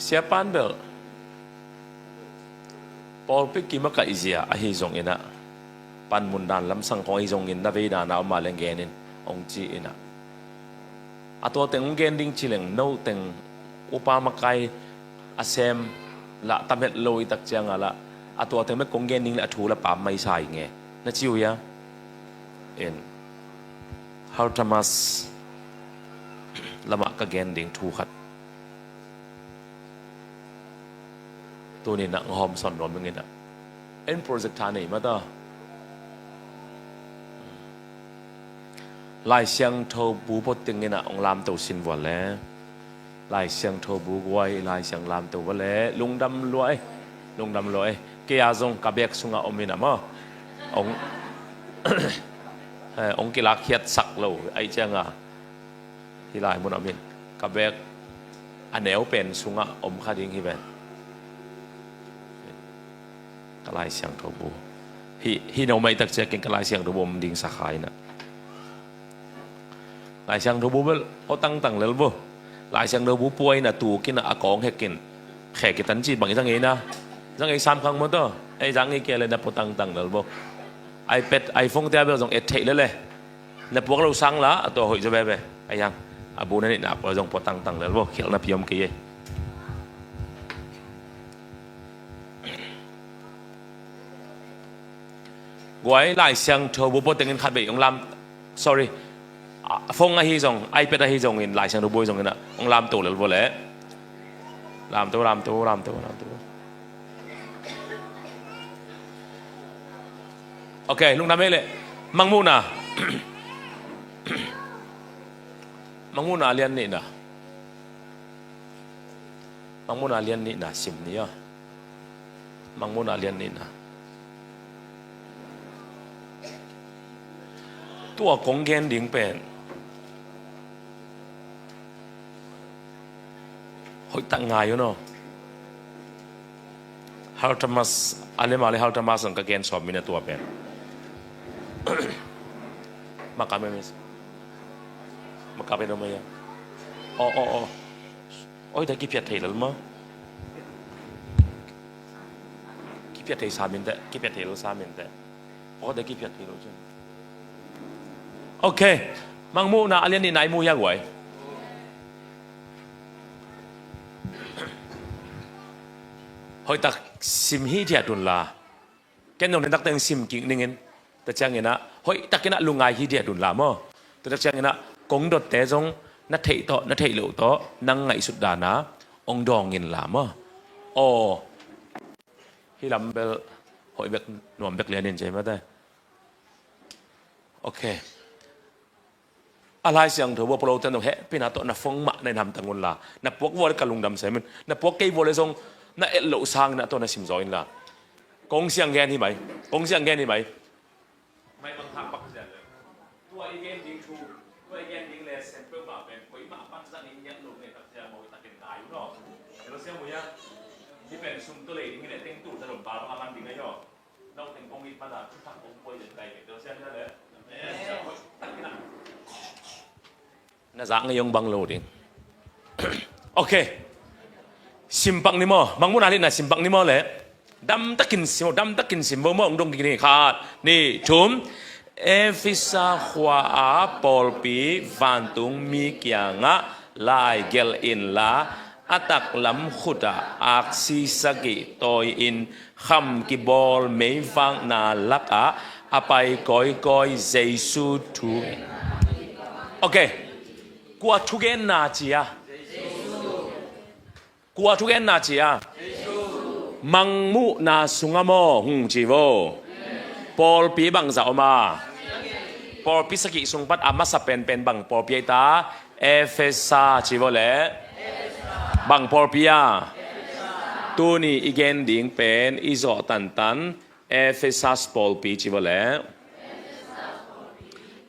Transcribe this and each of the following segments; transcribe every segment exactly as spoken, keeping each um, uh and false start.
Siapan bel pawlpi kim a kaihzia ahi zongin ah, panmun dan lamsang khong ahi zongin na vei dan a om a leng genin hong ci-in ah, a tua teng hong gen ding ci leng no teng upa makai a sem lah tam het lo i tak ciang a lah, a tua teng bek kong gen ding le a thu la pam mai sa ing e na ci uh hia? In Haltamas lamah ka gen ding thu khat tuni-in ah hong hawmsawn nuam ing in ah, en project tha nei mah ta. Lai Siangtho bu pua teng in ah hong lamto sin vua le, Lai Siangtho bu guai, Lai Siang lamto vua le lungdam lua e. Lungdam lua e. Kei a zong ka bek sungah om in ah maw, hong, eh, hong kilakkhiatsak lo ahih ciang a, hih lai mun a om in, ka bek a neu pen sungah om kha ding hi ven. Ka Lai Siangtho bu hih, hih no mai tak ciangin ka Lai Siangtho bu om ding sa kha in ah, Lai Siangtho bu bel pua tangtang lel bo. Lai Siangtho bu pua in a tuk in a, a kawng hek in, khe kitan ci bang i za ngei na, za ngei sam khang maw taw. Ei, za ngei kei le na pua tangtang lel bo. iPad, iPhone te a bel zong et theih lel e. Na puak lo sang la a tua hoih zaw veve. Ahi hang a bu na neihna pua zong pua tangtang lel bo, khialhna pi om kei ei. Guai, Lai Siangtho bu pua tengin khat vei hong lam, sorry, a, phone ahi zong, iPad ahi zongin, Lai Siangtho bu ahi zongin ah hong lamto lel vua le. Lamto, lamto, lamto, lamto. Ok, lungdam ei le. Mangmuhna. Mangmuhna a lian nihna. Mangmuhna a lian nihna sim ni a. Mangmuhna a lian nihna. Tua kong gen ding pen hoihtak ngai un aw. Haltamas, a lem a le Haltamas zong ka gen sawm min a tua pen. Makabe mis. Makabe no maya. Aw, aw, aw. Oi, ta kiphiat thei lel maw? Kiphiat thei sa min teh, kiphiat thei lel sa min teh. Aw, ta kiphiat thei lel cun. Ok. Mangmuhna a lian nihna i mu hia guai? Hoihtak sim hithiat un la. Ken zong nih taktak in sim kik ning in. Tua ciangin ah hoihtak in ah lungngai hithiat un la maw. Tua tak ciangin ah kong dotte zong na theih tawh, na theih loh tawh, nang ngaihsut dan a hong dawng in la maw. Aw. Hih lam bel hoih bek, nuam bek lian in ci ei mate. Ok. A Lai Siangtho bu a pua lote in zong hehpihna tawh na phone mah na in hamtang un la. Na puak vua le ka lungdam sem in. Na puak kei vua le zong na et loh sangin ah tua na sim zaw in la. Kong siang gen hi mai. Kong siang gen hi mai. Mai bang thak bak sian le. Tua i gen ding thu, tua i gen ding le sem peuhmah pen koimah pansak in ngiat lo nei tak sia mawi takin ngai un aw. Hilo siang mu ya. Hi pen sum tua lei ding le teng tu ta lom ba a man ding ai aw. Na zak ngei hong bang lo ding. Ok. Simpak ni maw? Mangmuhna a lian nihna simpak ni maw le? Damtakin sim, damtakin sim vo maw? Hong dong kik ni. Khat, nih, thum. Efesa khua a pawlpi vantung mi kiangah laigelh inla, a taklam khutah aksi sagih tawi-in kham kibawl meivakna lakah a pai kawikawi Jesu thu. Ok. Kua thugenna ci a? Kua thugenna ci a? Mangmuhna sungah maw hong ci vo. Pawlpi bangzah om a? Pawlpi sagih sung pan a masa penpen bang pawlpi ahi ta? Efesa ci vo le. Bang pawlpi a? Tuni i gen ding pen i zawh tantan Efesas pawlpi ci vo le.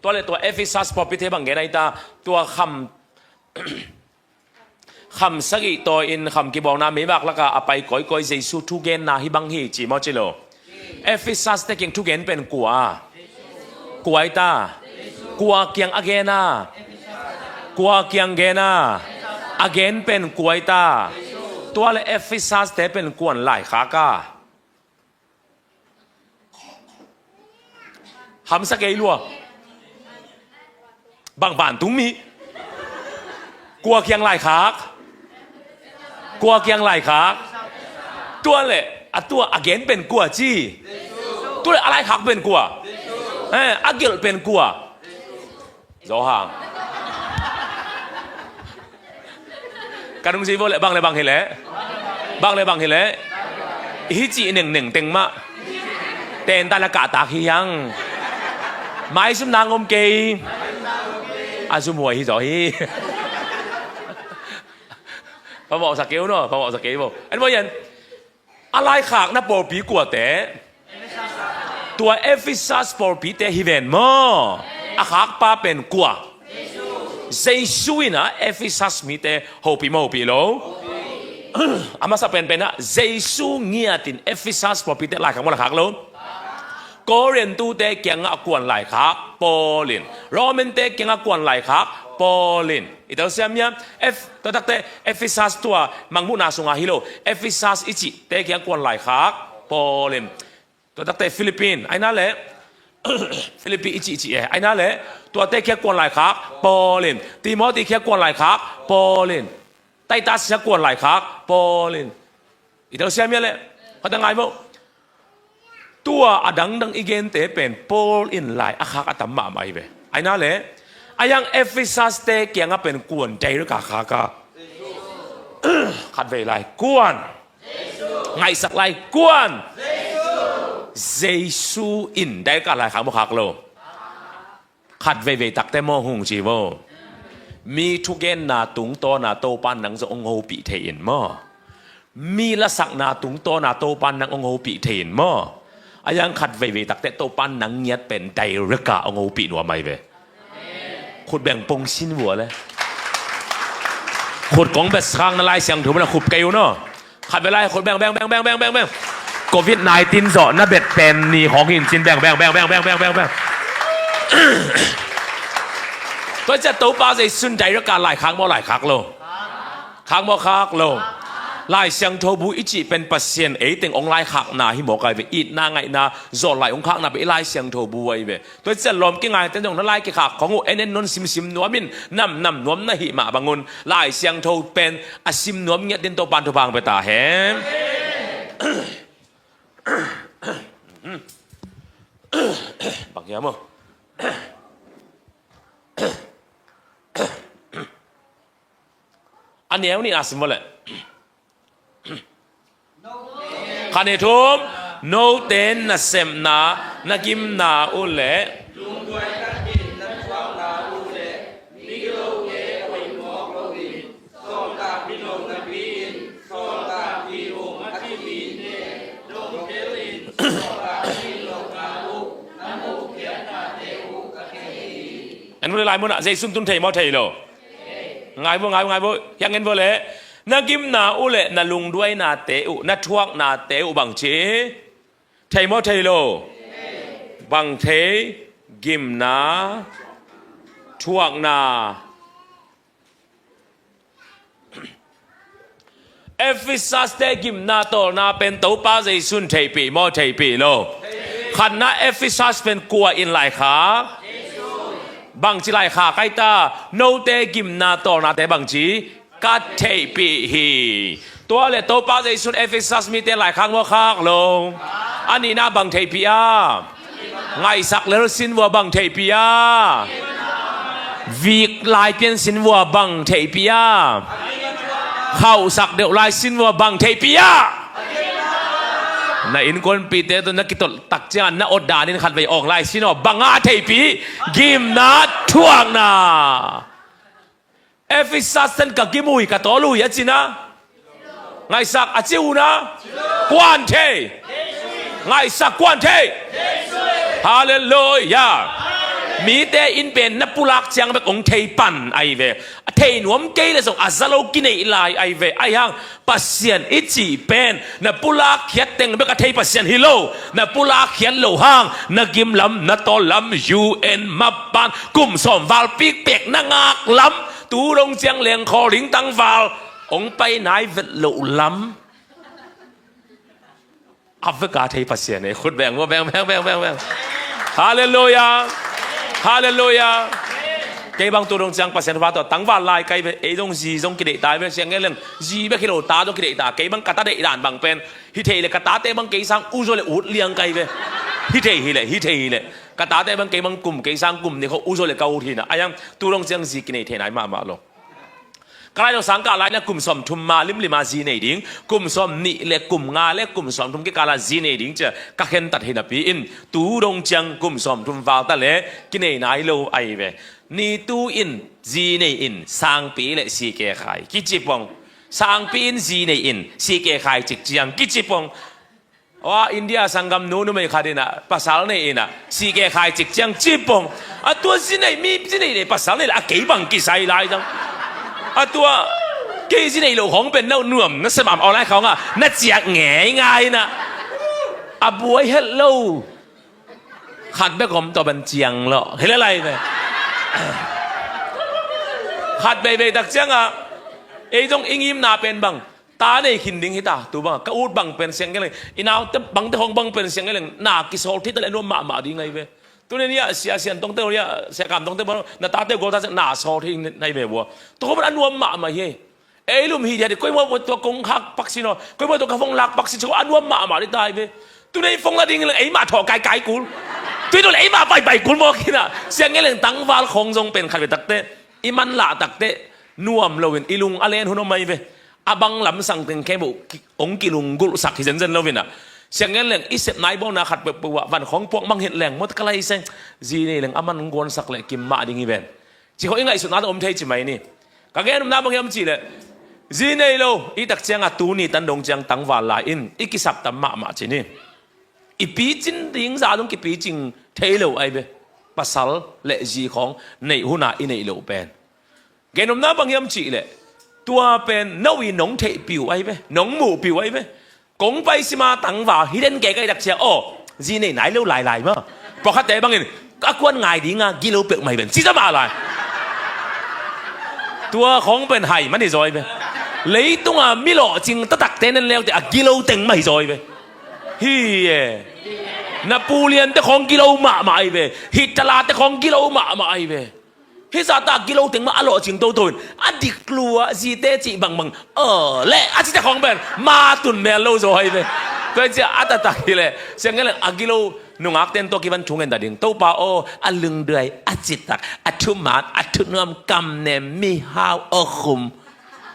Tua le tua Efesas pawlpi te bang gen ahi ta? Tua kham, kham sagih tawi-in kham kibawlna meivak lakah a pai kawikawi Jesu thugenna hi bang hi ci maw ci lo? Efesas te kiang thugen pen kua? Kua ahi ta? Kua kiang a gen a? Kua kiang gen a? A gen pen kua ahi ta? Tua le Efesas te pen kuan laikhak a? Hamsa kei lua. Bang vantungmi? Kua kiang laikhak? Kua kiang laikhak? Tua le a tua a gen pen kua ci? Tua le a laikhak pen kua? Eh, a gelh pen kua? Zawhang. Ka nung si vo le bang le bang hi le, bang le bang hi le, hi ci nengneng teng mah. Ten ta la kahtak hi hang. Maisum nang om kei. A sum huai hi zaw hi. Phamawhsak kei uh no, phamawhsak kei vo. En vo yan. A laikhakna pawlpi kuate? Tua Efesas pawlpite hi ven maw? A khakpa pen kua? Jesu in a Efesas mite hopih maw, hopih lo? A masa penpen ah Jesu ngiatin Efesas pawlpite laikhak maw, laikhak lo? Korintute kiangah kuan laikhak Paul in. Romante kiangah kuan laikhak Paul in. I telsiam hiam? Ef, tua takte Efesas tua mangmuhna sungah hi lo. Efesas i cihte kiangah kuan laikhak Paul in. Tua takte Philippine aina le Philippi i cih cih e aina le, tuate kiangah kuan laikhak Paul in. Timothy kiangah kuan laikhak Paul in. Titus kiangah kuan laikhak Paul in. I telsiam hiam le? Khat a ngai maw? Tua a dangdang i gente pen Paul in lai a khak a tam mahmah hi ve. Aina le, a yang Efesas te kiangah pen kuan direct a khak a? Khatvei lai kuan. Ngaihsak lai kuan. Jesu in direct a lai khak maw, khak lo? Khat veivei takte maw hong ci vo. Mi thugenna tungtawna Topa nang zong hong hopih thei in maw? Mi lasakna tungtawna Topa nang hong hopih thei in maw? A yang khat veivei takte Topa nang ngiat pen direct a hong hopih nuam ahi ve. Khut beng pong sin vua le. Khut kong bet sang na Lai Siangtho muna khup kei uh no. Khat ve lai khut beng, beng, beng. Covid nineteen zawh na bet pen ni khawng hin cin beng, beng, beng. Tua ciah Topa Zeisun direct a lai khak maw, lai khak lo? Khak maw, khak lo? Lai Siangtho bu i cih pen Pasian ei teng hong lai khakna hi mawk ahi ve. Itna ngaihna zawh lai hong khakna pen i Lai Siangtho bu ahi ve. Tua ciah lawm kingaite zong na lai kikhak khawng uh en en non simsim nuam in, namnam nuam na hih mah bangun Lai Siangtho pen a sim nuam ngiat din Topan thupha hong pia ta hen. Bang hiam aw? A neu nih na sim vawleh. Khat nih thum, note nasepna na gimna uh leh en vawleh lai munah Zeisun tun thei maw thei lo? Ngai vua, ngai vua, ngai vua. Hiang en vawleh. Na gimna uh le na lungduainate uh, na thuaknate uh bangci? Thei maw thei lo? Bang thei? Gimna, thuakna. Efesas te gimna tawlna pen Topa Zeisun theihpih maw theihpih lo? Khatna Efesas pen kua in laikhak? Bangci laikhak aita? Note gimna tawlnate bangci? Ka theihpih hi. Tua le Topa Zeisun Efesas mite laikhak maw khak lo? A nihna bang theihpih a? Ngaihsak lel sin vua bang theihpih a? Vik lai pian sin vua bang theihpih a? Khauhsak deuh lai sin vua bang theihpih a? Na innkuanpihte tawh na kitolh tak ciangin na awt danin khatvei awng lai sin aw, bang a theihpih? Gimna, thuakna. Efesas ten ka gim uh hi, ka tawl uh hi a cina. Ngaihsak a ci uh na. Kuan thei? Ngaihsak kuan thei? Halleluiah. Mite in pen na pulak ciang bek hong thei pan ahi ve. A thei nuam kei le zong a za lo kineih lai ahi ve. Ahi hang Pasian i cih pen na pulak khiat teng bek a thei Pasian hi lo. Na pulak khiat lo hang na gim lam, na tawl lam, U N mapan kum sawm val pikpek na ngak lam, tu dong ciang leng khawl ding tangval Hong pai nai vet loh lam a vek a thei Pasian e. Khut beng, beng, beng, beng, beng, beng. Halleluiah. Halleluiah. Kei bang tu dong ciang Pasian va tawh tangval lai kai ve. Ei zong zi zong kideih ta ve. Siang ngen leng zi bek hi lo, ta zong kideih ta. Kei bang ka ta deih dan bang pen, hi thei le ka tate bang kei sang uzaw le ut liang kai ve. Hi thei hi le, hi thei hi le. Ka tate bang kei bang kum, kei sang kum nih khawng uzaw le ka ut hi na. Ayang tu dong ciang zi kinei thei nai mahmah lo. Ka lai lo sang kah lai na kum sawmthum ma limlim a zi nei ding, kum sawmnih le kum nga le kum sawmthum kikal a zi nei ding cia ka khentat hi napi in, tu dong ciang kum sawmthum val ta le kinei nai lo ahi ve. Ni tu in zi nei in sangpi le sike khai kici pong. Sangpi in zi nei in sike khai cik ciang kici pong. Aw, India sanggam nu numei khat in ah, pasal nei in ah, sike khai cik ciang ci pong. A tua zi nei mi, zi nei le pasal nei le a kei bang kisai lai zang. A tua kei zi nei lo khawng pen na nuam na sem am aw lai khawng ah na ciak ngeingai in ah. A buai het lo. Khat bek om tua ban ciang lo. Hi le lai ve. Khat beibei tak ciang ah, ei zong i ngimna pen bang ta nei khin ding hi ta, tu bang ka ut bang pen siang ngen leng, i naute bangte khawng bang pen siang ngen leng, na kisawl thei ta le a nuam mahmah ding ahi ve. Tu nen hiah sia sian tongte hiah sia kam tongte bang na tate gol ta siang na sawl thei nai ve vua. Tu khawng bang a nuam mahmah hi. Ei lum hi dia di, koi maw tua kong khak pak sin aw, koi maw tua ka phong lak pak sin, a nuam mahmah ding ta ahi ve. Tu nen i phong la ding leng ei mah thawh kaikai kul. Tu i tu le ei mah baibai kul maw khin ah. Siang ngen leng tangval khawng zong pen khat ve takte, i man lah takte nuam lo in i lung a len hun om ahi ve. A bang lamsang teng khempeuh hong kilunggulhsak hi zenzen lo in ah. Siang ngen leng i sep nai bawlna khat peuhpeuh ah van khawng puak mang het leng mawt ka lai seng. Zi nei leng a man hong guansak leh kim mah ding hi ven. Ci khawng i ngaihsutna tawh om thei ci mai ni. Ka gen nopna bang hiam cih leh, zi nei lo i tak ciang a tuni tan dong ciang tangval lai in i kisap tam mahmah ci ni. I picin ding zah dong kipicing thei lo ahi ve. Pasal le zi khawng neih hun a i neih loh pen. Gen nopna bang hiam cih leh, tua pen no i nong theihpih uh ahi ve, nong muhpih uh ahi ve. Kong pai sima tangval hi den kei ka i dak cia aw, zi nei nai lo lailai ma. Pawlkhatte bangin a kuan ngai dinga gilo peuhmah hi ven ci za mah lai. Tua khawng pen hai man hi zaw hi ve. Leitunga mi lawhcing taktakte nen leute a gilo teng mah hi zaw hi ve. Hi e. Na pu liante khawng gilo mahmah ahi ve. Hitler-te khawng gilo mahmah ahi ve. Hih zahta gilo teng mah a lawhcing toto in a dik lua zite cih bangbang, aw leh a cite khawng pen ma tun mel lo zaw ahi ve. Tua hi cia a taktak hi leh siang ngen leng a gilo nungakten tawh kivan thu ngen ta ding. Topa aw, a lungduai, a citak, a thuman, a thunuam, kamnem, mihau, aw khum,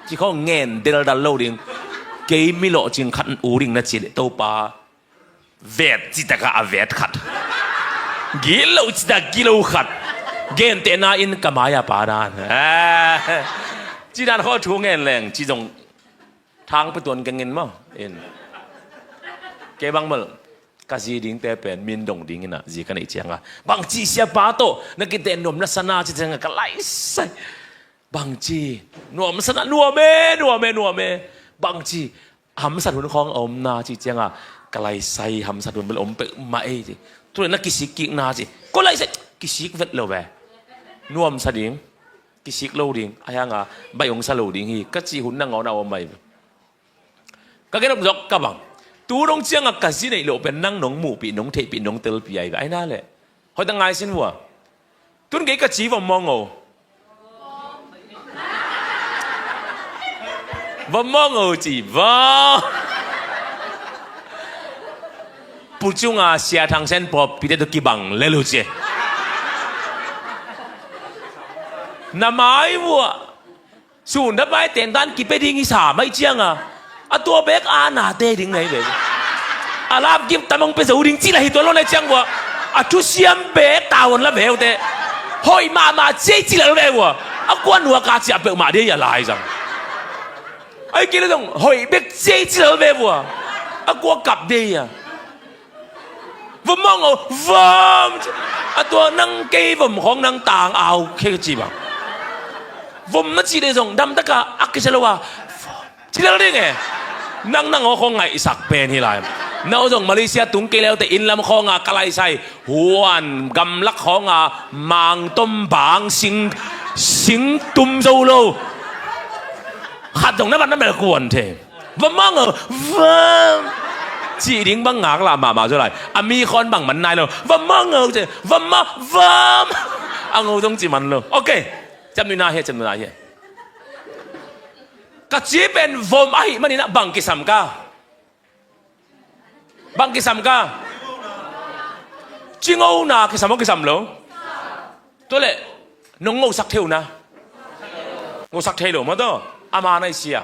ci khawng ngen deldal lo ding. Kei mi lawhcing khat u ding na ci leh Topa, vet citak a vet khat, gilo citak gilo khat, gentehna in ka mai-a pa dan, ci dan khawng thu ngen leng ci zong thang pia tuan keng in maw in. Kei bang bel ka zi dingte pen min dong ding in ah zi ka neih cianga bangci siapa tawh na kiten nuam na sana ci cianga ka laisai. Bangci nuam sana, nuam e, nuam e, nuam e. Bangci hamsat hun khawng a omna ci cianga ka laisai, hamsat hun bel om peuhmah ei ci. Tu le na kisik kikna ci, ko laisai kisik vet lo ve. Nuamsa ding, kisik lo ding, a hianga baih hong sa lo ding hi ka ci hun nangawn a om ahi ve. Ka gen nop zok ka bang, tu dong cianga ka zi neih loh pen nang nong muhpih, nong theihpih, nong telpih ahi ve. Ahi na leh hoih tak ngai sin vua. Tun kei ka ci vom mawng o. Vom mawng o ci vom. Pu cunga Sia Thang Sen pawlpite tawh kibang lel uh ci. Na mai vua. Sun dap mai tengtan kipia ding i sa mai cianga a tua bek a nate ding nai ve. A lap gip tamang pia zo ding ci la hi tua lo nai ciang vua. A thusiam bek tavuan la ve uh te. Hoih mahmah ciai ci la lo ve vua. A kuan nuaka ciah peuhmah dei a lai zang. Ai kei le zong hoih bek ciai ci la lo ve vua. A kua kap dei a. Vom mawng o, vom. A tua nang kei vom khawng nang tang au khe ka ci bang. Vom na ci dei zong damtaka a kisa lo a. Ci lel ding e. Nang nang aw khawng ngaihsak pen hi lai. Na aw zong Malaysia tung kei leute inn lam khawnga ka laisai. Huan gamlak khawnga mangtom bang sing, sing tum zo lo. Khat zong na van na mel kuan thei. Va mang a, vam. Cih ding bang ngak lah mahmah zaw lai. A mi khawng bang man nai lo. Va mang a, ci. Va ma, vam. A ngo zong ci man lo. Ok. Ciam nui na hi, ciam nui na hi. Ka ci pen vom ahih manin ah bang kisam ka. Bang kisam ka. Cingona kisam aw kisam lo. Tua leh nong ngosak thei uh na. Ngosak thei lo maw taw. Ama na i sia.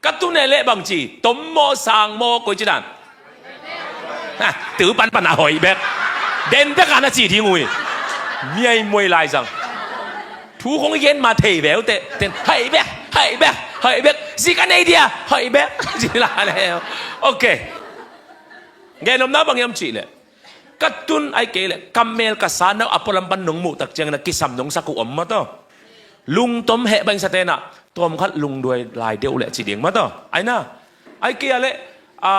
Ka tun e leh bang ci, tom maw sang maw koi ci dan. Ha, tu panpan a hoih bek. Den bek a na ci ding uh hi. Miai muai lai zang. Thu kong i gen ma thei veu te, ten, hoih bek, hoih bek, hoih bek. Zik a nei dia, hoih bek. Ci la le. Ok. Gen om na bang hiam cih leh. Ka tun ai kei leh, ka mel ka sa na a pualam pan nong muh tak ciangin a kisam nong sak uh om maw taw. Lungtom heh bang sa te na, tawmkhat lungduai lai deuh leh ci ding maw taw. Ai na. Ai kei a leh, a,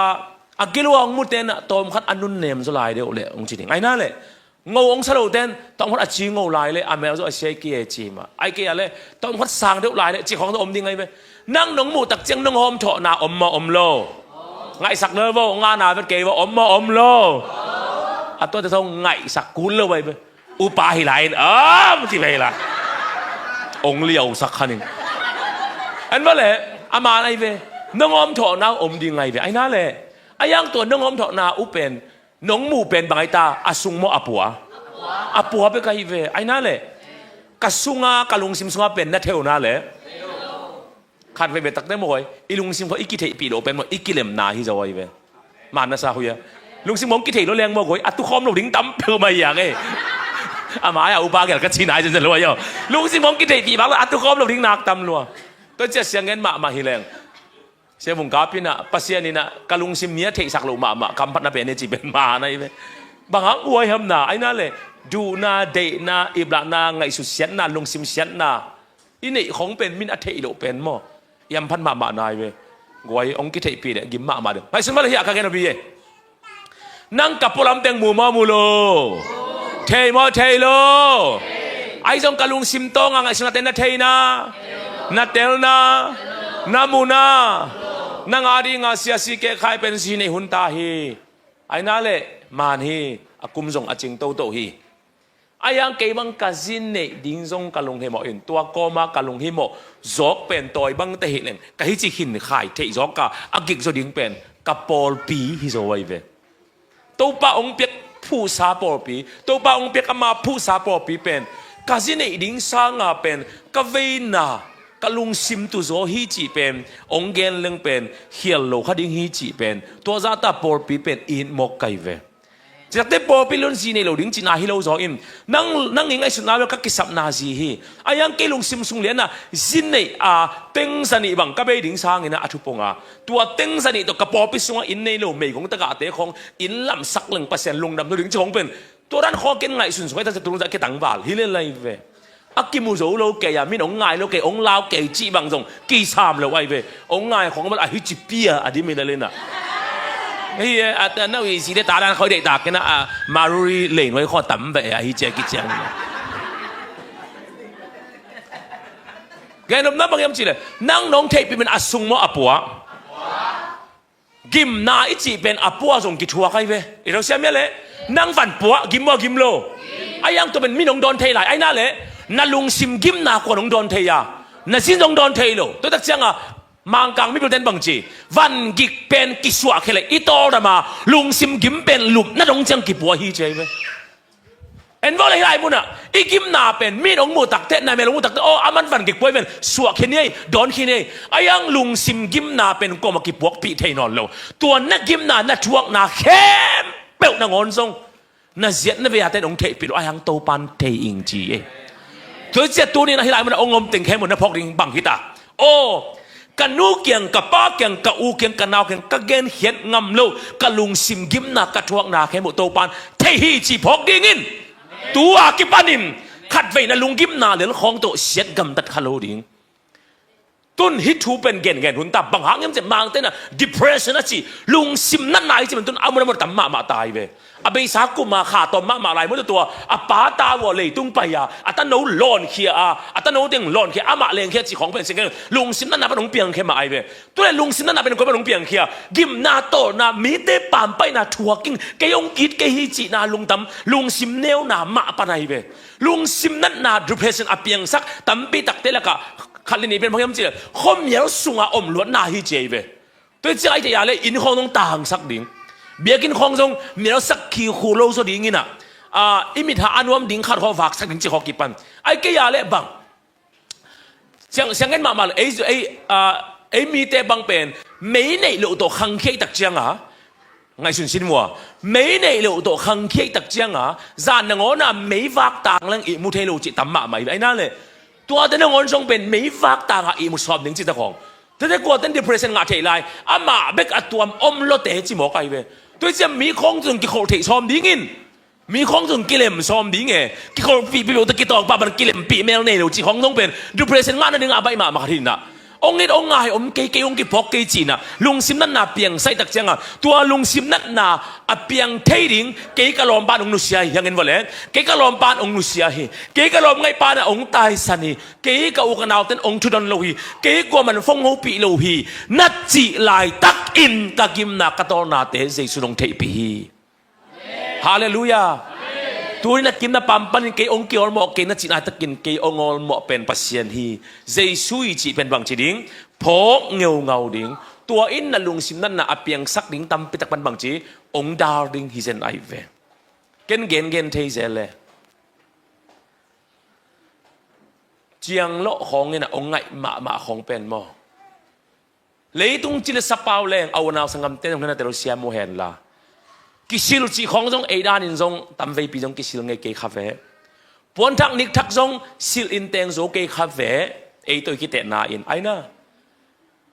a gilua hong mu te na, tawmkhat a nunnem zaw lai deuh leh hong ci ding. Ai na leh. Ngo hong sa lo ten, tawmkhat a ci ngo lai leh, a mel zaw a sia kei e ci mah. Ai kei a leh, tawmkhat sang deuh lai leh, ci khawng zaw om ding ai ve. Nang nong muh tak ciang nong hawm thawhna om maw om lo. Ngaihsak lo vo, ngana vet kei vo, om maw om lo. A tuate thaw ngaihsak kul lo ai ve. Upa hi lai in, om ci ve hi lai. Ong liausak khan in. En va leh, a man ai ve. Nong hawm thawhna om ding ai ve. Ai na leh. A yang tua nong hawm thawhna uh pen. Nong muh pen bang ai ta, a sung maw a pua? A pua bek ahi ve, ai na leh. Ka sunga, ka lungsim sunga pen na thei uh na leh. Khat veve takte maw koi, i lungsim koi, i kitheihpih loh pen maw, i kilemna hi zaw ahi ve. Man na sa hui a. Lungsim kong kithei lo leng maw koi, a tukhawm lo ding tam peuh mai yang e. A mai a upa gel ka cina ai zen zen lo ahi aw. Lungsim kong kitheihpih bak lo, a tukhawm lo ding nak tam lua. Tua ciah siang ngen mahmah hi leng. Sia vung kap in ah, Pasian in ah, ka lungsim ni a theihsak loh mahmah, kamphatna pen e ci pen man ahi ve. Bang hang uai ham na, ai na leh, duhna, deihna, iplahna, ngaihsut siatna, lungsim siatna. I neih khong pen, min a theih loh pen maw. I hamphat mahmah na ahi ve. Guai, hong kitheihpih leh, gim mahmah ding. Ngaihsun mah leh hiah ka gen a bi e. Nang ka pualam teng mu maw mu lo? Thei maw thei lo? Ahi zong ka lungsim tawng a ngaihsutnate na theina, na telna, na muna. Nang a ding a sia si keh khai pen zi neih hun ta hi. Ai na leh man hi, a kum zong a cing toto hi. Ahi hang kei bang ka zi neih ding zong ka lunghimawh in, tua kawma ka lunghimawh zawk pen tawi bangte hi leng, ka hici khin khai theih zawk a, a gik zaw ding pen ka pawlpi hi zaw ahi ve. Topa hong piak phuhsa pawlpi, Topa hong piak ama phuhsa pawlpi pen ka zi neih ding sanga pen ka veina, ka lungsim tu zaw hi cih pen hong gen leng pen khial lo kha ding hi cih pen tua zahta pawlpi pen it mawk ka hi ve. Citakte pawlpi lun zi nei lo ding cihna hi lo zaw in, nang, nang i ngaihsutna bel ka kisapna zi hi. Ahi hang kei lungsim sung liana zi neih a teng za nih bang ka bei ding sangin a thupong a, tua teng za nih tawh ka pawlpi sungah inn nei lo meigong tagahte khong inn lamsak leng Pasian lungdam lo ding ci khong pen, tua dan khong ken ngaihsun sung ahi tak ciah tu lungzah kitangval hi lel lai ve. A kimu zo lo kei a, min hong ngai lo kei, hong lau kei cih bang zong kisam lo ahi ve. Hong ngai khong bel ahi ci pia a dim hi lel in a. Hi e, a, a na ui si de ta dan khoi deih tak in a, a, Maruri lei nuai khaw tam ve ahi ci a kiciang. Gen nopna bang hiam cih leh, nang nong theihpih pen a sung maw a pua? Gimna i cih pen a pua zong kithuak ahi ve. I lo siam ia leh, nang van pua, gim maw gim lo? Ahi hang tua pen min hong dawn thei lai, ahi na leh, na lungsim gimna kuan hong dawn thei a, na zin zong dawn thei lo. Tua tak cianga, Mangkang mipilte in bang ci, van gik pen kisuahkhia leh i tawldam a, lungsim gim pen lupna dong ciang kipua hi ci ahi ve. En vo le hih lai munah, i gimna pen, min hong muh takte, na mel hong muh takte, aw, aman van gik puai ven, suah khin ei, dawn khin ei. Ahi hang lungsim gimna pen, kuamah kipuakpih thei nawn lo. Tua na gimna, na thuakna khempeuh nangawn zong, na ziat na vei a ten hong theihpih lo, ahi hang Topan thei ing ci ei. Tua ciah tuni-in a hih lai munah hong om teng khempeuh na phawk ding bang hi ta. Aw, ka nu kiang, ka pa kiang, ka u kiang, ka nau kiang, ka genkhiat ngam lo, ka lungsim gimna, ka thuakna khempeuh Topan thei hi ci phawk dingin. Tu-a kipanin khatvei na lunggimna lel khawng tawh siat gamtat kha lo ding. Tun hih thu pen gengen hun ta, bang hang hiam cih leh Mangte in ah depression a cih, lungsim natna hi cih pen tun a mun a mun tam mahmah ta hi ve. A beisa kum a kha tawm mahmah lai mun tua, a pa ta uh a leitung pai a, a tano lawnkhia a, a tano teng lawnkhia, amah lengkhia cih khawng pen sing keng, lungsim natna pan hong piangkhia mah ahi ve. Tu leh lungsim natna pen koi pan hong piangkhia? Gimna tawlna, mite pampaihna, thuakin kei hong it kei hi cihna lungdam, lungsim neuna mah pan ahi ve. Lungsim natna, depression a piangsak tampi takte lakah khat le nih pen bang hiam cih leh khuamial sunga om luatna hi ci ahi ve. Tua hi ciang a i theih a leh inn khawng zong tangsak ding, biakinn khawng zong mialsak khi khu lo zaw ding in ah, a, i mit hah a nuam ding khat khawng vaksak ding cih khawng kipan. A hi kei a leh bang, siang, siang gen mahmah lo, ei, ei, a, ei mite bang pen mei neih loh tawh khangkhia i tak cianga, ngaihsun sin mua, mei neih loh tawh khangkhia i tak cianga, zan nangawn a mei vak tang leng ihmu thei lo cih tam mahmah hi ve. Ahi na leh tuate nangawn zong pen mei vak tanga ihmu sawm ding cih ta khawng. Tuate kuaten depression ngah theih lai, amah bek a tuam om lote ci mawk ahi ve. Tua hi ciang mi khawng zong kikholh theih sawm ding in, mi khawng zong kilem sawm ding e, kikholhpih pih lo tawh kitawng pah pan kilempih mel nei lo cih khawng zong pen depression ngah nading a baih mahmah khat hi in ah. Hong it hong ngai om kei, kei hong kiphawk kei cih in ah, lungsim natna piangsak i tak cianga, tua lungsim natna a piang thei ding, kei ka lawmpa in hong nusia hi, hiang in vua leh, kei ka lawmpa in hong nusia hi, kei ka lawmngaihpa in ah hong taisan hi, kei ka u ka naute in hong thudon lo hi, kei kuaman phone hopih lo hi, na cih laitakin ka gimna ka tawlnate Jesu in hong theihpih hi. Halleluiah. Tuni-in a gimna pampanin kei hong kiawlmawh kei na cih laitakin kei hong awlmawh pen Pasian hi. Jesu hi cih pen bangci ding? Phawk ngeungau ding. Tua in na lungsim natna a piangsak ding tampi tak pen bangci? Hong dal ding hi zen ahi ve. Ken gengen thei zel e. Cianglawh khawng in ah hong ngaih mahmah khawng pen maw, leitung ci le sapau leng a unau sanggamte zong na tel sia mu hen la. Kisil cih khawng zong ei danin zong tamveipi zong kisil ngei kei kha ve. Puanthak nikthak zong silh in teng zo kei kha ve. Ei tawh i kitehna in ahi na.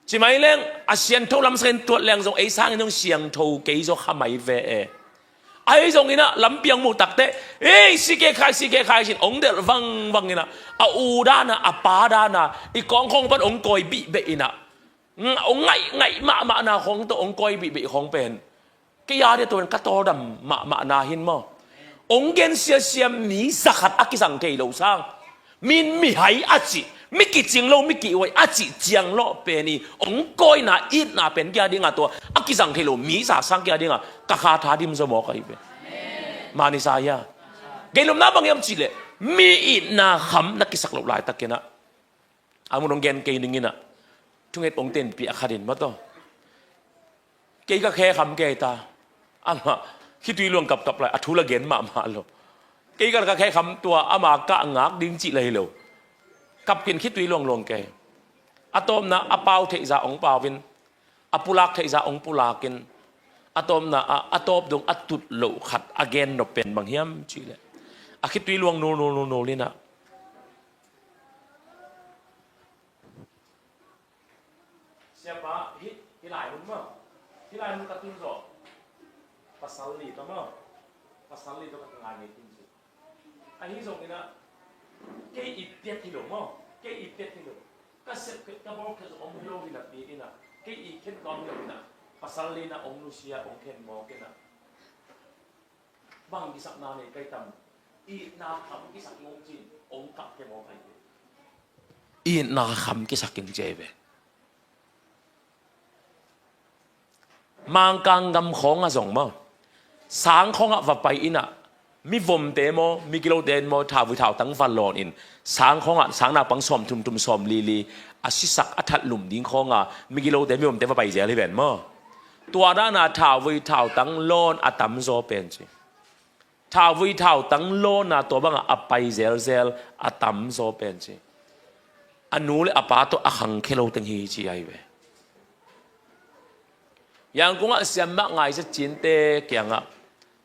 Ci mai leng a siangtho lamsakin tuat leng zong ei sangin zong siangtho kei zaw kha mai ve e. Ahi zongin ah lampi hong muh takteh, ei, si kei khai, si kei khai ci-in hong delh vangvang in ah, a u dan a, a pa dan a, i kawng khawng pan hong kawi bihbeh in ah, hong ngaih, ngaih mahmahna khawng tawh hong kawi bihbeh khawng pen kei a dia tua in ka tawldam mahmahna hi maw. Hong gen siasia mi zakhat a kizang thei lo sang, mi in mihai a cih, mi kicing lo, mi kihhuai a cih cianglawh pen i hong kawina, itna pen kei a dinga tua a kizang thei lo mi za sang kei a dinga ka kha tha dim zaw mawk ahi ve. Mani sa hia? Gen lawmna bang hiam cih leh mi itna kham na kisak loh laitakin ah, a mun hong gen kei ning in ah, thunget hong tenpih a khat in maw taw, kei ka khe kham kei ta. Amah khitui luang kapkap lai, a thu la gen mahmah lo. Kei ka, ka khe kham tua ama kah ngak ding cih la hi lo. Kap khin khitui luangluang kei. A tawpna a pau theihza hong pau in, a pulak theihza hong pulak in, a tawpna a, a tawp dong a tut loh khat a gen nop pen bang hiam cih leh, a khitui luang nulnul nulnul in ah, Siapa, hih, hih lai mun maw, hih lai mun ka tun zawh, pasal li tawh maw, pasal li tawh ka ngai ngei tun ci. Ahi zongin ah, kei i piat hi lo maw, kei i piat hi lo, ka sep kei, ka bawl kei zong om hi lo hi napi in ah, kei i khen tuam hi lo in ah, pasal li in ah hong nusia, hong khen mawk in ah. Bang kisakna nei kai tam? Itna kham kisak ing hong ci-in hong kap kei mawk ahi ve. Itna kham kisak ing ci ahi ve. Mangkang gam khawngah zong maw, sang khawngah va pai in ah, mi vomte maw, mi gilote maw, thauvui thautang va lawn in, sang khawngah, sang naupang sawm thum thum, sawm li li a sisak a that lum ding khawngah mi gilote, mi vomte va pai zel hi ven maw. Tua dana thauvui thautang lawn a tamzaw pen ci. Thauvui thautang lawna tua bangah a pai zelzel a tamzaw pen ci. A nu le a pa tawh a khangkhia lo teng hi ci ahi ve. Yangkungah siamah ngaizat cinte kiangah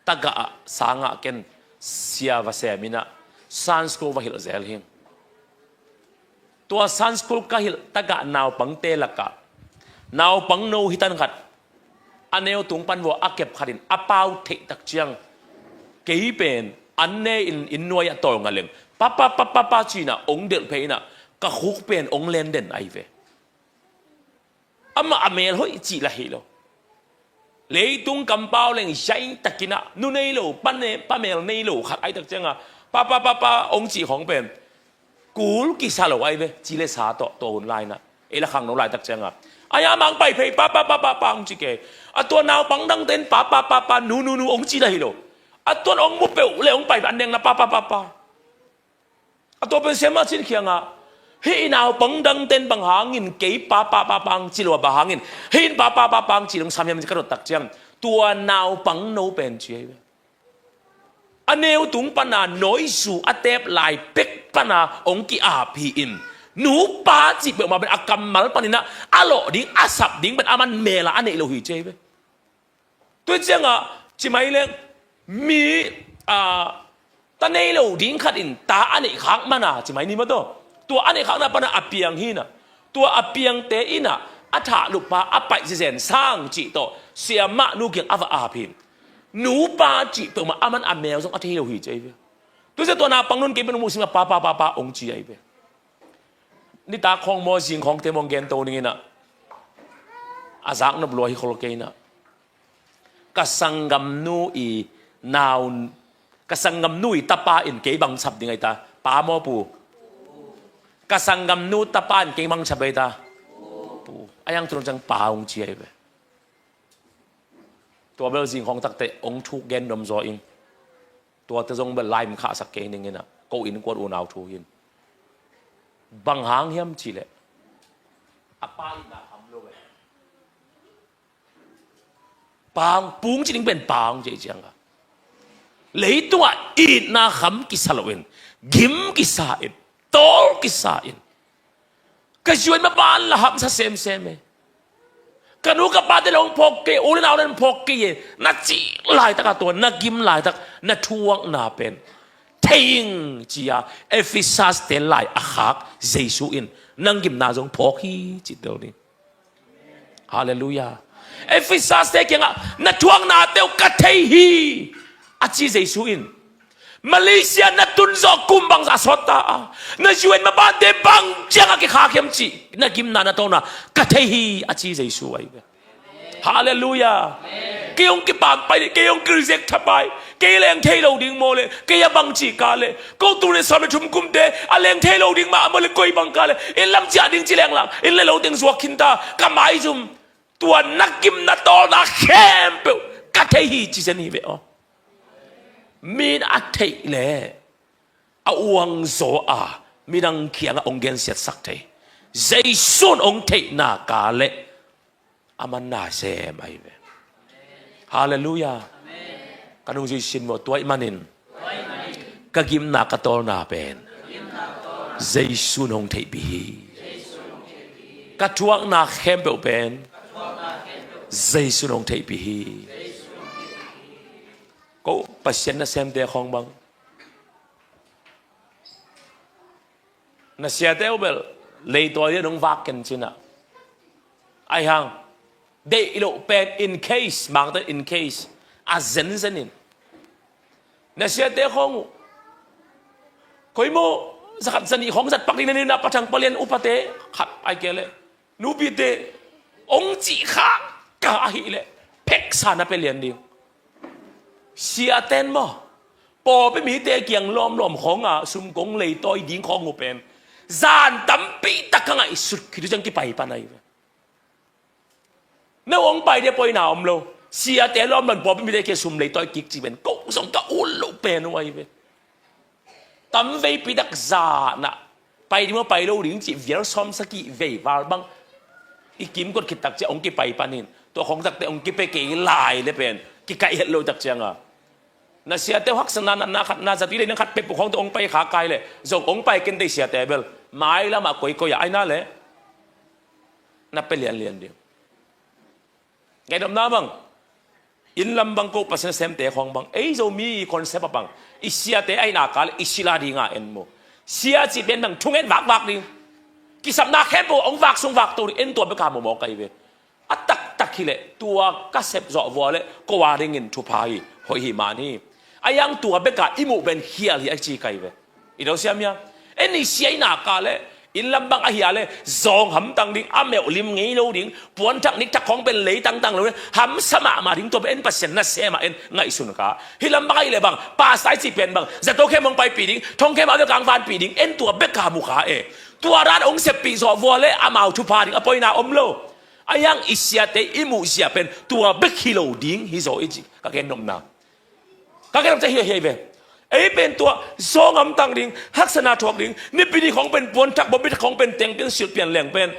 tagah ah sangah ken sia va sem in ah Sunday school va hilh zel hi. Tua Sunday school ka hilh tagah naupangte lakah naupang no hitan khat a neu tung pan vua a kep khat in a pau theih tak ciang kei pen an ne in inn nuai-ah tawlnga leng papa papa pa ci-in ah hong delh phei in ah ka khuk pen hong len den ahi ve. Amah a mel hoih cih lah hi lo. Leitung kampau leng zaitakin ah, nu nei lo, pa ne, pa mel nei lo khat ahih tak ciangah, pa, pa, pa, pa, hong cih khawng pen kul kisa lo ahi ve, ci le sa tawh, tua hun lai-in ah. Ei la khangno laitak ciangah, ai, amah hong pai phei, pa, pa, pa, pa, pa, hong ci kei. A tua naupang dangte in pa, pa, pa, pa, nu, nu, nu, hong ci lah hi lo. A tua in hong mu peuh le hong pai, an neng na pa, pa, pa, pa. A tua pen siamah cin khiangah, hih i naupang dangte in bang hangin kei pa, pa, pa, pa, hong ci lo a, bang hangin hih in pa, pa, pa, pa, hong ci lo hong sam hiam ci ka dot tak ciang, tua naupang no pen ci ahi ve. A neu tung pana nawizu a tep lai pek pana hong ki-ap hi-in, nupa cih peuhmah pen a kammal panin ah a lawh ding, a sap ding pen aman mel ah a neih lo hi ci ahi ve. Tua ciangah, ci mai leng, mi, a, ta nei lo ding khat in ta a neih khak mana, ci mai ni maw taw. Tua a neih khakna pana a piang hi-in ah, tua a piangte in ah a thahlup pa a paih zizen sang cih tawh siamah nu kiang a va ap hi-in, nupa cih peuhmah aman a mel zong a thei lo hi ci ahi ve. Tua ciang tua naupang nun kei pen hong muh sima pa, pa, pa, pa, hong ci ahi ve. Nitak khawng maw, zing khawngte maw, hong gen to ning in ah, a zaknop lua hi khol kei in ah, ka sanggamnu i nau, ka sanggamnu i tapa in kei bang sap ding ahi ta, pa maw pu? Ka sanggamnu tapa in kei bang sap ahi ta, pu. Ahi hang tu dong ciang pa hong ci ahi ve. Tua bel zing khawng takteh hong thuk gen nuam zaw ing. Tuate zong bel lai-in khahsak kei ning in ah, ko innkuan unau thu hi-in. Bang hang hiam cih leh, a pa itna kham lo ve. Pa hong, pu hong ci ding pen pa hong ci ciangah, leitungah itna kham kisa lo-in, gim kisa-in, tawl kisa-in, ka zi-un maban la hamsa semsem e. Ka nu ka pate la hong phawk kei, u le nau la hong phawk kei e, na cih laitak a, tua na gim laitak, na thuakna pen thei ing ci-a Efesas-te lai a khak Jesu in nang gimna zong phawk hi, ci tel ni. Halleluiah. Efesas-te kiangah na thuaknate uh ka thei hi, a ci Jesu in. Malaysia na tun zawh kum bangzah sawt ta a, na zi-un mabante bang ciangah kikhak hiam cih na gimna, na tawlna ka thei hi, a ci Jesu ahi ve. Halleluiah. Kei hong kipampai, kei hong ki-reject thapai, kei leng thei lo ding maw le, kei a bang cih ka le, ko tul nih sawm le thum kumte a leng thei lo ding mah maw le, koi bang ka le, inn lam ciah ding ci leng lam, inn le lo teng zuak khin ta, ka maizum. Tua na gimna tawlna khempeuh ka thei hi ci zen hi ve aw. Mi in a theih leh a uangzaw a, midang kiangah hong gensiatsak thei. Jesu in hong theihna ka leh a man na sem ahi ve. Halleluiah. Ka nungzui sin maw, tua ahih manin ka gimna ka tawlna pen Jesu in hong theihpih hi. Ka thuakna khempeuh pen Jesu in hong theihpih hi. Ko Pasian nasemte khawng bang, na siate uh bel leitawi ah nong vak ken cin ah, ahi hang deih loh pen in case, mangte in case, a zenzen in, na siate khawng uh, koi maw, zakhat zanih khawng zat pak ding na ni na, pathang palian upate khat ai kei leh, nupite hong cih khak ka ahih leh pheksa na pia lian ding. Siate in maw, pawlpi mite kiang lawmlawm khawng a sum kong leitawi ding khawng uh pen zan tampi tak ka ngaihsut khit uh ciang kipai pan ahi ve. No hong pai ding a poina om lo. Siate lawmlawm, pawlpi mite kiang sum leitawi kik cih pen ko zong ka ut loh pen uh ahi ve. Tamveipi tak zan ah pai ding maw, pai lo ding cih vial sawm sagih vei val bang i kimkot khit tak ciang hong kipai pan in, tua khawng takteh hong kipia kei lai le pen kikaih het loh tak ciangah, na siate uh haksatna natna khat, na zatui le na khat peuh khawng tawh hong pai kha kai leh zong hong pai ken tei siate bel, mailam ah koikoi ah ai na leh na pia lianlian ding. Ngaidamna bang, inn lam bang, ko Pasian nasemte khawng bang, ei Zomi concept ah bang, i siate ahihna ka leh i sila dinga en maw. Sia cih pen bang, thungen vakvak ding. Kisapna khempeuh hong vak sung vak to ding, en, tua bek a mawmawk ahi ve. A taktak hi leh tua ka sep zawh vua leh ko a dingin thupha hi, hoih hi man hi. Ahi hang tua bek a i muh pen khial hi a ci ka hi ve. I do siam hia? En, i sia ahihna ka leh Inn lam bang ahi a le zawng hamtang ding, a meuh lim ngei lo ding, puanthak nikthak khawng pen lei tangtang lo ding, hamsa mahmah ding, tua pen en Pasian nasem ah en ngaihsun kha. Hih lam bang ahih leh bang, pastor i cih pen bang, zato khem hong paipih ding, thong khem a bek hong vanpih ding, en tua bek a mu kha e. Tua dan hong seppih zawh vua le amau thupha ding a poina om lo. A hiang i siate i muhzia pen tua bek hi lo ding hi zaw i ci, ka gen nopna. Ka gen nopna hi, hi ve. Ei pen tua zawng hamtang ding, haksatna thuak ding, nipi ni khawng pen puanthak bawmpi thak khawng pen teng pian silh pian leng pen,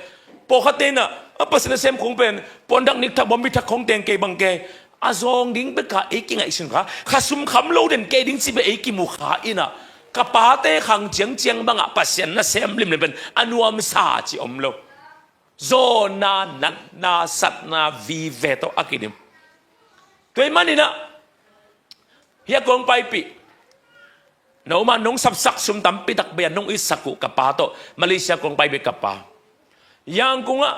pawlkhatte in ah a Pasian nasem khawng pen puanthak nikthak bawmpi thak khawng teng kei bang kei. A zawng ding bek a ei kingaihsun kha, kha sum kham lo den kei ding ci bek ei kimu kha in ah, ka pate khang ciangciang bang ah Pasian nasem limlim pen a nuamsa ci om lo. Zawhna, natna, satna vive tawh a kidim. Tua ahih manin ah, hih a kong paipih, no mah nong sapsak sum tampi tak bei a nong itsak uh ka pa tawh, Malaysia kong paipih ka pa, Yangon ah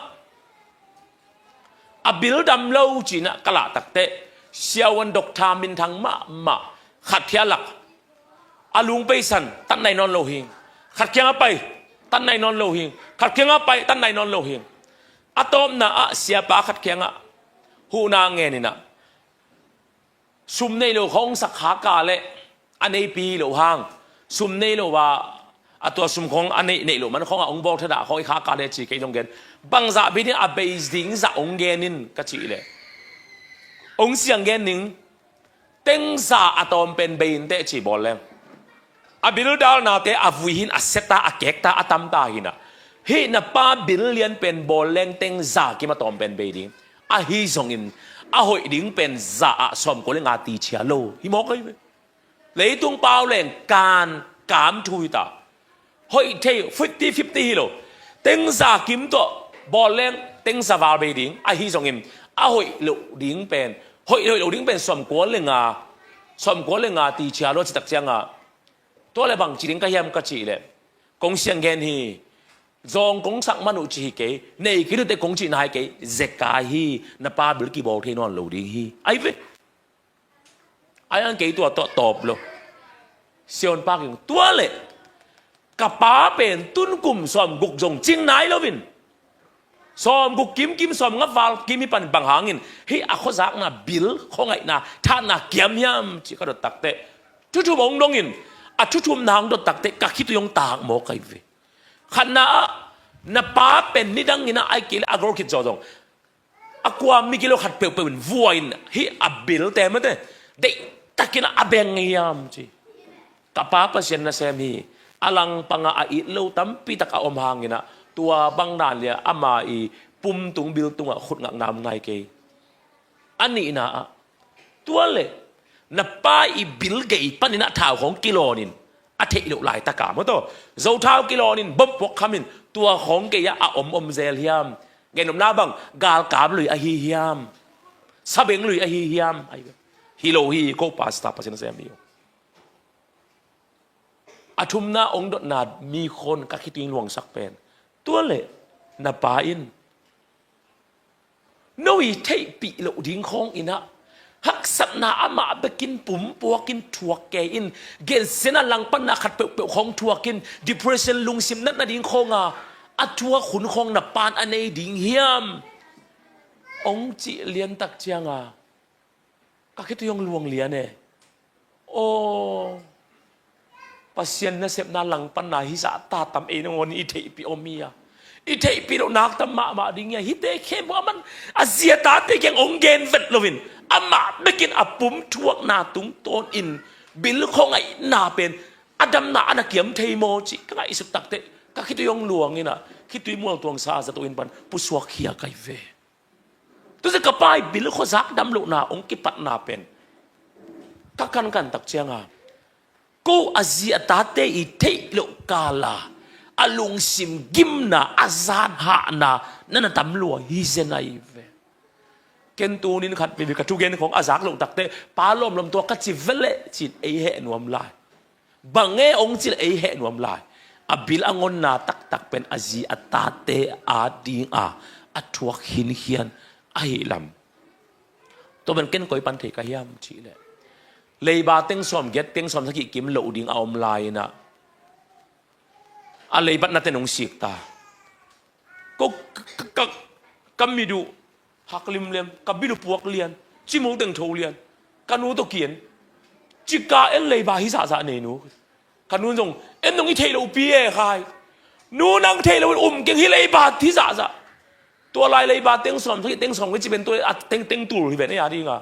a bil dam lo ci-in ah ka lah takteh, siavuan doctor minthang mahmah khat khia lak, a lung peisan, tan nai nawn lo hi. Khat kiangah pai, tan nai nawn lo hi. Khat kiangah pai, tan nai nawn lo hi. A tawpna ah siapa khat kiangah huhna ngen in ah, sum nei lo khawng sak kha ka leh, a neipi lo hang, sum nei lo a, a tua sum khawng a neih, neih loh man khawng a hong bawl thadah khawng i kha ka leh ci kei zong gen. Bangzah bei ding, a bei ding zah hong gen in ka cih leh, hong siang gen ning. Teng za a tawm pen bei inteh ci bawl leng, a bil dalnate a vui hi-in, a sia ta, a kek ta, a tam ta hi-in ah, hih na pa bil lian pen bawl leng teng za kim a tawm pen bei ding. Ahi zongin a hoih ding pen za ah sawmkua le nga tichia lo hi mawk ahi ve. Leitung pau leng kan kam thu hi ta. Hoih thei, fifty fifty hi lo. Teng za kim tawh bawl leng teng za val bei ding. Ahi zongin a hoih loh ding pen, hoih, hoih loh ding pen sawmkua le nga, sawmkua le nga tichia lo ci tak ciangah, tua leh bang ci ding ka hiam ka cih leh, kong siang gen hi. Zawng kong sak man uh ci hi kei, nei kei dute kong cihna hi kei, zeka hi, na pa bil kibawl thei nawn lo ding hi. Ahi ve. Ai ang kei tua tawh tawp lo. Sion pa king tua leh, ka pa pen tun kum sawmguk zong cing nai lo in, sawmguk kim kim, sawmnga val kim hi pan bang hangin hih a khuazakna bil khuangaihna thahatna kiam hiam ci ka dot takteh, thu thum hong dong in, a thu thumna hong dot takteh ka khitui hong taak mawk ahi ve. Khatna ah, na pa pen nidang in ah ai kei leh a gol khit zawh zong, a kua mi kilo khat peuhpeuh in vua in hih a bilte mate deihtakin a beng hiam ci. Ka pa Pasian nasem hi. A langpangah a it lo tampi tak a om hangin ah, tua bang dan lian ama i pum tung bil tungah khut ngakna om nai kei. A nihna ah, tua leh na pa i bil gei panin ah thau khawng kilawn in, a theih loh laitak a maw taw, zo thau kilawn in, bom puak kham in, tua khawng gei ah a om om zel hiam? Gen nopna bang, galkap lui ahi hiam? Sabeng lui ahi hiam? Ahi ve. Hi lo hi, ko pastor Pasian nasem hi. A thumna hong dotna mi khawng ka khitui luangsak pen, tua leh na pa in no i theihpih loh ding khawng in ah, haksatna amah bekin pum puakin thuak kei in, gensiatna langpanna khat peuhpeuh khawng thuakin, depression, lungsim natna ding khawng a, a thuak hun khawng na pan a nei ding hiam? Hong cih liantak cianga ka khitui hong luang lian e. Aw, Pasian nasepna langpanna hi zah ta tam, ei nangawn i theihpih om hi a, i theihpih loh nak tam mahmah ding hi a, hihte khempeuh a man a zi a tate kiang hong gen vet loin, amah bekin a pum thuakna tungtawnin bil khuangaihna pen a damna a na kiam thei maw cih ka ngaihsut takteh ka khitui hong luang in a, khitui mualtuangsa a zato in pan pusuak khia ka hi ve. Tua zia ka pa i bil khuazak dam lohna hong kipatna pen ka kankan tak cianga, ko a zi a tate i theih loh kala a lungsim gimna, a zan hahna na na tam lua hi zen ahi ve. Ken tunin khat vivi ka thugen khawng a zak loh takteh pa lawmlawm tua ka ci veleh cin ei heh nuam lai. Bang e hong cih leh ei heh nuam lai. A bil a ngonna taktak pen a zi a tate adinga a thuak khinkhian ahihlam. Tua pen ken koi pan thei ka hiam cih leh, leiba teng sawm giat, teng sawm sagih kim loh ding a om lai-in ah, A leibatna ten hong sik ta. Ko ka, ka, ka mit uh hak limlem, ka bil uh puak lian, cimul teng tho lian, ka nu tawh kian. Cika en leiba hi zahzah nei nu. Ka nu zong, en nong i theih loh pi e khai. Nu nang theih loh um keng hi leiba hi zahzah. Tua lai leiba teng sawm, teng sawm ka ci pen tua a teng, teng tul hi pen ei a dinga.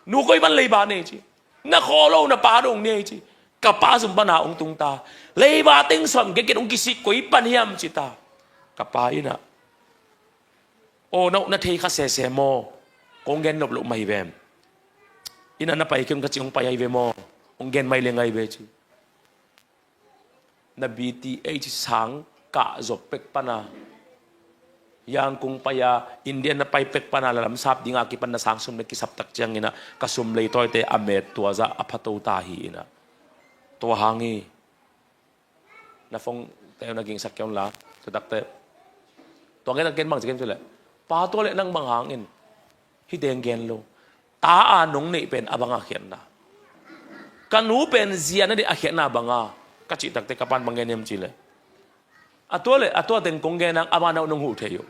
Nu koi ban leiba nei ci. Na khaw lo na pa dong nei ci. Ka pa sum pana hong tung ta. Leiba teng sawm kekek hong kisik koi pan hiam ci ta. Ka pa ina. Aw, na, na thei kha sese maw? Kong gen nop loh mai ve. Ina na pai keng ka ci hong pai ai ve maw? Hong gen mai leng ai ve ci. Na B T H sang kah zop pek pana Yangkung pai a, India na pai pek pana la lamsap dinga kipan na sang sum le kisap tak ciangina ka sum leitawite a met tua zah a phato ta hi ina. Tua hang hi. Na phone te na gingsak kei un la. Tutakte tua gen a gen bang ci ken cu le. Pa tua le nang bang hangin hih deng gen lo. Ta a nong neih pen a bang a khiatna. Ka nu pen zia na dih a khiatna banga ka cih takte ka pan bang gen hiam ci le. A tua le a tua teng kong gen ang ama nau nong huh thei uh.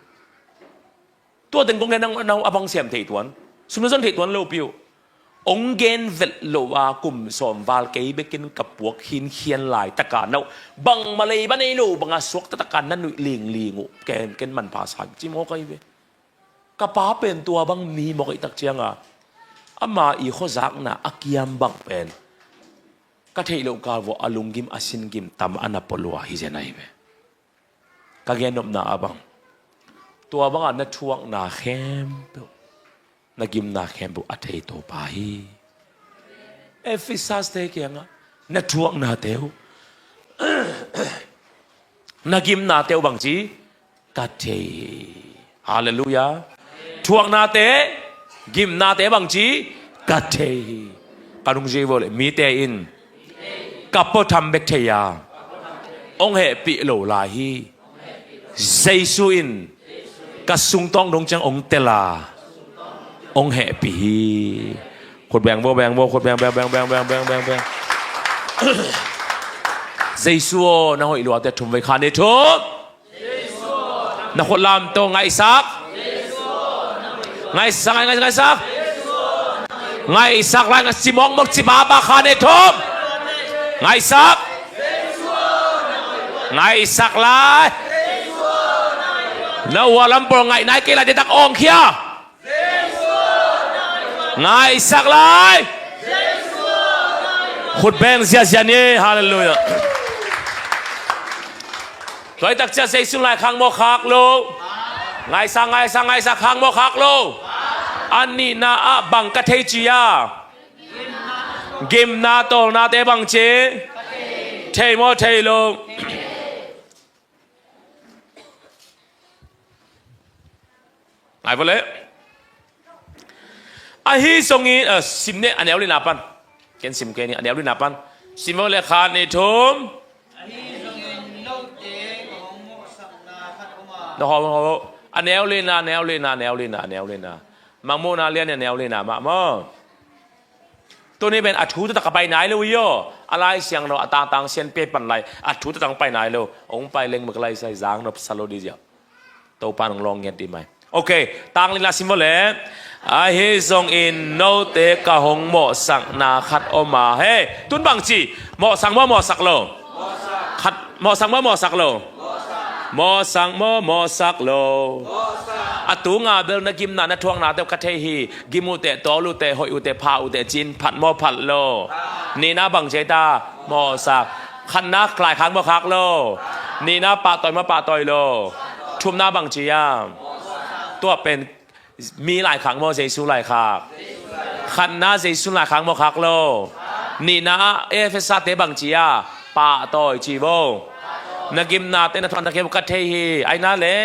Tua teng kong gen ang nau a bang siam thei tuan. Sum na zon thei tuan lo pi uh. Ong gen vet lo a kum sawm val kei bekin ka puak hinkhian lai taka nau. Bang malei ba nei lo banga suak taka na nuih lingling uh. Ken, ken manpha sa ci maw kai ve. Ka pa pen tua bang mi mawk ih tak cianga ama i khuazakna a kiam bang pen ka theih loh kal vua a lunggim a singim tam a na pua lua hi zen ahi ve. Ka gennopna a bang tua banga na thuakna khempeuh na gimna khempeuh a thei Topa hi. Efesas te kiangah na thuaknate uh na gimnate uh bangci ka thei hi. Halleluiah. Thuaknate gimnate bangci ka thei hi. Ka nungzui vawleh mite in ka puatham bek thei a ong hehpih lo lai hi. Jesu in ka sungtawng dong ciang ong tel a ong hehpih hi. Khut beng bo, beng bo, khut beng, beng, beng. Jesu aw, na hoih luate thum vei khan i thum. Na khut lam to ngaihsak. Ngaihsak, ngaihsak, ngaihsak. Ngaihsak lai, ngaihsak, ci mawkmawk, ci baba khan i thum. Ngaihsak. Ngaihsak lai. Na ua lam pawl ngaih nai kei lai detak awngkhia. Ngaihsak lai. Khut beng ziazia ni. Halleluiah. Tua i takcia Jesu lai khang maw khak lo. Ngaihsak, ngaihsak, ngaihsak, khang maw khak lo. A nihna ah bang ka thei ci a. Gimna tawlnate bang ci. Thei maw thei lo. Ngai vawleh. Ahi zongin, ah, sim ne a neu lina pan. Ken sim kei ni a neu lina pan. Sim vawleh khan i thum. Ahi zongin note ka hong mawhsakna khat om a. Na hawm, hawm, hawm. A neu lina, neu lina, neu lina, neu lina. Mangmuhna lian a neu lina mah maw. Tuni pen a thu taktak a pai nai lo hi aw. A Lai Siangtho a tangtang sian pe pan lai a thu taktak a pai nai lo. Ong pai leng mak lai sai zang nop sa lo di ziah. Topa nong lawng ngiat di mai. Ok, tang lina sim vawleh. Ahi zongin note ka hong mawhsakna khat om a. He, tun bang ci. Mawhsak maw mawhsak lo. Khat, mawhsak maw mawhsak lo. Mawhsak maw mawhsak lo. A tunga bel na gimna na thuaknate uh ka thei hi. Gim uh teh, tawl uh teh, hoih uh teh, pha uh teh, cin phat maw phat lo. Nihna bang ci ta. Mawhsak. Khatna lai khak maw khak lo. Nihna pahtawi maw pahtawi lo. Thumna bang ci a. Tua pen mi lai khak maw Jesu lai khak. Khatna Jesu lai khak maw khak lo. Nihna ah Efesa te bang ci a. Pahtawi ci vo. Na gimnate na thuaknate uh ka thei hi. Aina le.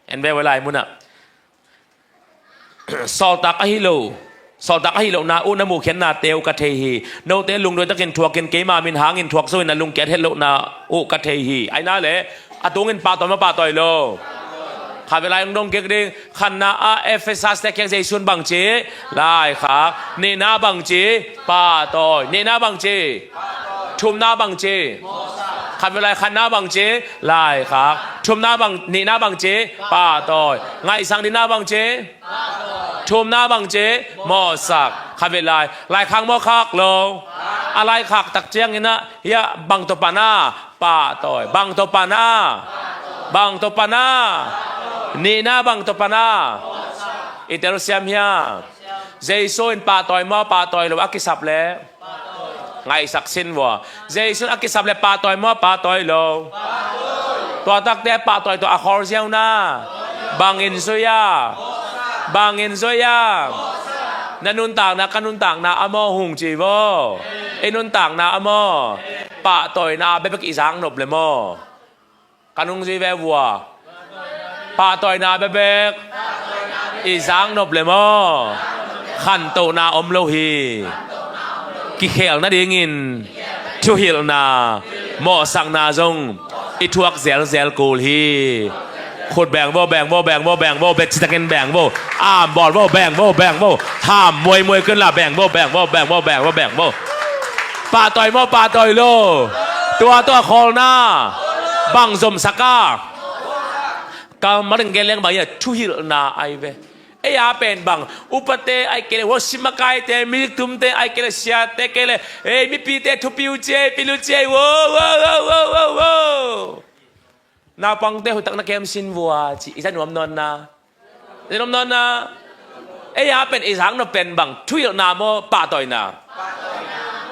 En ve vai lai munah. Sawltak ahi lo. Sawltak ahi lohna uh na muhkhiatnate uh ka thei hi. Note lungduai takin thuakin keima min hangin thuak zo in a lungkiat het lohna uh ka thei hi. Aina le a tungin pahtawi maw pahtawi lo. Kha ve lai ong dong kik ding. Khatna ah Efesas te kiang Jesu in bang ci. Lai khak. Nihna bang ci. Pahtawi. Nihna bang ci. Thumna bang ci. Khatvei lai, khatna bang ci? Laikhak. Thumna bang, nihna bang ci? Pahtawi. Ngaihsak nihna bang ci? Thumna bang ci? Mawhsak. Khatvei lai, laikhak mawhkhak lo? A laikhak tak ciangin ah, hiah bang tawh pan a? Pahtawi. Bang tawh pan a? Bang tawh pan a? Nihna bang tawh pan a? I telsiam hiam? Jesu in pahtawi maw, pahtawi lo a kisap leh? Ngaihsak sin vua. Jesu in a kisap leh pahtawi maw, pahtawi lo? Tua takte pahtawi tawh a khawl ziau na. Bangin zui a? Bangin zui a? Na nuntakna, ka nuntakna a maw hong ci vo. I nuntakna a maw? Pahtawina bekbek i zak nop leh maw? Ka nung zui ve vua. Pahtawina bekbek i zak nop leh maw? Khantohna om lo hi. Kikhel nadingin thuhilhna, mawhsakna zong i thuak zelzel kul hi. Khut beng vo, beng vo, beng vo, beng vo, bek citakin beng vo. Am bawl vo, beng vo, beng vo. Ham muaimuai kei un la, beng vo, beng vo, beng vo, beng vo, beng vo. Pahtawi maw, pahtawi lo? Tua, tua khawlna bang zomsak a? Ka maring gen leng bang hiam? Thuhilhna ahi ve. Ei a pen bang, upate ahi kei leh, worship makaite, music tumte ahi kei leh, siate kei leh, ei mipite thupi uh ci ei, pil uh ci ei, wo, wo, wo, wo, wo, wo. Naupangte hoihtak na kem sin vua ci, i za nuam nawn na. I za nuam nawn na. Ei a pen i zak nop pen bang, thuhilhna maw, pahtawina?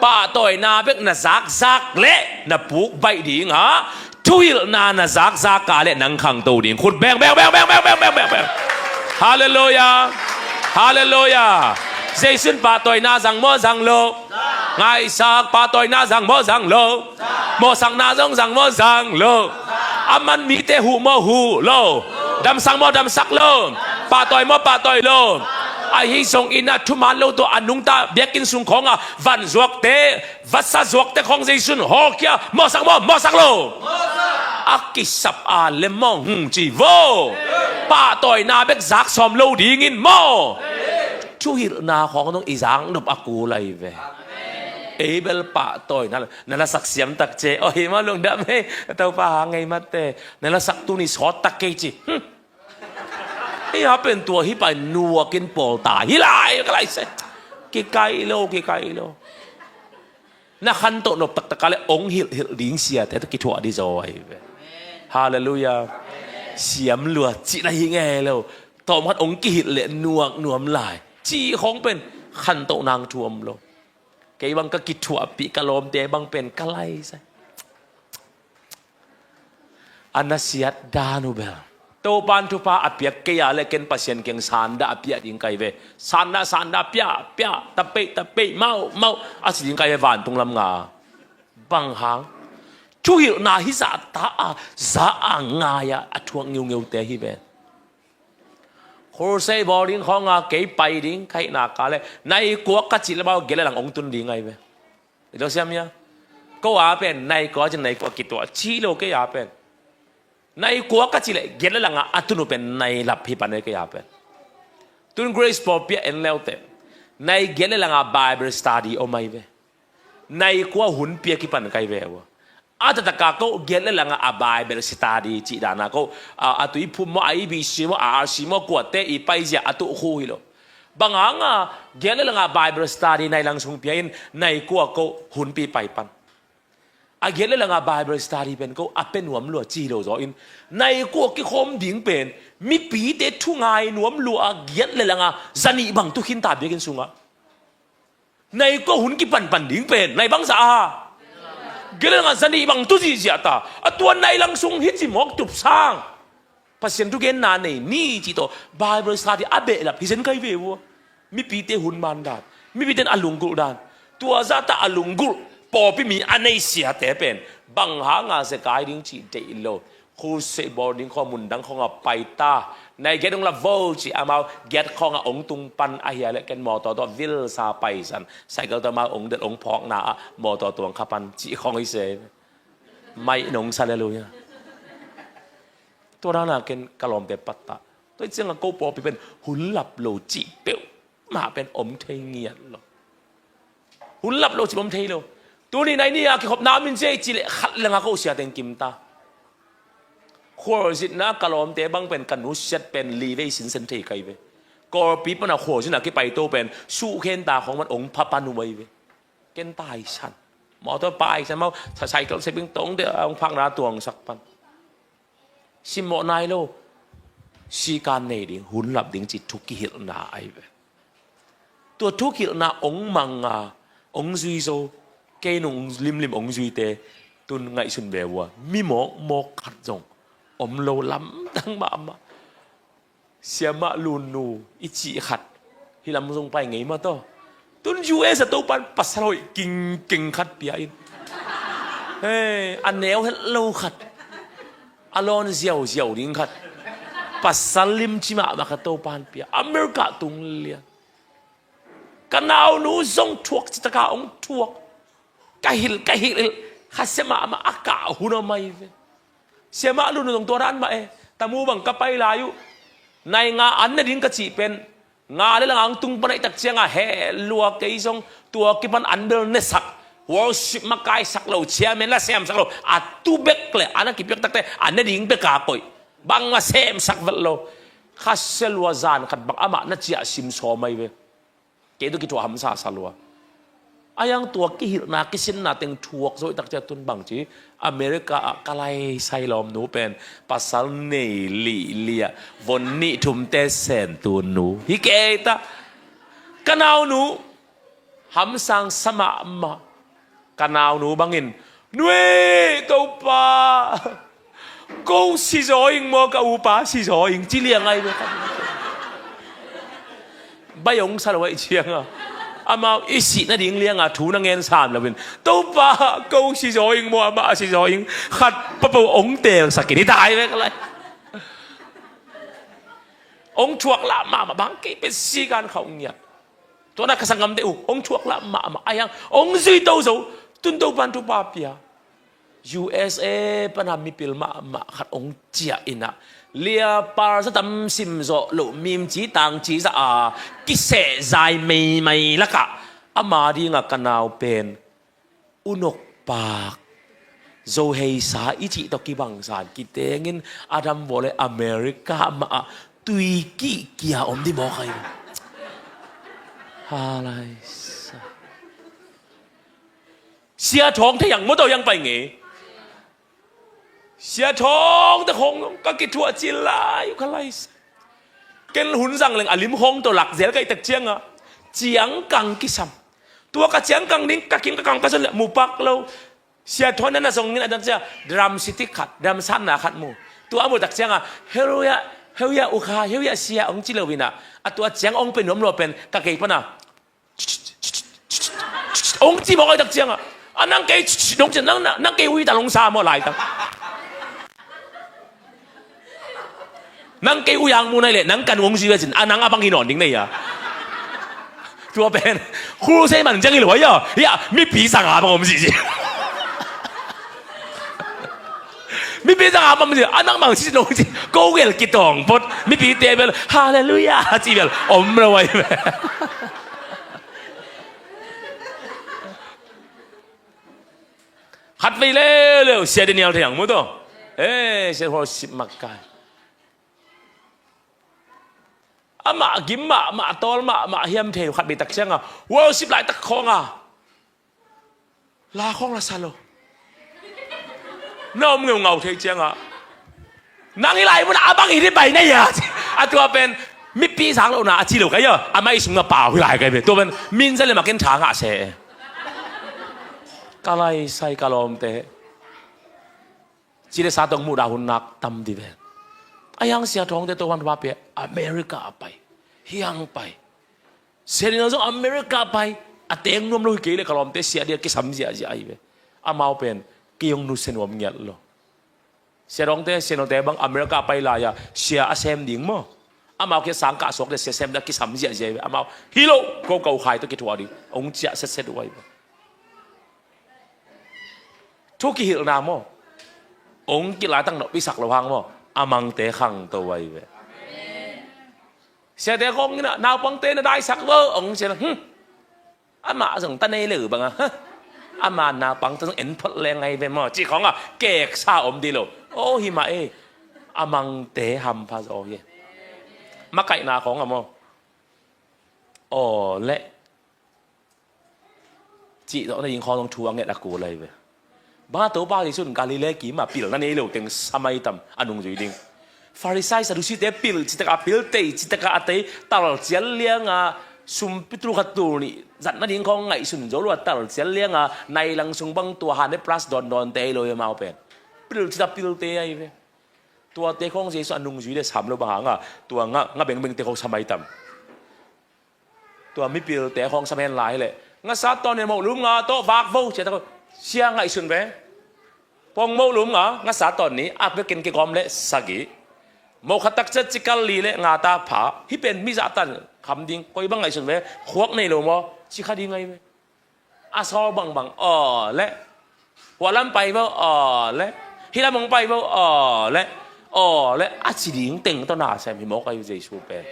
Pahtawina bek na zakzak leh na puk baih ding a, thuhilhna na zakzak a leh nang khangto ding. Khut beng, beng, beng, beng. Halleluiah. Halleluiah. Jesu in pahtawina zang maw, zang lo? Ngaihsak, pahtawina zang maw, zang lo? Mawhsakna zong zang maw, zang lo? Aman mite huh maw, huh lo? Damsak maw, damsak lo? Pahtawi maw, pahtawi lo? Ahi zongin a thuman lo tawh a nungta biakinn sung khawng a van zuakte, vasa zuakte khawng Jesu in hawlkhia, mawhsak maw, mawhsak lo? A kisap a leh maw hong ci vo. Pahtawina bek zak sawm lo dingin maw? Thuhilhna khawng zong i zak nop a kul ahi ve. Ei bel pahtawina, na lasak siam tak ci ei. Aw, hi maw, lungdam ei, Topa hang ngei mate. Na lasak tuni sawt tak kei ci. Hmm. Ei a pen tua hi pai nuakin pawl ta hi lai, ka lai se. Kikai lo, kikai lo. Na khantoh nop taktak a leh ong hilhhilh ding siate tawh kithuah ding zaw ahi ve. Halleluiah. Siam lua cih na hi ngei lo. Tawmkhat ong kihilh leh nuak nuam lai. Cih khawng pen khantoh nang thu om lo. Kei bang ka kithuahpih, ka lawmte bang pen ka lai sai. A nasiat dan uh bel, Topa'n thupha a piak kei a leh ken Pasian kiang sandah a piah ding ka hi ve. Sandah, sandah, piah, piah, tapeih, tapeih, mau, mau, a ci ding ka hi ve vantung lam nga. Bang hang? Thuhilhna hih zahta a, za a ngai a, a thuak ngeungeute hi ve. Crusade bawl ding khawng a kei pai ding ka hihna ka leh nai kua ka cih leh amau giat leh lang ong tun ding ahi ve. I lo siam hia? Ko a pen nai kua cin nai kua kituah ci lo kei a pen. Nai kua ka cih leh giat leh lang a a tun uh pen nai lap hi pan ei kei a pen. Tun Grace pawlpi ah en leuteh, nai giat leh lang a Bible study om ahi ve. Nai kua hun piak hi pan ka hi ve ua. A taktak a ko giat leh lang a a Bible study cih dan a ko, a, a Tuiphum maw, a A B C maw, a R C maw, kuate i paizia a tuh khu hi lo. Bang hang a giat leh lang a Bible study nai lang sung pia in nai kua ko hunpi pai pan. A giat leh lang a Bible study pen ko a pia nuam lua ci lo zaw in, nai kua kikhawm ding pen mipite thu ngai nuam lua a giat leh lang a zanih bang tu khin ta biakinn sungah. Nai kua hun kipanpan ding pen nai bangzah a, giat leh lang a zanih bang tu zihziah ta. A tua nai lang sung hih ci mawk tup sang Pasian thugenna nei ni cih tawh Bible study a behlap hi zen ka hi ve ua. Mipite hun man dan, mipite in a lunggulh dan, tua zahta a lunggulh pawlpi mi a nei siate pen bang hang a zekai ding cih deih lo. Crusade bawl ding khawng mun dang khawng a pai ta. Nai giat ong lap vo cih amau giat khawng a ong tung pan ahi a leh ken mawtaw tawh vilsa paisan, cycle tawh amau ong delh ong phawkna ah mawtaw tuang kha pan cih khawng hi se. Mai nong sa, halleluiah. Tua dan a ken ka lawmte pattah. Tua hi ciang a ko pawlpi pen hun lap lo cih peuhmah pen om thei ngiat lo. Hun lap lo cih om thei lo. Tuni nai ni a kikhopna min cia i ci leh khat leng a ko sia teng kim ta. Khualzinna ka lawmte bang pen ka nusiat pen li vei sinsen thei kai ve. Kawlpi pana khualzinna kipai to pen suhkhen ta khong man ong pha pan uh ai ve. Ken taisan. Mawtaw paisan mau, sa cycle seping tong de ong phakna tuangsak pan. Simmawh nai lo. Sikan nei ding, hun lap ding ci thu kihilhna ai ve. Tua thu kihilhna ong mang a, ong zui zo. Kei nung limlim ong zuite tun ngaihsun ve ua. Mi mawkmawk khat zong om lo lamdang mahmah. Siamah Lunnu i cih khat hi lam zong pai ngei mah tawh. Tun U S a Topan pasal hoih kingkeng khat pia in. Hei, a neu het lo khat, a lawn ziauziau ding khat, pasal limci mahmah khat Topan pia. America tung lian. Ka naunu zong thuak citaka ong thuak. Ka hilh, ka hilh, hilh. Khasia mahmah a kah hun a mai ve. Siamah Lunnu zong tua dan mah e. Tamu bang ka pai lai uh. Nai nga an ne ding ka cih pen nga le lang ang tung pan a i tak cianga he lua kei zong tua kipan an bel nesak. Worship makaisak lo, chairman la semsak lo. A tu bek le an a kipiak takte an ne ding bek a koih. Bang ma semsak vet lo. Khasia lua zan khat bang amah na ciah sim sawm ai ve. Kei tu kithuah hamsa sa lua. A yang tua kihilhna kisinna teng thuak zo i tak cia tun bang ci. America ah ka lai sai lawmnu pen pasal nei lihliah von nih thumte sen tunu hi kei ta. Ka naunu hamsang sa mahmah. Ka naunu bangin, "Nui, Topa, ko sizaw ing maw, ka upa sizaw ing," ci liang ai ve. Bai ong sa lo ai cianga amau i sih nading lianga thu na ngen sam loin, "Topa, ko sizaw ing maw, amah a sizaw ing," khat papo ong telsak in hi ta ai ve ka lai. Ong thuak lah mahmah bang kei pen sikan khauh ngiat. Tua na ka sanggamte uh ong thuak lah mahmah a hiang ong zui to zo. Tun Topan thupha pia. U S A pana mipil mahmah khat ong ciah inah lia par za tam sim zawh loh mimci tangci za a kiseh zai meimai lakah ama dinga ka nau pen unok pak zo heisa i cih tawh kibangsan kitengin Adam vawle America mah ah tui kihkia om di mawk ai. Halaisa. Sia Thawng thei ang maw tawh yang pai ngei. Sia Thawng te khawng ka kithuah cil lai uh ka laisa. Ken hun zang leng a lim khawng tawh lak zel ka i tak cianga ciangkang kisam. Tua ka ciangkang ding ka kim ka kang ka zon leh mu pak lo. Sia Thawng na na zong in a dan cia drum stick khat, drum sanna khat mu. Tua a mu tak cianga heuya, heuya ukha, heuya sia ong ci lo inah a tua ciang ong pe nuam lua pen ka kei pana ong ci mawk ai tak cianga a nang kei nong ci nang nang kei ui ta long sa maw lai tak. Nang kei ui ang mu nai leh nang kan ong ci ve cin a nang a bang hi nawn ding nei a. Tua pen khul sei man ciang hi lo ai a. Hiah mipi sanga bang om ci ci. Mipi zang a bang ci a nang bang ci nong ci ko gel kitawng pot mipite bel hallelujah ci bel om lo ai. Khat vei leuleu sia Daniel thei ang mu tawh. Eh, sia worship makai. Amah gim mahmah tawl mahmah hiam thei khat vei tak cianga worship laitak khawnga la khawng la sa lo. Na om ngeungau thei cianga nang hi lai munah a bang hi dih pai na ia. A tua pen mipi sang lohna a ci lo kai a amah i sungna pau hi lai kai ve tua pen min za le makin tha ngah se. Ka lai sai ka lawmte. Ci le sa tong muhdah hun nak tam di ve. A hiang Sia Thawngte to van va pe America a pai. Hiang pai. Sia Daniel zong America pai a teng nuam lo hi kei le ka lawmte sia dia kisam ziahziah ahi ve. Amau pen kei hong nusia nuam ngiat lo. Sia Dawngte, Sia Note bang America pai lai-a sia a sem ding maw? Amau kia sang kah suakte sia sem dia kisam ziahziah ahi ve. Amau hi lo ko ko khai tawh kithuah ding hong ciah setset uh ahi ve. Thu kihilhna maw? Hong kilaitak nop i sak lo hang maw? A mangte khangto ahi ve. Siate khawng inah naupangte na daisak vo hong sia na. Hmm. Amah zong ta nei leu banga. Ama naupang tawh zong en phot leng ngai ve maw, cih khawng a keksa om dih lo. Aw hi mah e. A mangte hampha zaw hi. Makaihna khawng a maw. Aw leh cih zawh nading khawng zong thu a nget a kul ahi ve. Bang a Topa Jesu in Galilee kim a pilna nei lo teng sa mai tam a nungzui ding. Farisai Sadusite pil citak a pil tei citak a a tei tal cial lianga sumpi tul khat tul nih zat nading khawng ngaihsun zo lo a tal cial lianga nai lang sung bang tua hane plus dawndawn te ahi lo hi amau pen. Pil citak pilte ahi ve. Tuate khawng Jesu a nungzui le sam lo bang hanga tua nga, nga bengbengte khawng sa mai tam. Tua mipilte khawng sam hen lai hileh ngasa tawn ni moh lum nga tawh vak vo cia tak sia ngaihsun ve. Pong moh lum nga ngasa tawn ni a pekin kigawm le sagih. Moh khat takcia cikal li le nga ta pha hi pen mi zahtan kham ding koi bang ngaihsun ve. Khuak nei lo maw ci kha ding ngai ve. A sawl bangbang aw le. Hua lam pai vo aw le. Hi lam hong pai vo aw le. Aw le a ci ding teng tawh na sem hi mawk ahi Jesu pen.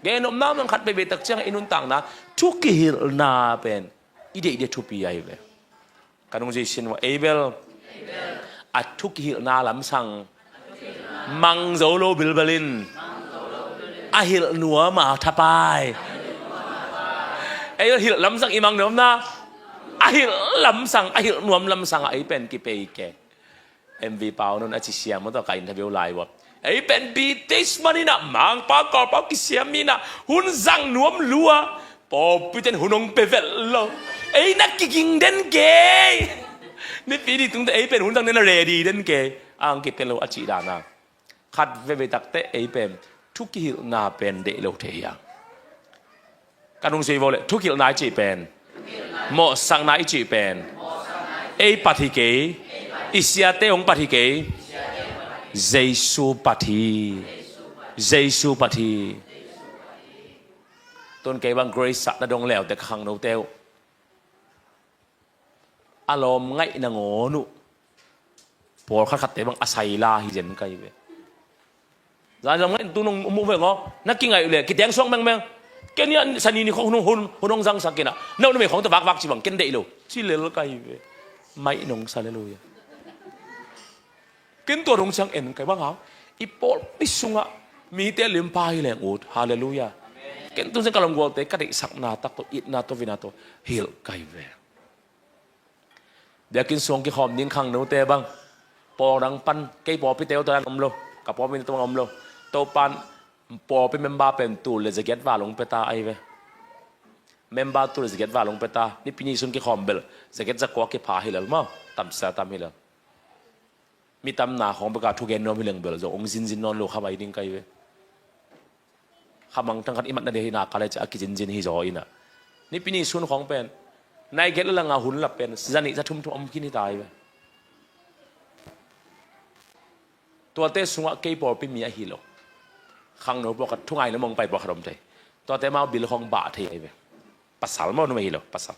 Gen nopna mang khat veve tak ciang i nuntakna thu kihilhna pen i deih dia thupi ahi ve. Ka nungzui sin ua ei bel a thu kihilhna lamsang mang zo lo bilbel in a hilh nuam a thapai. Ei bel hilh lamsang i mang nuamna a hilh lamsang a hilh nuam lamsang a ei pen kipei ke. M V Pau nun a ci siam maw tawh ka interview lai ua. Ei pen British man inah Mangpau Kawlpau kisiam inah hun zang nuam lua. Pawlpi ten hun hong pe vet lo. Ei na kiging den kei. Nipi ni tungte ei pen hun zang den a ready den kei. A hong kipia lo a cih dana. Khat veve takte ei pen thu kihilhna pen deih lo thei hiang. Ka nungzui vo le thu kihilhna i cih pen mawhsakna i cih pen ei pat hi kei. I siate hong pat hi kei. Jesu pat hi. Jesu pat hi. Tun kei bang grace sahna dong leute ka khangnote uh a lawm ngaih nangawn uh pawlkhat khatte bang a saila hi zen kai ve. Zan zong ngaih tu nong mu ve ngaw na kingaih uh le kiteng suang mengmeng. Ken ia sani ni khong hun hun hun hong zangsak kinah na uh na mei khong ta vakvak ci bang ken deih lo ci lel kai ve. Maih nong sa lel uh ia. Ken tua dong ciang en kai bang hau i pawlpi sungah mite limpha hi leng ut. Halleluia. Ken tun ciang ka lomgualte ka deihsakna tak tawh itna tawh vina tawh hilh kai ve. Biakinn sung kikhawm ding khangnote bang pawng dang pan kei pawlpite uh tawh an om lo. Ka pawlpite tawh bang om lo. Topan pawlpi member pen tul le zagiat val hong peta ahi ve. Member tul le zagiat val hong peta nipi ni sun kikhawm bel zagiat zakua kipha hi lel maw. Tamsa tam hi lel. Mi tamna khawng beka thugen nuam hi leng bel zong hong zinzin nawn lo kha mai ding kai ve. Kha mangthang khat i matna ding hi naka le ci a kizinzin hi zaw inah nipi ni sun khawng pen nai gelh langa hun lap pen zanih za thumthum om khin hi tai ve. Tuate sungah kei pawlpi mi ahi lo khangno pawlkhat thungai na mong pai pawlkhat om thei. Tuate mau bil khawng bah thei ahi ve. Pasal maw numei hi lo pasal.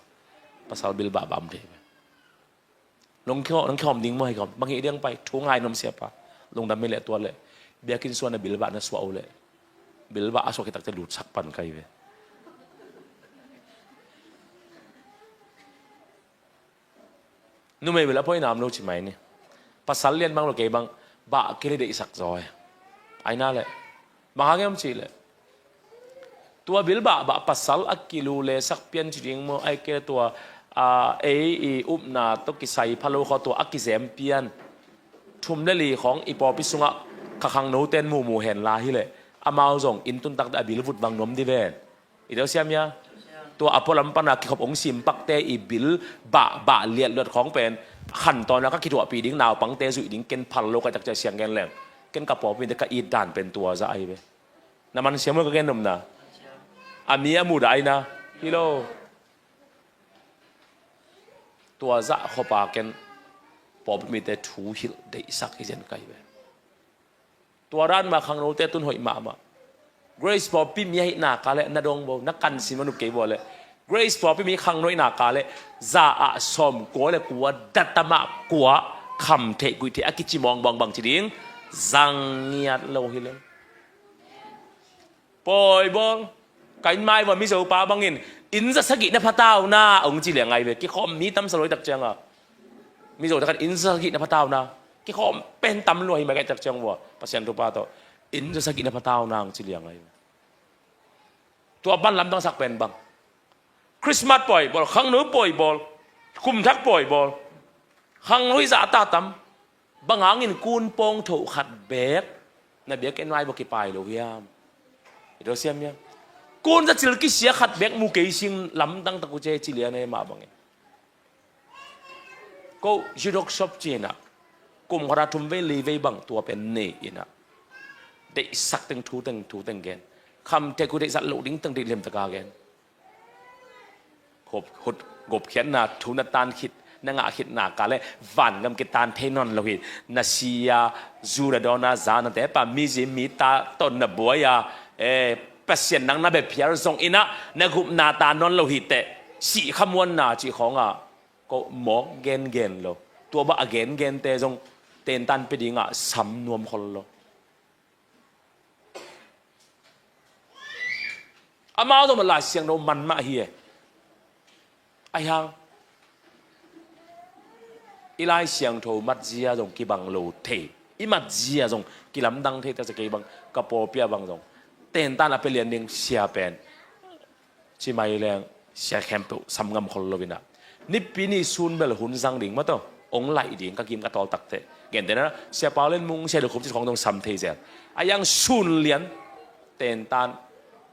Pasal bil bah bah om thei ahi ve. Nong khawm ding maw hi khawm bang hi diang pai thu ngai nom siapa. Lungdam mi leh tua leh biakinn suan a bilbah na suah uh leh bilbah a suah kitakte lutsak pan kai ve. Numei bel a poi nam lo ci mai ni. Pasal lian bang lo kei bang bah kili deihsak zaw e. Aina leh bang hang em cih leh tua bilbah bah pasal a kilu le sak pian ci ding maw ai ke tua ei i upna tawh kisai phalo khaw tua a kizem pian thum le li khawng i pawlpi sungah kha khangnoten muhmuh hen la hileh amau zong inn tuntakte a bil vut vang nuam di ven. I deuh siam ia tua a pualam pana kikhop ong simpakte i bil bah bah liatluat khawng pen khantawn a ka kituahpih ding naupangte zuih ding ken phal lo ka takcia siang gen leng ken ka pawlpite ka it dan pen tua zah ahi ve. Na man siam lo ka gen nomna a mi a mudah aina hi lo. Tua zah khawpa ken pawlpi mite thu hilh deihsak hi zen kai ve. Tua dan mah khangnote tun hoih mahmah. Grace pawlpi mi ahih naka le na dong bo na kansin manup kei bo le Grace pawlpi mi khangno ahih naka le za ah sawm kua le kua datamah kua kham theih guih theih a kici mawng bangbang ci ding zang ngiat lo hi lo. Pawi bawl ka inn mai vua mizo pa bangin Inn za sagih na pha ta uh na, hong ci liang ahi ve. Kikhawm mi tam sa lua hi tak ciang a, Mizo te khan inn za sagih na pha ta uh na, kikhawm pen tam lua hi mai ka hih tak ciang vua, Pasian thupha tawh inn za sagih na pha ta uh na, hong ci liang ahi ve. Tua pan lamdang sak pen bang? Christmas pawi bawl, khangno pawi bawl, kumthak pawi bawl. Khangno i zahta tam. Bang hangin kun pawng tho khat beek na biakinn vai bawh kipai lo hiam? I do siam hiam? Kun za cil kisia khat beek mu kei sing lamdang tak uh ci lian e mah bangin. Ko Zudok shop ci-in ah, kum khat a thum vei li vei bang tua pen nei in ah, deihsak teng thu teng thu teng gen. Kham tek uh deihsak loh ding teng deih liam taka gen. Gop, hut, gopkhiatna thu na tan khit, na ngah khit nak leh vangam kitan thei nawn lo hi. Na si a, zu na dawn a, za na tep a, mizia mita tawh na buai a, eh, Pasian nang na bia phial zongin ah na gupna ta nawn lo hi teh. Sih kha muanna cih khawng ah ko mawk gengen lo. Tua bang a gengente zong tentan pia ding ah sam nuam khol lo. Amau zong Lai Siangtho man mah hi e. Ahi hang i Lai Siangtho matzia zong kibang lo thei, i matzia zong kilamdang thei ta cia kei bang, ka pawlpi ah bang zong tentan a pia lian ding sia pen ci mai leng sia khempeuh sam ngam khol lo in ah, Nipi ni sun bel hun zang ding mah tawh hong laih ding ka kim ka tawl tak teh. Gentehna, Sia Pau Lian Mung, Sia Dok Khup cih khawng dong sam thei zel. A yang sun lian tentan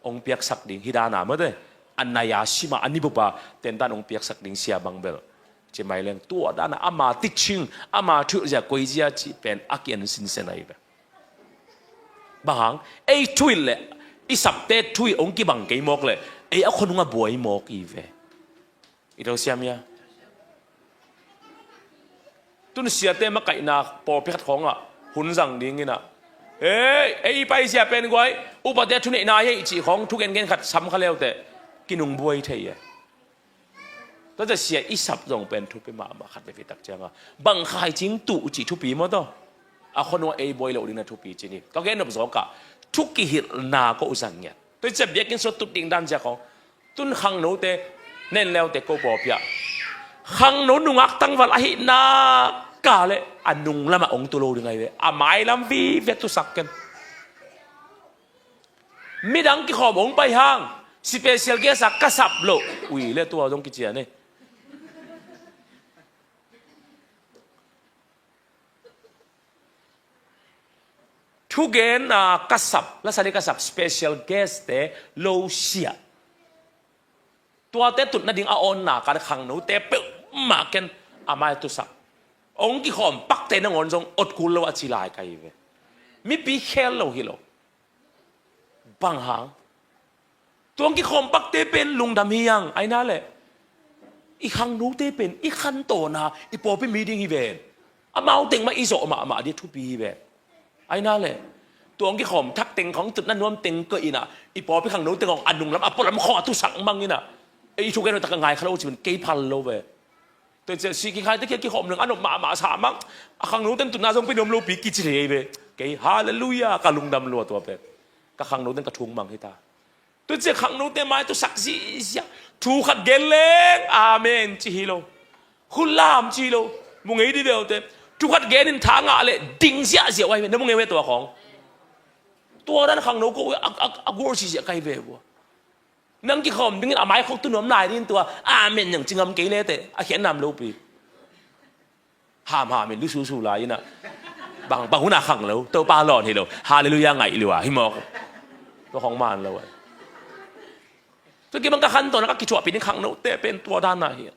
hong piaksak ding hi dan a mah teh. A nai a sim a, a ni bup a tentan hong piaksak ding sia bang bel ci mai leng tua dan a ama teaching, ama thuhilh zia koi zia cih pen a ki-en sinsen ahi ve. Bang hang, ei thuhilh leh i sapte thuhilh hong kibang kei mawk leh ei a khuanung a buai mawk hi ve. I do siam hia? Tun siate makaihna pawlpi khat khawng ah hun zang ding in ah, ei, ei paizia pen guai, upate thuneihna hi ei cih khawng thu gengen khat sam kha leuteh kinung buai thei e. Tua cia sia i sap zong pen thupi mahmah khat veve tak ciang a, bang khaicing tuh cih thupi maw tawh? A khuanung a ei buai loh ding na thupi cih ni. Ka gen nop zawk ah thu kihilhna ko uh zang ngiat. Tua cia biakinn sung tut ding dan cia khawng, tun khangnote nen leuteh ko pawlpi ah khangno nungak tangval ahihna ka leh a nunglam ah hong tu lo ding ahi ve. A mailam vive tusak ken. Midang kikhawm hong pai hang special guest a ka sap loh. Ui le tua zong kician e. Thugen a ka sap, lasa ding ka sap special guest te lo sia. Tuate tutna ding a awnna ka khangnote peuhmah ken a mai tusak. Hong kikhawm pakte nangawn zong ot kul lo a ci lai ka hi ve. Mipi khel lo hi lo. Bang hang? Tuang kikhawm pakte pen lungdam hi hang, aina leh i khangnote pen i khantawn a i pawlpi mi ding hi ven. Amau teng mah i zawh mahmah ding a thupi hi ven. Aina leh tuang kikhawm thak teng khawng tutna nuam teng koih in ah i pawlpi khangno teng khawng a nunglam a pualam khawng a tusak mang in ah, ei thu gen tak a ngai kha lo cih pen kei phal lo ve. Tua ciah sih kikhaite kia kikhawm leng a nop mahmah sa mang. A khangno ten tutna zong pi nuam lopi kici thei ve. Kei halleluiah ka lungdam lua tua pen. Ka khangno ten ka thung mang hi ta. Tua ciah khangnote mai tusak zihziah. Thu khat gen leng amen ci hi lo. Hun lam ci hi lo. Mu ngei di ve uh te. Thu khat gen in tha ngah leh ding ziahziah uh ahi ve. Na mu ngei ve tua khawng. Tua dan khangno ko a, a, a gual ziahziah ka hi ve vua. Nang kikhawm dingin a maikhok tu nuam lai ding tua amen nang ci ngam kei le teh a khian nam lopi. Hamham in lususu lai in ah bang, bang hun a khang lo, Topa lawn hi lo, halleluiah ngaih lua hi mawk. Tua khong man lo ai. Tua kibang ka khantawn a ka kithuahpih ding khangnote pen tua dan ah hi.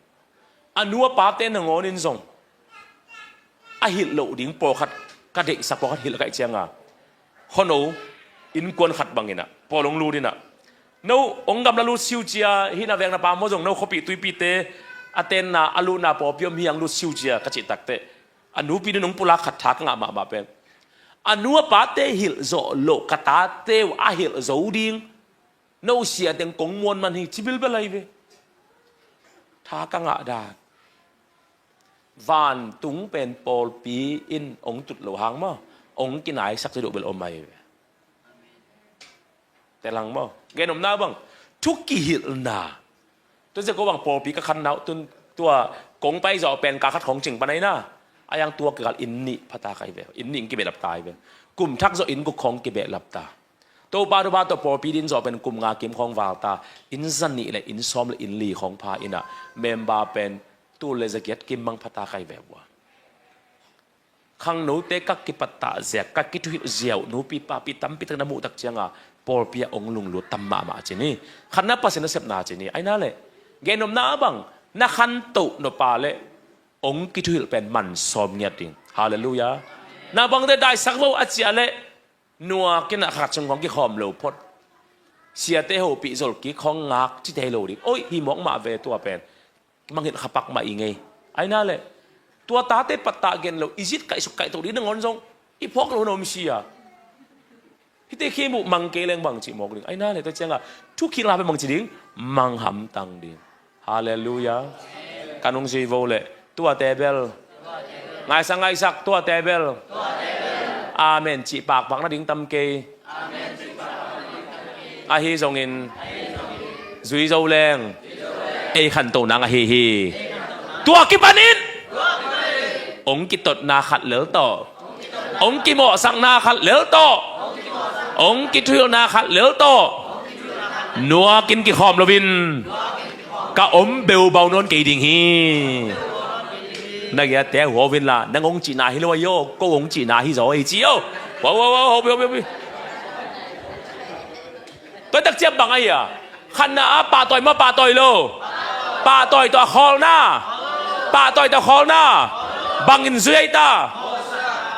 A nu a pate nangawn in zong a hilh loh ding pawlkhat ka deihsak, pawlkhat hilh a kaih cianga, khuano innkuan khat bangin ah pawl hong lut in ah, no hong gamla lut siucia, hih na veng na pa maw zong no khuapih tuipite a tenna a lutna pawlpi om hi hang lut siucia ka cih takteh, a nupi nun hong pulak khat tha ka ngah mahmah pen, a nu a pate hilh zawh loh ka tate uh a hilh zo ding no sia teng kong muan man hi ci bilbel ahi ve. Tha ka ngah dan. Vantung pen pawlpi in hong tut loh hang maw, hong kinaisak ci duh bel om ahi ve. Tel hang maw. Gen omna bang, thu kihilhna Tua ciang ko bang pawlpi ka khan nau tun tua kong pai zawh pen ka khat khong cing pan ahi na. A yang tua kikal inn nih pha ta ka hi ve. Inn nih in kibehlap ta hi ve. Kum thak zawh inn guk khong kibehlap ta. Topa, Topa, tua pawlpi din zawh pen kum nga kim khong val ta. Inn za nih le inn sawm le inn li khong pha inn ah member pen tul le za giat kim mang pha ta ka hi ve ua. Khangnote ka kipattah ziak, ka kithuhilh ziau, nupi papi tampi tak na muh tak cianga pawlpi ah ong lunglut tam mahmah ci ni. Khatna Pasian nasepna ci ni. Aina le, genopna ah bang na khantoh nop a le ong kithuhilh pen man sawm ngiat ding. Halleluiah. Na bangte daisak vo a cih a le nuak in ah khat sung khong kikhawm lo phot. Siate hopih zol kik khong ngak cite hi lo ding. Oi, hi mawk mah ve tua pen. Mangngilh kha pak mah i ngei. Aina le tua tate pattah gen lo i zit kaihsuk kaihtoh ding nangawn zong i phawk lo na om si a. Hihte khi muh mang kei leng bang cih mawk ding. Aina le tua cianga thukhilhna pen bang ci ding, mang hamtang ding. Halleluiah. Kan hong zui vo le tuate bel, ngaisak ngaisak tuate bel, amen cih pakpak nading tam kei. Ahi zongin zui zo leng ei khanto nang ahi hi. Tua kipanin ong kitotna khat lel tawh, ong kimawhsakna khat lel tawh, ong kithuhilhna khat lel tawh nuakin kikhawm loin ka om beubau nawn kei ding hi. Na giate huau inla, nang ong cihna hi lo ahi aw, ko ong cihna hi zaw ei ci aw. Huau, huau, huau, huau, huau, huau. Tua tak ciang bang ahi a? Khanna ah pahtawi maw, pahtawi lo? Pahtawi tawh a khawlna, pahtawi tawh a khawlna bangin zui ahi ta?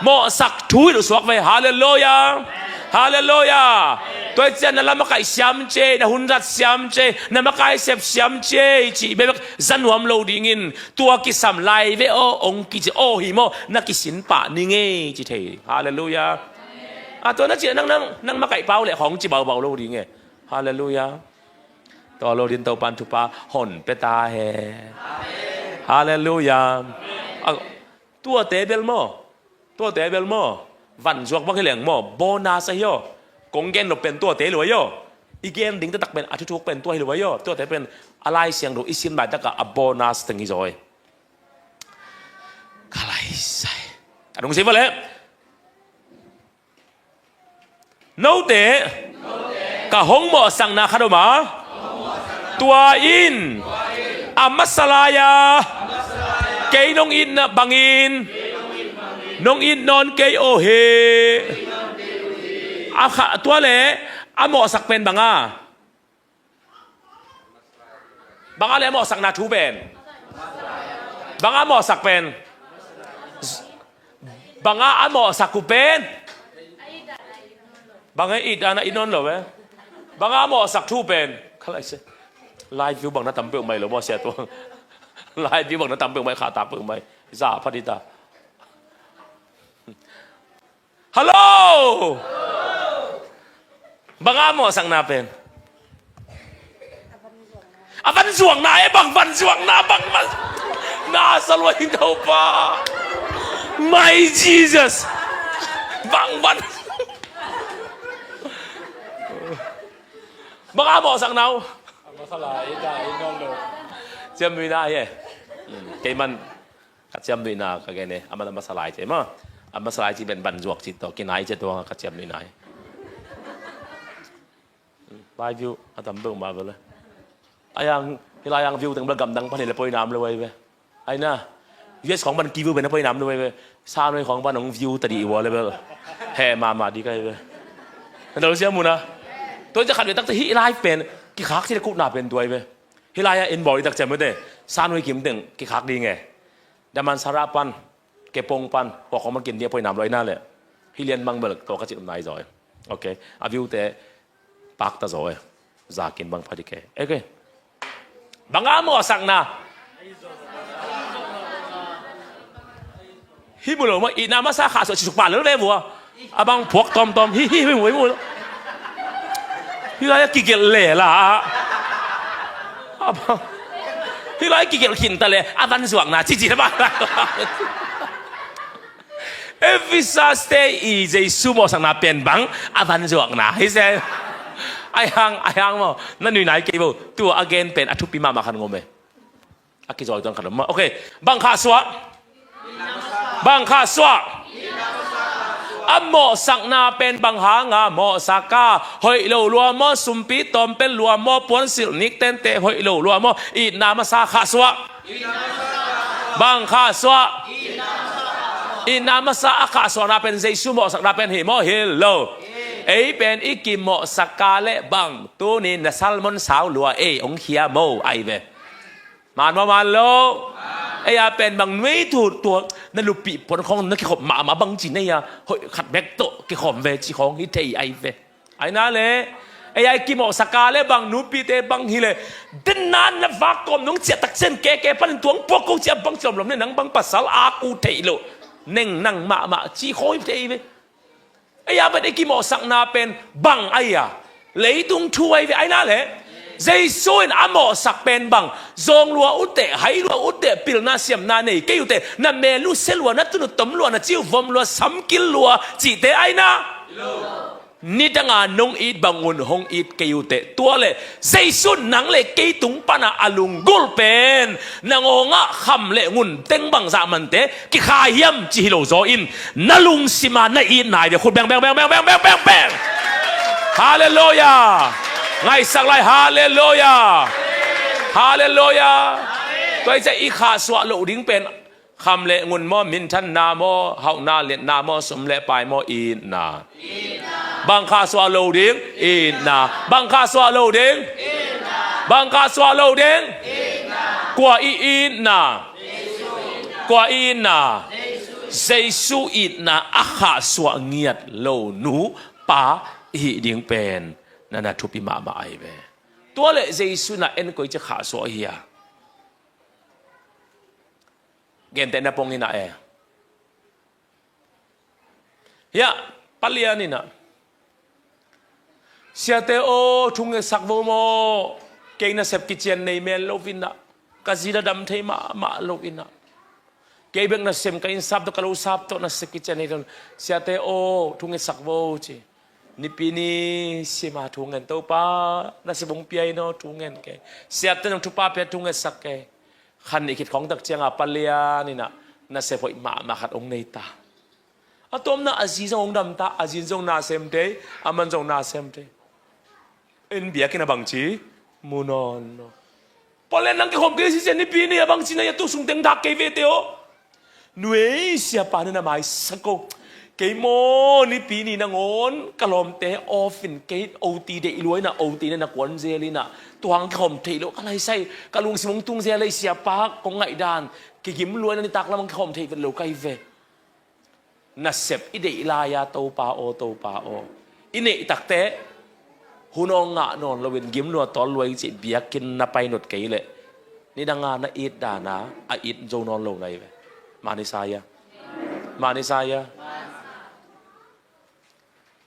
Mawhsak thu hilh suak ve. Halleluiah. Halleluiah. Tua ciang na lamakaih siam cei, na hunzat siam cei, na makai sep siam cei cih bekbek za nuam lo dingin tua kisam lai ve aw ong kici aw hi maw, na kisin pah ni ngei ci thei. Halleluiah. A tua na cih nang, nang, nang makaih pau le khong ci baubau lo ding e. Halleluiah. Tua lo din Topan thupha hon pia ta hen. Halleluiah. A, tuate bel maw? Tuate bel maw? Vanzuak bang hi leng maw? Bonus ahi aw. Kong gen nop pen tuate hi lo ahi aw. I gen ding taktak pen a thuthuk pen tua hi lo ahi aw. Tuate pen a Lai Siangtho i sim laitakah a bonus teng hi zaw hi. Ka lai sai. Ka nung si va le. Note ka hong mawhsakna khat om a, tua in a masa lai-a kei nong itna bangin nong it nawn kei aw hi. A kha, tua le a mawhsak pen bang a? Bang a le a mawhsakna thu pen? Bang a mawhsak pen? Bang a a mawhsak uh pen? Bang a it a na it nawn lo ve. Bang a a mawhsak thu pen? Kha lai se. Live view bang na tam peuhmah lo maw sia tua. Live view bang na tam peuhmah, kha tak peuhmah. Za pha dita. Hallo! Bang a mawhsakna pen? A van zuakna e, bang van zuakna, bang van. Na sa luai Topa. My Jesus. Bang van. Bang a mawhsakna uh? Ciamnuihna e. Kei man. Ka ciamnuihna ka gen e, a man a masa lai ci e maw. A masa lai ci pen van zuak ci tawh kinai ci tawh ka ciamnuihna e. Lai view a tam peuhmah ve le. A yang, hih lai yang view teng bel gamdang pan hi le poi nam lo ahi ve. Aina, U S khong pan ki view pen a poi nam lo ahi ve. Sanoi khong pan hong view ta dih ua le bel. He mahmah dih ka hi ve. Na dol sia muna. Tua i ca khat ve takte hih lai pen kikhak ci le kutna pen tua ahi ve. Hih lai-ah in bawl i tak ciam mite, Sanoi kim teng kikhak ding e. Damansara pan, Kepong pan, hua khong man kim ding a poi nam lo ahi na le. Hih lian bang bel tua ka cih nai zaw e. Ok. A viewte pakta zaw e. Za kim bang pha ding e. Ok. Bang a mawhsakna. Hih mu lo maw, itna masa khah suah cisuk pah lel ve vua. A bang phuak tawmtawm, hih, hih, hih mu, hih mu lo. Hih lai a kigelh le la. A bang. Hih lai kigelh khin ta le, a van zuakna, cici ta bang. Efesa-te i Jesu mawhsakna pen bang, a van zuakna. Hi se. Ai hang, ai hang maw, na nui nai kei bo. Tua a gen pen a thupi mahmah khat ngom e. A kizawi tuan khat om maw. Ok. Bang khahsuah? Bang khahsuah? A mawhsakna pen bang hanga mawhsak a? Hoih lo lua maw, sumpi tawm pen lua maw, puansilh nik tente hoih lo lua maw, itna masa khahsuah? Bang khahsuah? Itna masa a khahsuahna pen Jesu mawhsakna pen hi maw, hi lo? Ei pen i kimawhsak a leh bang tuni na salmon sau lua ei hong khia maw, ai ve. Man maw, man lo? Ei a pen bang nuai thu tua na lupih puan khong na kikhop mahmah bang ci nei a, hoih khat bek tawh kikhawm ve ci khong hi thei ai ve. Ai na le, ei a i kimawhsak a leh bang nupite bang hi leh, den na na vak kawm nong ciah tak cian keke panin tuang puak ko ciah bang ci lomlom ne, nang bang pasal a ku thei lo, neng nang mahmah ci khong hi thei ve. Ei a pen i kimawhsakna pen bang ai a? Leitung thu ai ve. Ai na le, Jesu in a mawhsak pen bang? Zawng lua uh teh, hai lua uh teh, pilna siamna nei kei uh teh, na mel uh sia lua, na tun uh tom lua, na ci uh vom lua, samkil lua cihte ai na? Nidanga nong it bangun hong it kei uh teh, tua le Jesu nang le kei tung pana a lunggulh pen nangawngah kham le ngun teng bangzah mante kikha hiam ci hi lo zaw in, na lungsima na it nai ve. Khut beng beng beng beng beng beng beng beng. Halleluia. Ngaihsak lai, halleluia. Halleluia. Tua i cia i khahsuah loh ding pen kham le ngun maw, minthanna maw, hauhna liatna maw, sum le pai maw, itna. Bang khahsuah lo ding? Itna. Bang khahsuah lo ding? Bang khahsuah lo ding? Kua i itna? Kua i itna? Jesu itna a khahsuah ngiat lo nu pa i hih ding pen na na thupi mahmah ai ve. Tua le Jesu na en koi ci khahsuah hi a? Gentehna pong inah e. Hiah palian inah, siate aw, thungetsak vo maw? Kei nasep kician nei mel lo inah, ka zin a dam thei mahmah lo inah, kei bek nasem ka inn sap tawh ka lo sap tawh nasep kician nei lo. Siate aw, thungetsak vo ci. Nipi ni sima thungen, Topa nasep hong pia in aw, thungen kei. Siate nong thupha pia, thungetsak kei. Khan nih khit khawng tak cianga palian inah nasep hoih mahmah khat hong nei ta. A tawpna a zi zong hong dam ta, a zin zong nasem thei, a man zong nasem thei. In biakinn a bangci mu nawn lo. Palian nang kikhawm kei sisia nipi ni a bangci na ia tu sung teng dak kei vete aw. Nuei siapa na na maisak ko. Kei maw nipi ni nangawn ka lawmte ofin kei oti deih lua inah, oti na na kuan zel inah, tuang kikhawm theih loh ka laisai, ka lungsim hong tung zel ei siapa kong ngaihdan. Kigim lua inah nitak lamang kikhawm theih vet lo kai ve. Nasep i deih lai-a Topa aw, Topa aw i neih takteh hun aw ngah nawn loin gim lua tawl lua i cih biakinn na pai not kei leh nidanga na it dana a it zo nawn lo na hi ve. Mani saya. Mani saya.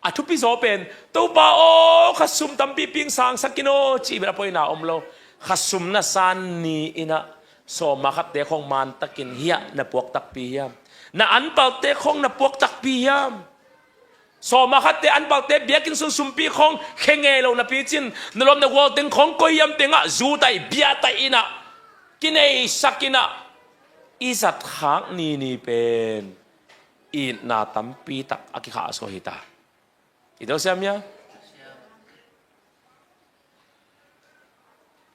A thupi zaw pen, Topa aw, khasum tampi pingsangsak in aw, cih bel a poina om lo. Khasum na san ni inah sawma khatte khong mantakin hiah na puak takpi hiam? Na anpalte khong na puak takpi hiam? Sawma khatte anpalte biakinn sun sumpi khong khe ngei lo napi cin, na lawm na gual teng khong koi hiam tengah zutaih biataih inah kineisak inah i zatkhak nini pen itna tampi tak a kikhahsuah hi ta. I do siam ia?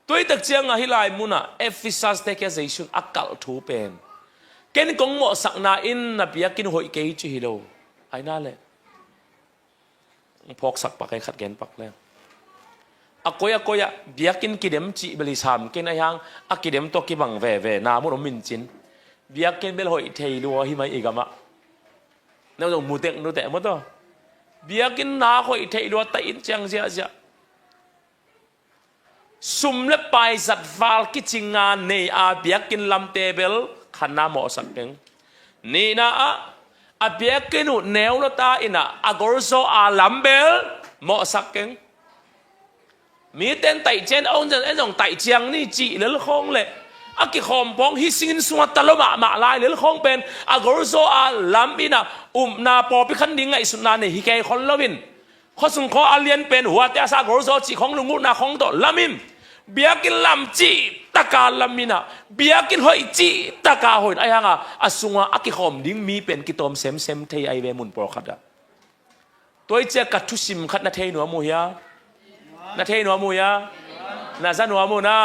Tuitak cianga hih lai munah Ephesus te kia Jesu in a kalh thu pen, ken kong mawhsakna in na biakinn hoih kei ci hi lo. Aina le phawksak pak ei khat gen pak le. A koi a koi ah biakinn kidem cih bel hi sam ken, ahi hang a kidem tawh kibang veve na mun om mincin. Biakinn bel hoih thei lua hi mai i gamah. Neu zong mutek nuteh maw taw. Biakinn na hoih theih lua ta in ciang ziahziah. Sum le pai zat val kicinga nei a biakinn lamte bel khatna mawhsak keng. Nihna ah a biakinn uh neu lua ta inah a gorzaw a lam bel mawhsak keng. Miten taih cian ong zan en zong taih ciang ni cih lel khawng le a kikhawm pawng hi singin sunga ta lo mahmah lai lel khawng pen a gorzaw a lam inah upna pawlpi khan ding ngaihsutna nei hi kei khol loin Khuasung khua a lian pen huate a sa gol zaw cih khong lunggulhna khong tawh lam in. Biakinn lam cih taka lam in ah, biakinn hoih cih taka hoih in, ahi hanga a sunga a kikhawm ding mi pen kitawm semsem thei ahi ve mun pawlkhat ah. Tua i ciah ka thusim khat na thei nuam uh hia? Na thei nuam uh hia? Na za nuam uh na?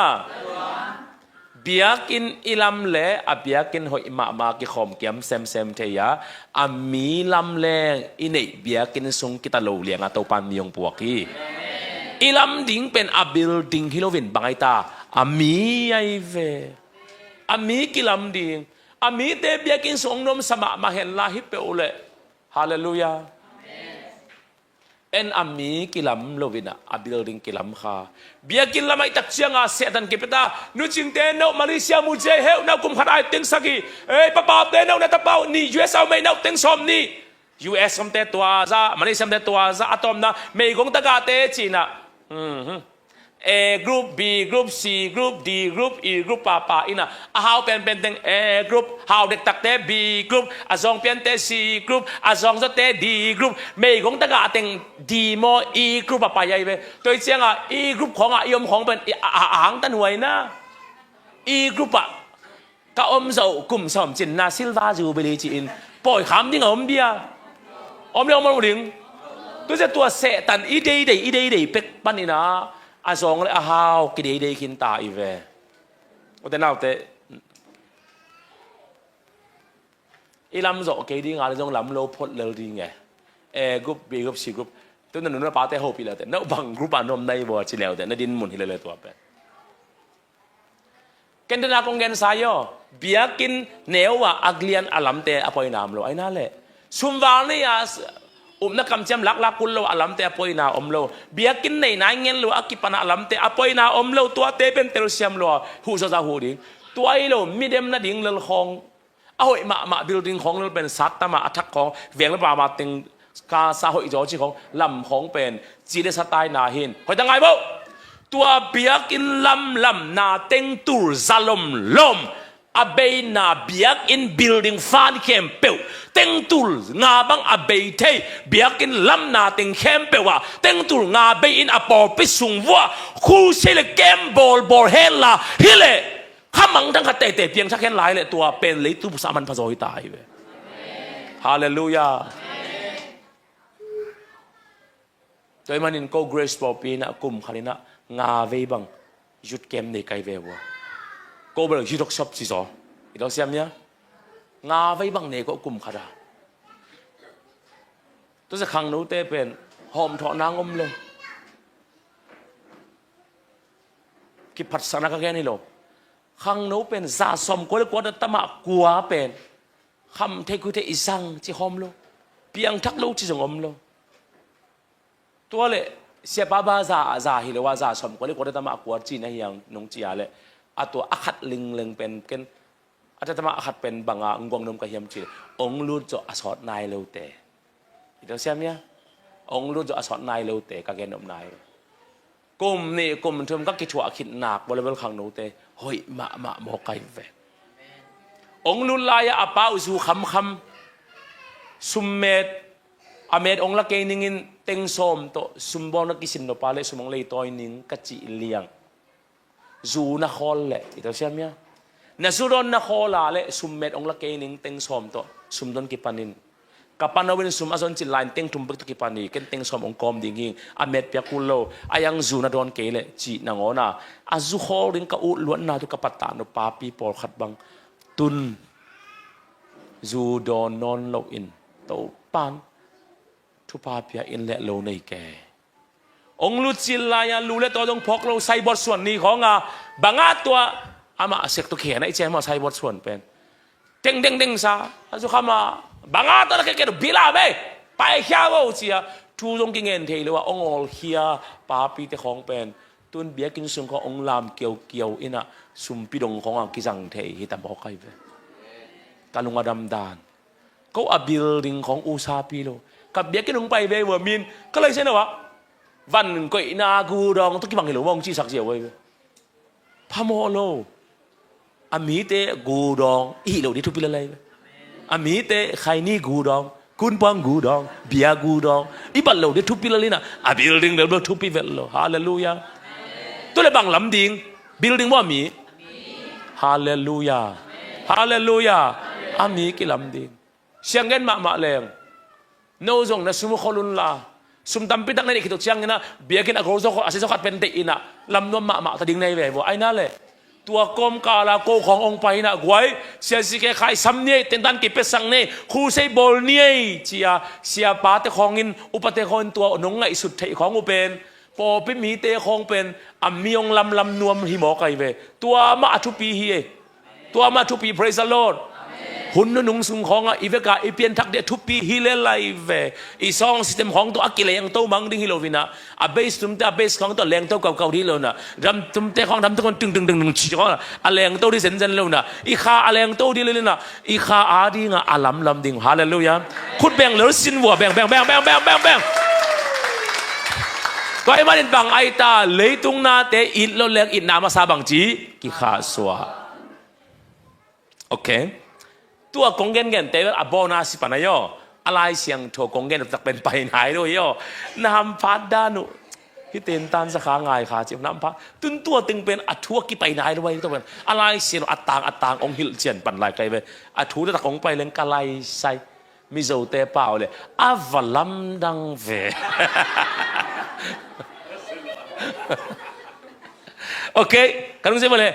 Biakinn i lam le a biakinn hoih mahmah kikhawm kiam semsem thei a, a mi lam leng i neih biakinn sung kita lo lianga Topan mi hong puak hi. I lam ding pen a building hi loin bang ai ta, a mi ai ve. A mi kilam ding. A mite biakinn sung hong nuamsa mahmah henla hi peuh leh. Halleluiah. En a mi kilam loin ah, a building kilam kha. Biakinn lam aih tak cianga Satan kipia ta. Nucingte no Malaysia mu cia heuh, nau kum khat ai teng sagih. Ei, papaute no na tapau ni, U S a mei nau teng sawm ni. U S omte tua za, Malaysia omte tua za, a tawmna meigong tagahte cina. Mhm. A group, B group, C group, D group, E group papa ina, a hau penpen teng A group, hau dektakte B group, a zawng piante C group, a zawng zawte D group, meigong tagah teng D maw E group a pai ahi ve. Tua hi cianga E group khawngah i om khawng pen i a, a, a hangtan huai na. E group ah ka om zoh kum sawm cin na silver jubilee ci-in pawi kham ding a om bia. Om le om lo ding. Tucia tua Satan i deidei, i deidei pek panin ah a zawng le a hau kideidei khin ta i ve. Ute naute, i lam zawh kei dinga le zong lam lo phot lel ding e. A group, B group, C group. Tu na nu na pate hopih leute, na bang group a nuam nai baw ci leute, na din mun hi lele tua pen. Ken tena kong gensa hi aw. Biakinn neu ah a lian a lamte a poina om lo aina leh, sumval nei a s-, upna kamciam laklak kul lo a lamte a poina om lo. Biakinn neina i ngen lo a kipana a lamte a poina om lo. Tuate pen telsiam lo a huh zawza huh ding. Tua hi lo midem nading lel khawng, a hoih mahmah building khawng lel pen sat tama a thak khawng veng le pama teng ka sa hoih zaw ci khawng lam khawng pen ci le sa taina hin hoih ta ngai bo. Tua biakinn lam lamna teng tul zalom lom a beina biakinn building fan khempeuh teng tul nga bang a bei thei biakinn lamna teng khempeuh ah teng tul nga bei in a pawlpi sung vua khu sei le kem bawlbawl henla hileh khamang thang khat teitei piangthak hen lai le tua pen leitu busa a manpha zaw hi ta hi ve. Halleluiah. Tua hi manin ko Grace pawlpi inah kum khat inah nga vei bang youth camp nei kai ve ua. Ko bel youth workshop ci zaw i dawsiam nia. Nga vei bang nei ko kum khat a. Tusia khangnote pen hawmthawh nang om lo. Kiphatsakna ka gen hi lo. Khangno pen za sawm kua le kua ta tamah kua pen kham thei khui thei i zang ci hawm lo. Piangthak lo ci zong om lo. Tua le siapa ba za, za hi lo a za sawm kua le kua ta tamah kua ci na hiang nung cia le a tua a khat lingleng pen ken a tatama a khat pen banga ngguang nom ka hiam ci le ong lut zawh a sawt nai lote. I dawsiam ia ong lut zawh a sawt nai lote ka gen nopna hi. Kum nih kum thum ka kithuah khit nak bawlebel khangnote hoih mahmah mawk ahi ve. Ong lut lai-ah a pa uh zu khamkham summet a met ong la kei ningin teng sawm tawh sumbawn ka kisin nop a le sum ong leitawi ning ka cih liang. Zu na khawl leh i tawsiam ia na zu dawn na khawl a le summet ong la kei ning teng sawm tawh sumdawn kipanin ka pano in sum a zon cil lain teng thum bek tawh kipan hi ken teng sawm ong kawm ding hi a met piak kul lo a iang zu na dawn kei leh cih nangawn a a zu khawl ding ka ut luatna tu ka pattah nop papi pawlkhat bang tun zu dawn nawn loin Topan thupha pia in leh lo nei ke. Ong lut cil lai-a lu le taw dong phawk lo saibawt suan ni khawnga banga tua amah a sek tu khen a i cian mah saibawt suan pen tengdengdeng sa a zukhama banga tua na kekek bila me paikhia vo cia thu zong kingen thei lo a ong awlkhia papite khawng pen tun biakinn sung khawng ong lam kiaukiau inah sumpi dong khawnga kizang thei hi tam aw kai ve. Ka lung a damdan. Ko a building khawng usapi lo ka biakinn hong pai vei vua min ka laisen a van koihna gudawng tu kibang hi lo mawng cihsak zia vei ve. Phamawh lo. A mite gudawng i hih lo di thupi lalai ve. A mite khaini gudawng Kunpang gu dong, bia gu dong. I bat lo ding thupi lel inah, a building bel bel thupi vet lo. Halleluiah. Tu le bang lam ding, building maw a mi? Halleluiah. Halleluiah. A mi kilam ding. Sianggen mahmah leng. No zong na sum uh khol unla. Sum tampi tak na neih khit uh cianginah, biakinn a gol zawkhat, a sia zawkhat pen deih inah, lamnuam mahmah ta ding nei ve vua. Ai na le. Tua kawmkala ko khawng ong pai inah guai, sia si ke khai sam ni ei, tentan kipiasak ni ei, khusei bawl ni ei, cia siapate khawngin, upate khawngin tua nong ngaihsut theih khawng uh pen, pawlpi mite khawng pen, a mi ong lamlam nuam hi mawk ai ve. Tua mah a thupi hi ei. Tua mah thupi, praise the Lord. Hun nunung sung khawngah i veka i pianthak dih a thupi hi le lai ve. I song system khawng tawh a kilengto mang ding hi lo inah, a bass tumte a bass khawng tawh a lengto kaukau dih lo inah, drum tumte khawng drum te khawng ting ting ting ting ci khawng a lengto dih zenzen lo inah, i kha a lengto dih lo inah, i kha a dingah a lamlam ding. Halleluiah. Khut beng lel sin vua, beng beng beng beng beng beng beng. Tua i manin bang ai ta, leitung nate it lo leng itna masa bangci kikhahsuah. Ok. Tua kong gengen te a bawn a si pan a yaw. A Lai Siangtho kong gen tak pen pai nai lo yaw. Na hamphat dan uh. Hih tentan sa kha ngai kha ci na hamphat. Tun tua teng pen a thu a kipai nai lo ai tua pen. A Lai Siangtho a tang a tang ong hilh cian pan lai kai ve. A thu tak ong pai leng ka lai sai. Mizote pau le. A va lamdang ve. Ok. Kan ung se le.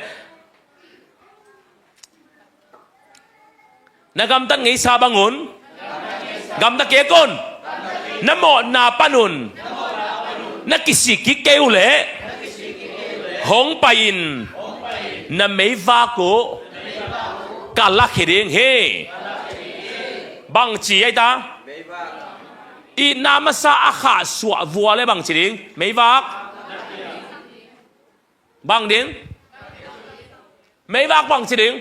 Na gamtat ngeisa bangun, gamta kekun, na mawhna panun, na kisik kik kei uh leh hong pai-in na meivak uh ka lakhia ding hi. Bangci ai ta? Itna masa a khahsuah vua le bangci ding? Meivak. Bang ding? Meivak bangci ding?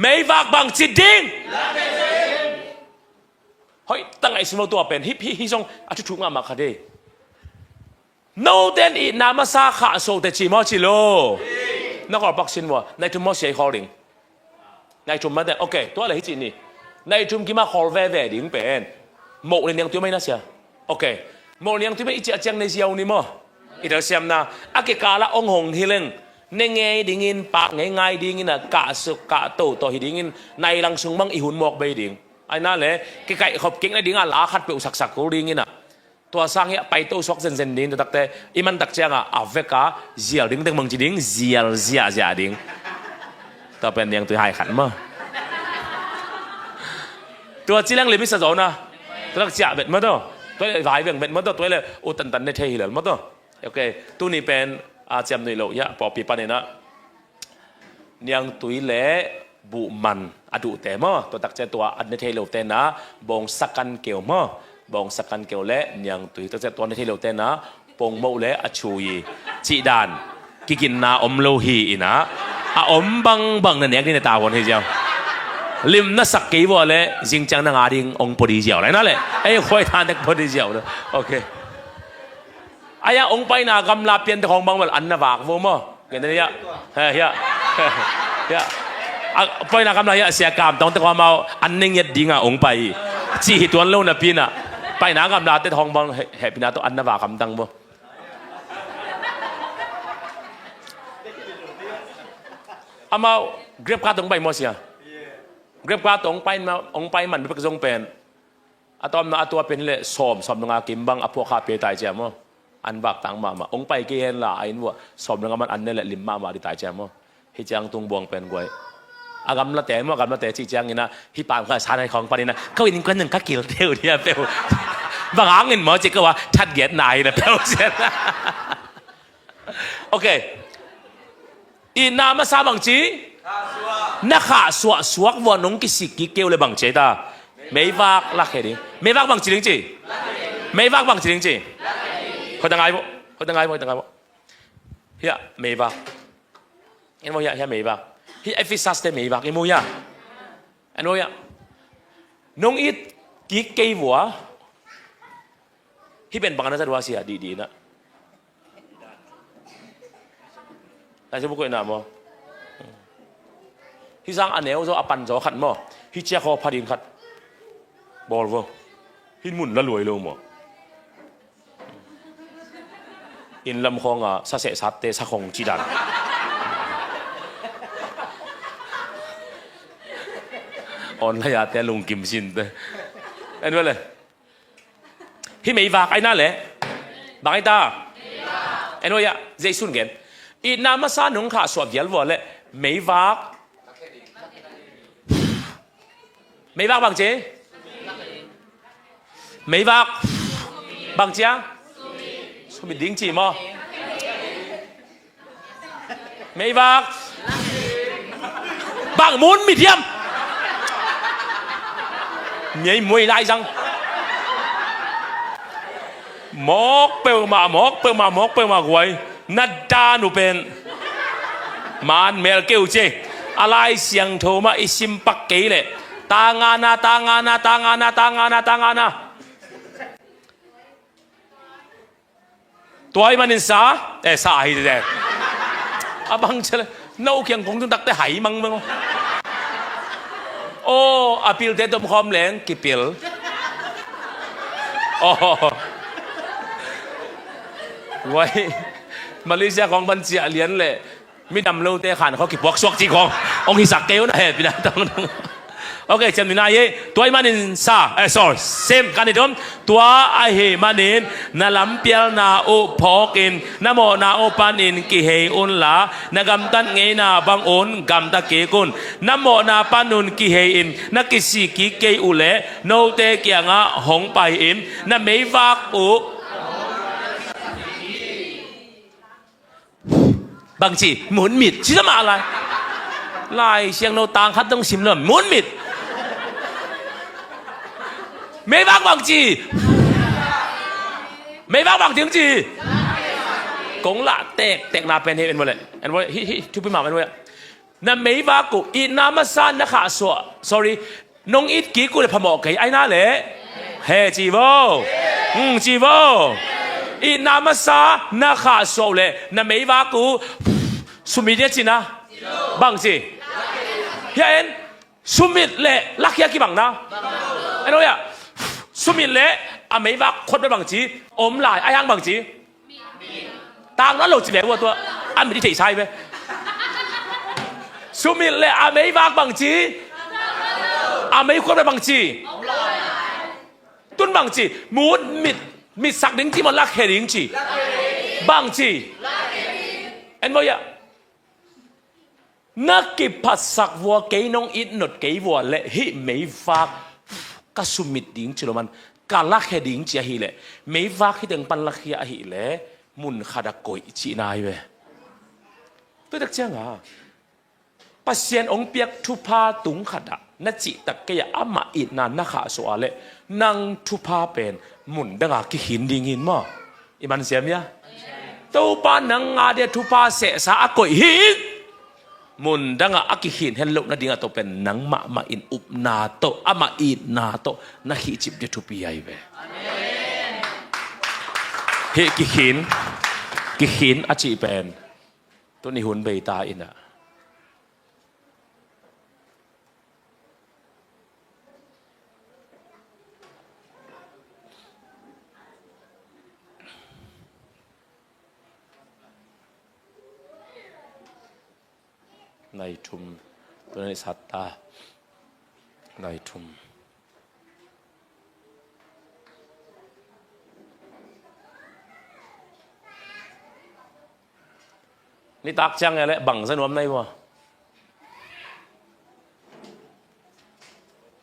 Meivak bangci ding? Hoih ta ngaihsun lo tua pen hih hih hih zong a thuthuk mahmah kha dei. Note in itna masa khahsuah teh ci maw ci lo? Na kawlpak sin vua, na i thum maw sia i khawl ding. Na i thum mate, ok, tua le hi cih ni. Na i thum kima khawl veve ding pen moh le niangtui mai na sia. Ok. Moh niangtui mai i ciah ciang nei ziau ni maw? I telsiamna a kikala ong hong hi leng ne ngei dingin, pak ngei ngai dingin a, kahsuk kahto tawh hi dingin, nai lang sung mang i hun mawk bei ding. Ai na le kikaih khop kik na dinga la khat peuh saksak kul dingin a. Tua sang hi a paito suak zenzen ding, tua takte i man tak cianga a veka zial ding teng mang ci ding, zial ziahziah ding. Tua pen niangtui hai khat maw? Tua ci leng limit sa zaw na. Tua tak ciah bet maw taw? Tua le vai veng bet maw taw? Tua le u tantan ne thei hi lel maw taw? Ok. Tuni pen a ciam nuih loh hiah pawpi paninah niangtui le buhman a duhte maw? Tua takcia tua a ne thei lo tena bawngsakan keu maw? Bawngsakan keu le niangtui takcia tua ne thei lo tena pongmoh le a chui cihdan kiginna om lo hi inah a om bangbang na nek ding na tavuan hi ziau. Lim na sak kei vua le zingciang na nga ding ong podi ziau lai na le ei khuai than tek podi ziau le. Ok. Ai-a ong paina gamla piante khawng bang bel an na vak vo maw? Ngen hiah. Hiah. Hiah. A paina gamla hiah sia kam tawngte khawng amau an ne ngiat dinga ong pai hi. Cih hi tuan lo napi inah paina gamlate khawng bang hehpihna tawh an na vak hamtang vo. Amau grep ka tawng pai maw sia? Grep ka tawng pai ma, ong pai man bek zong pen a tawmna a tua pen hileh sawm, sawm danga kim bang a phuak kha pe tai cia maw? An vak tang mahmah. Ong pai kei hen la a inn vuah sawm danga man an ne leh lim mahmah di tai cia maw? Hi ciang tung buang pen guai. A gamlate maw, a gamlate cih cianginah hi pam kha san hai khawng paninah ko inn kuan nang ka kil deuh dia peuh. Bang hangin maw cih ko a thatgiatna ahi na peuh sian. Ok. Itna masa bangci? Na khahsuah suak vua nong kisik kik keu le bangci ai ta? Meivak lakhia ding. Meivak bangci ding ci? Meivak bangci ding ci? Hoih ta ngai vo. Hoih ta ngai vo, hoih ta ngai vo. Hiah meivak. En vo hiah, hiah meivak. Hih Efesas te meivak i mu hiah. En vo hiah. Nong it kik kei vua. Hih pen bang na za dua sia dihdih inah. Lai Siangtho buk inah maw? Hih sang a neu zaw a pan zaw khat maw? Hih ciak haw pha ding khat. Bawl vo. Hih mun la luai lo maw? Inn lam khawng a saseh satte sakhong ci dan. Online a te lungkim sin te. En vele. Hih meivak ai na le. Bang ai ta. En vele a Jesu'n gen. Itna masa nong khahsuah vial vua le meivak. Meivak bang ci? Meivak bang ci a? Sumit ding ci maw? Meivak bang mun mit hiam? Mei muai lai zang. Mawk peuhmah, mawk peuhmah, mawk peuhmah guai. Na dan uh pen man mel keu ci. A Lai Siangtho mah i sim pak kei leh tangana, tangana, tangana, tangana, tangana. Tua ahih manin sa, eh, sa ahi te. A bang ci le, no kiang kong tun takte hai mang mang. Oh, a pilte tom khawm leng kipil. Oh. Wai. Malaysia khawng ban ciah lian le. Midam lote khan khaw kipuak suak ci khawng. Ong hisak kei un a heh pina tong. Ok, ciam ni na ye. Tua ahih manin sa, eh, sorry. Sem kan i dom. Tua ahih manin na lampialna uh phawkin na mawhna uh panin kihei unla, na gamtat ngeina bang un gamta kik un. Na mawhna pan un kihei in na kisik kik kei uh leh note kiangah hong pai in na meivak uh bang ci, mun mit ci ta mah lai. Lai Siangtho tang khat dong sim lo, mun mit. Meivak bang ci. Meivak bang ci, ci. Kong lah tektek na pen hi en vele. En vele, hi, hi, thupi mah en vele. Na meivak uh itna masa na khahsuah. Sorry. Nong it kik uh le phamawh kei ai na le. He ci vo. Hmm, ci vo. Itna masa na khahsuah uh le na meivak uh sumit dia ci na. Bang ci. Hia en. Sumit le lakhia kibang na. En vele a. Sumit le a meivak khot bang ci. Om lai ai hang bang ci. Tang na lo ci ve ua tua. A mit i theih sai ve. Sumit le a meivak bang ci. A meikhuat bang ci. Tun bang ci. Mut mit. Mit sak ding ci maw lak he ding ci. Bang ci. En vele a. Na kiphatsak vua kei nong it not kei vua le hih meivak ka sumit ding ci lo man ka lakhia ding ci ahih leh meivak hi teng pan lakhia ahih leh mun khat a koih cihna hi ve. Tuitak cianga Pasian ong piak thupha tung khat ah na cihtak kei ah amah itna na khahsuah ah leh nang thupha pen mun danga kikhin ding hin maw? I man siam ia? Topa nang a dia thupha sehsa a koih hi. Mun dangah a kikhin hen loh nadingah tawh pen nang mahmah in upna tawh amah itna tawh na khihcip dia thupi ahi ve. Hih kikhin, kikhin a cih pen tuni hun beita inah nai thum. Tuna ni satta nai thum. Nitak ciang e le bangza nuam nai vua.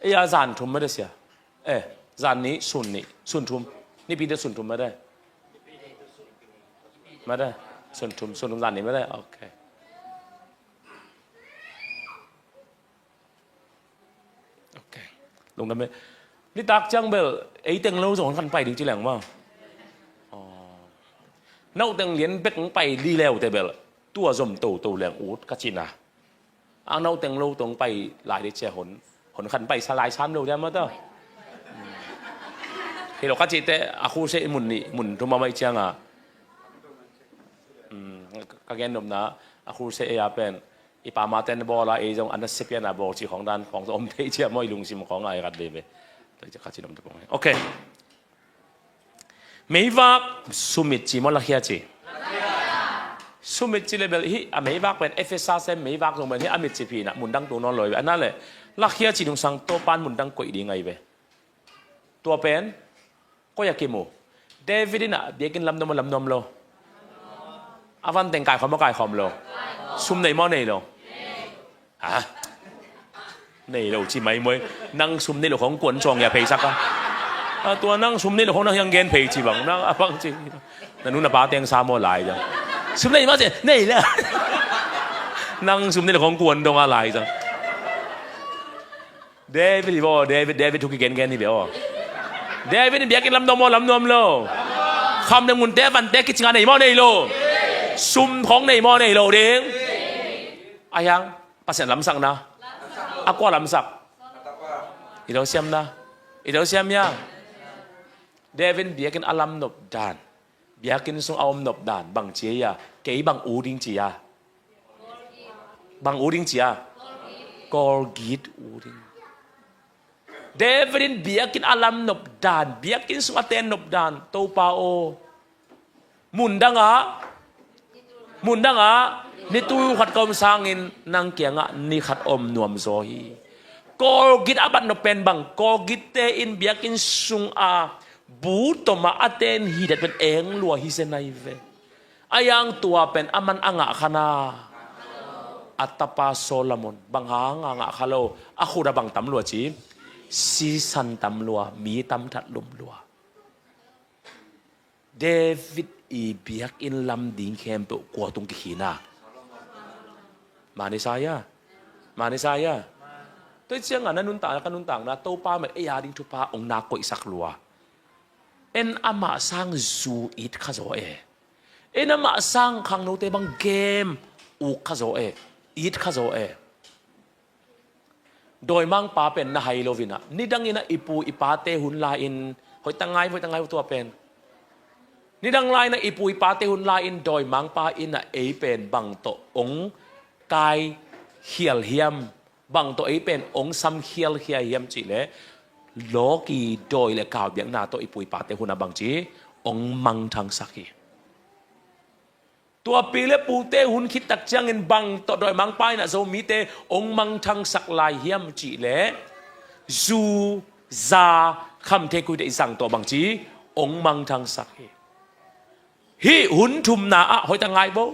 Ei a zan thum mede sia. Eh, zan nih sun nih sun thum. Nipite sun thum mede. Mede. Sun thum, sun thum zan nih mede. Ok. Ok. Lungdam e. Nitak ciang bel ei teng lo zong hon khan pai ding ci leng ma. Nau teng lian bek hong pai li leu te bel tua zom toto leng ut ka cina. Ang nau teng lo tong pai lai ding cia hon hon khan pai sa lai sam lo dia ma ta. Hi lo ka cite a khu se mun nih mun thum a mai cianga. Ka gen nopna a khu se ei a pen i pama ten bawl a ei zong a na se pian a bawl cih khawng dan khawng zong om thei cia maw i lungsim khawng a i rat veve. Ok. Meivak sumit ci maw, lakhia ci? Sumit ci le bel hih a meivak pen Efesa sem meivak zong pen hih a mit ci phin ah mundang tung nawn lo hi ve. A na le lakhia ci nungsang Topan mundang koih ding ahi ve. Tua pen koi a kimu? David in ah biakinn lam nuam maw lam nuam lo? A van teng kaikhawm maw kaikhawm lo? Sum nei maw nei lo? Ha? Nei lo ci mai muai. Nang sum nei lo khong kuan cawng ya pheisak a. A tua nang sum nei lo khong nang hiang gen phei ci bang nang a bang ci. Na nu na pa teng sa maw lai zang. Sum nei maw ci nei lo. Nang sum nei lo khong kuan dong a lai zang. David hi baw, David, David thu kigen gen hi ve aw. David in biakinn lam nuam maw lam nuam lo? Kham le ngunte vante kicinga nei maw nei lo? Sum khong nei maw nei lo ding? A hiang Pasian lamsakna a kua lamsak? I lo siamna. I lo siam hiang. David in biakinn a lam nop dan, biakinn sung a om nop dan bang ci a, kei bang u ding ci a? Bang u ding ci a? Kawlgit u ding. David in biakinn a lam nop dan, biakinn sung a ten nop dan, Topa aw, mundang ah, mundang ah ni tu khat ka om sangin nang kiangah ni khat om nuam zaw hi. Kawlgit a bat nop pen bang, Kawlgitte in biakinn sung a bu tawm a a ten hi dat pen eng lua hi zen ahi ve. A hiang tua pen a man a ngah kha na, a tapa Solomon bang hang a ngah kha lo? A khut a bang tam lua ci? Sisan tam lua, mi tam that lum lua. David i biakinn lam ding khempeuh kua tung kikhin a? Mani sa hia? Mani sa hia? Tua ciangah na nuntakna ka nuntakna Topa mah ei a ding thupha ong na koihsak lua. En amah sang zu it kha zaw e. En amah sang khangnote bang game uk kha zaw e. It kha zaw e. Dawimangpa pen na hai loinah nidangin ah i pu i pate hun lai-in hoih tak ngai, hoih tak ngai tua pen. Nidang lai-in ah i pu i pate hun lai-in dawimangpa in ah ei pen bang tawh ong kai khial hiam? Bang tawh ei pen ong sam khial khia hiam cihleh lawki dawi le kau biakna tawh i pu i pate hun ah bangci ong mangthangsak hi. Tua pi le pute hun khit tak ciangin bang tawh dawimangpa in ah Zomite ong mangthangsak lai hiam cihleh zu za khamthei kuite i zang tawh bangci ong mangthangsak hi. Hih hun thumna ah hoih tak ngai bo.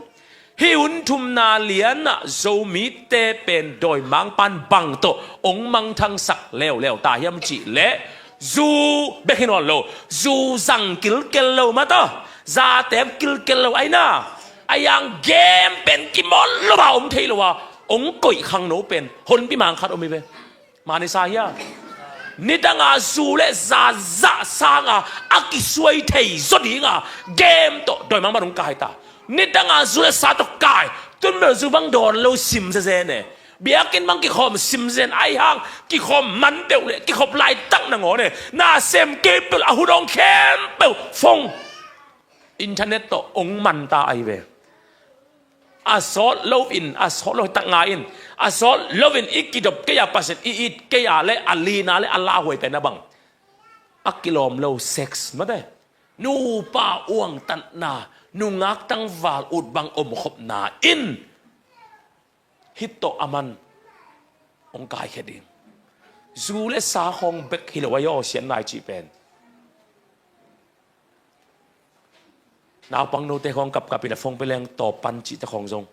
Hih hun thumna lianah Zomite pen dawimangpan bang tawh ong mangthangsak leuleu ta hiam cihleh zu bek hi nawn lo, zu zang kilkel lo mataw, zatep kilkel lo aina. A hiang game pen kimawl lo a om thei lo a ong koih khangno pen honpi mang khat om hi ve. Mani sa hia? Nidanga zu le za zah sanga a kisuai thei zaw dinga game tawh dawimangpa dong kai ta. Nidanga zu le sa tawh kai. Tun bel zu bang dawn lo sim zezen e. Biakinn bang kikhawm sim zen ahi hang kikhawm man peuh le kikhop laitak nangawn e. Na sem kei peuh a hun hong khempeuh phone, internet tawh ong man ta ahi ve. A sawt loin, a sawt lo tak ngai in, a sawt loin i kidop kei a Pasian i it kei a le a lina le a lauhuai pen a bang? A kilawm lo sex mate. Nupa uangtatna, nungak tangval ut bang omkhopna in hih tawh a man ong kaikhia ding. Zu le sa khawng bek hi lo a hi aw sian nai cih pen. Naupang note khawng kapkap in a phone pe leng tawp pan cihte khawng zong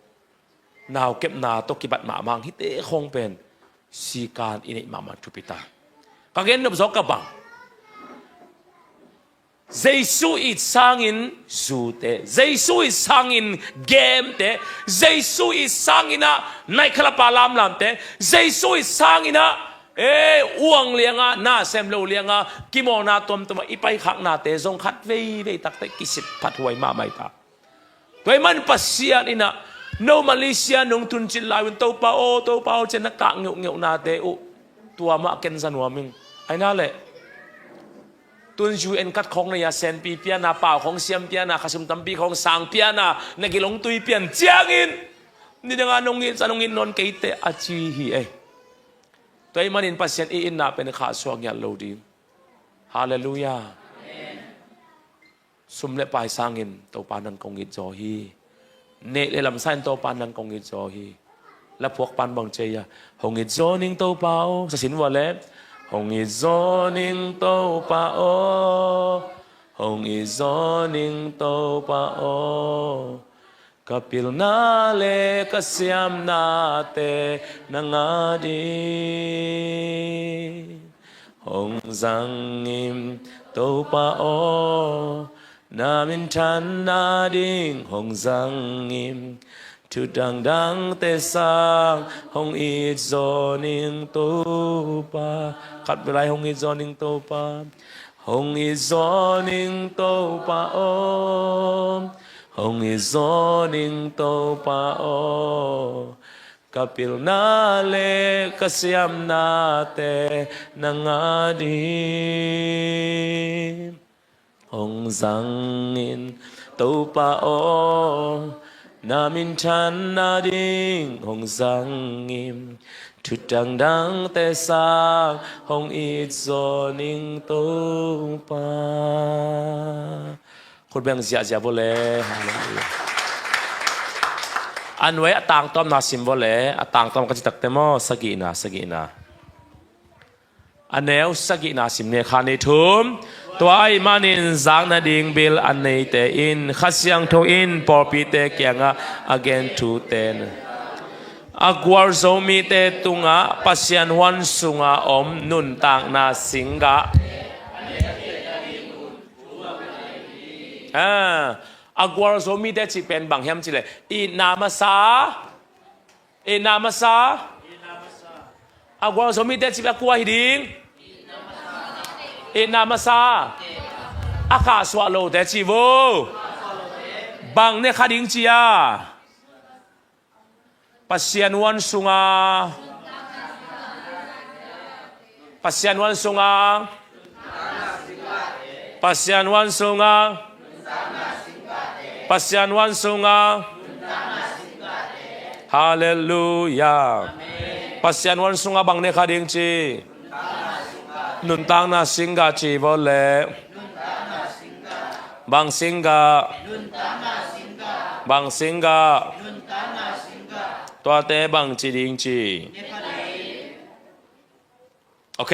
naukepna tawh kibat mahmah hite khawng pen sikan i neih mahmah thupi ta. Ka gen nop zawk ka bang? Jesu it sangin zute, Jesu it sangin gemte, Jesu it sangin ah naikhalapa lamlamte, Jesu it sangin ah e uang lianga, na sem lo lianga, kimawlna tuamtuama i paikhaknate zong khat veivei takte kisitphat huai mahmah hi ta. Tua ahih man Pasian in ah no Malaysia nong tuncin lai un Topa aw, Topa aw cian na kah ngeuhngeunate uh tua mah ken za nuam ing. Aina leh tun U N kat khawng nei a senpi piana, pau khawng siam piana, khasum tampi khawng sang piana, na gilong tui pian ciangin nidanga nong it sa nong it nawn keite a ci hi ei. Tua ahih manin Pasian i itna pen khahsuah ngiat lo ding. Halleluiah. Sum le pai sangin Topa nang kong it zaw hi. Neih le lam sangin Topa nang kong it zaw hi. Laphuak pan bang ci a, hong it zaw ning Topa aw. Sa sin vua le, hong it zaw ning Topa aw. Hong it zaw ning Topa aw. Ka pilna le ka siamnate nang ading hong zang in Topa aw. Na minthan nading hong zang in, thu dangdangte sang hong it zaw ning Topa. Khat vei lai, hong it zaw ning Topa. Hong it zaw ning Topa aw. Hong it zaw ning Topa aw. Ka pilna le ka siamnate nang ading hong zang in Topa aw. Na minthan nading hong zang in, thu dangdangte sang hong it zaw ning Topa. Khut beng ziahziah vua le. Halleluiah. A nuai a tangtawmna sim vua le. A tangtawm ka citakte maw, sagihna, sagihna. A neu sagihna sim ni, khat, nih, thum. Tua ahih manin zak nading bil a neite in Kha Siangtho in pawlpite kiangah a gen thute, a gualzo mite tungah Pasian huan sunga om nuntakna singgah. Ah, a gualzo mite cih pen bang hiam cih leh, itna masa. Itna masa. A gualzo mite cih pen a kua hi ding? Itna masa. A khahsuah lote cih vo. Bang ne kha ding ci a? Pasian huan sunga. Pasian huan sunga. Pasian huan sunga. Pasian huan sunga. Halleluiah. Pasian huan sunga bang ne kha ding ci? Nuntakna singgah ci vua le. Bang singgah? Bang singgah? Tuate bang ci ding ci? Ok.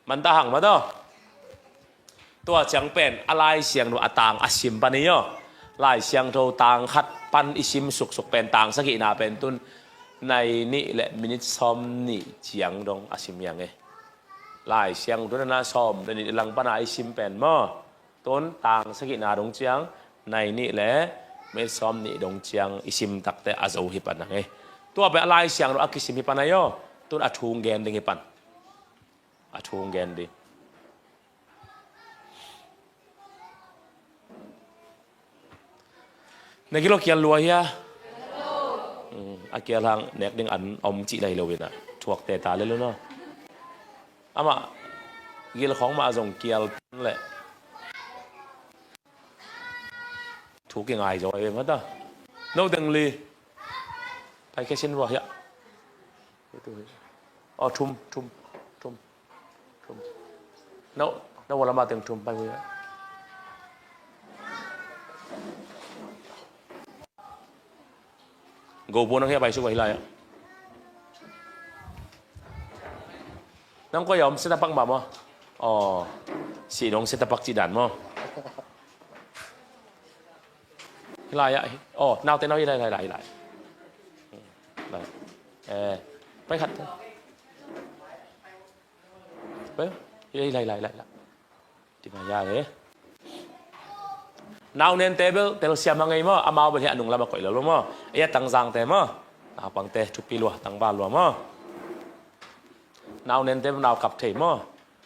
Manta hang mataw. Tua ciang pen a Lai Siangtho a tang a sim pan hi aw. Lai Siangtho tang khat pan i sim suksuk pen tang sagihna pen tun nai nih le minit sawm nih ciang dong a sim hi ang e. Lai Siangtho na sawm le nih lang pana i sim pen maw, tun tang sagihna dong ciang nai nih le minit sawm nih dong ciang i sim takte a zo hi pan ang e. Tua pen a Lai Siangtho a kisim hi pan ahi aw. Tun a thu gen ding hi pan. A thu gen ding. Na gil aw kial lua hia? Mm, a kial hang nek ding an om cih lai lo in a thuak te ta le lo no. Amah gil khong mah zong kial le. Thu kingai zaw e mata. No deng li. Pai khe sin lua hia. Aw, thum, thum, thum, thum. No, no, wala ma teng thum pai hui. Go bo nang hia pai su pai lai. Nang ko yom seta pak ma mo. Aw, si dong seta pak ci dan mo. Hilai ah. Oh, naute nau hilai, hilai, hilai, hilai. Hilai. Eh, pai khat. Pai. Hilai, hilai, hilai, hilai, hilai. Tina ya le. Nau nente bel telsiam hang ei maw, amau bel hi a nung lam a koih lo lo maw. Ei a tangzangte maw. Naupangte thupi lua, tangval lua maw. Nau nente bel nau kap thei maw.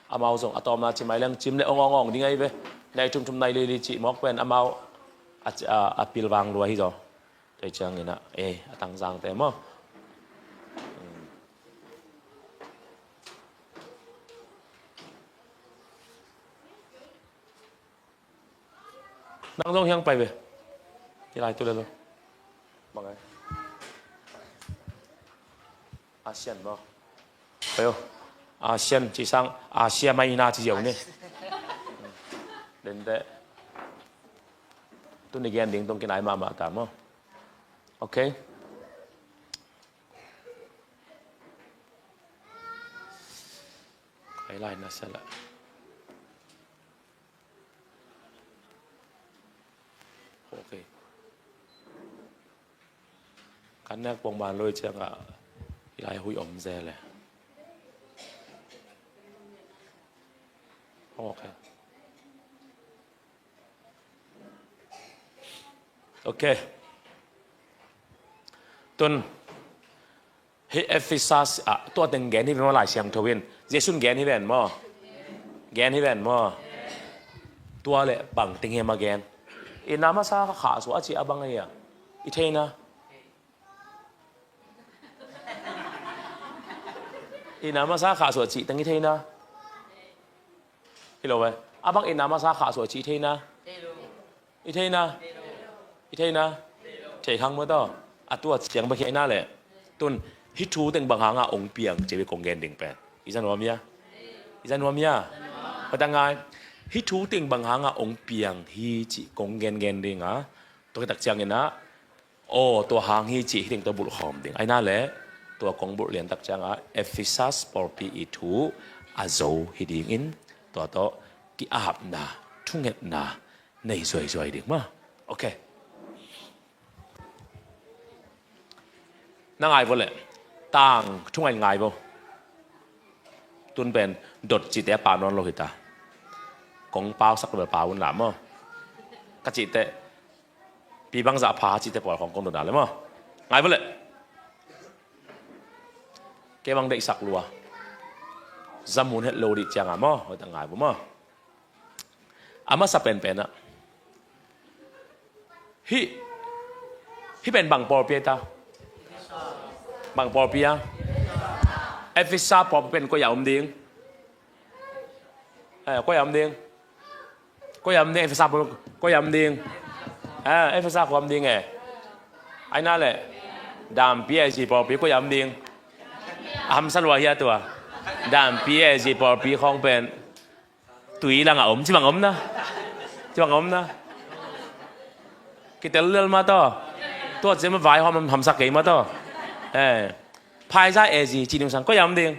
Amau zong a tawmna ci mai leng cim le ong ong ong ding ahi ve. Nai thum thum nai li li cih mawk pen amau a, a, a pilvang lua hi zaw. Tua ciangin ah, eh, a tangzangte maw. Nang zong hiang pai ve. Hi lai tu le lo. Bang ai. Asian maw. Pai o. Asian ci sang Asia Minor ci ziau ni. Dente. Tuni gen ding tong kinai mahmah ta maw. Ok. Kai lai na sala. Ok. Kan nek pong ban loi ciang a, i lai hui om ze le. Ok. Ok. Tun. Hih Efesas ah tua teng gen hi ven maw, Lai Siangtho in. Jesuh in gen hi ven maw? Gen hi ven maw? Tua le bang teng hi a gen? Itna masa khahsuah a cih a bang ahi a? I theina. Itna masa khahsuah cih teng i theina. Hi lo ve. A bang itna masa khahsuah cih i theina. I theina. I theina. Thei khang maw taw. A tua ciang bang hi a, i na le. Tun, hih thu teng bang hanga ong piang ci ve kong gen ding pen. I za nuam hia? I za nuam hia? Pata ngai. Hih thu teng bang hanga ong piang hi ci kong gen gen ding a. Tua khit tak ciangin a, aw, tua hang hi ci hi teng tua bulh khawm ding. Ai na le, tua kong bulh lian tak cianga Efesas pawlpi i thu a zo hi dingin, tua tawh ki-apna, thungetna nei zuaizuai ding maw. Ok. Na ngai vo le, tang thungai ngai vo. Tun pen dot cihte a pau nawn lo hi ta. Kong pausak lo bel pau un la maw. Ka cihte, pi bangzah pha cihte pawl khong kong dot na le maw. Ngai vo le. Kei bang deihsak lua. Zamun het lo dih cianga maw. Hoih tak ngai vo maw. A masa penpen ah, hih, hih pen bang pawlpi a hi ta? Bang pawlpi a? Efesa pawlpi pen koi a om ding? Eh, koi a om ding? Koi a om ding? Efesa pawlpi koi a om ding? Eh, Efesa koi a om ding eh? Ai na le, Dampi A G pawlpi koi a om ding? A hamsa lua hi a tua. Dampi A G pawlpi khong pen tui langah om, ci bang om na. Ci bang om na. Kitel lel mah tawh. Tua ciang mah vai hawm hamsak kei mah tawh. Eh. Phaisa A G ci ding sang koi a om ding?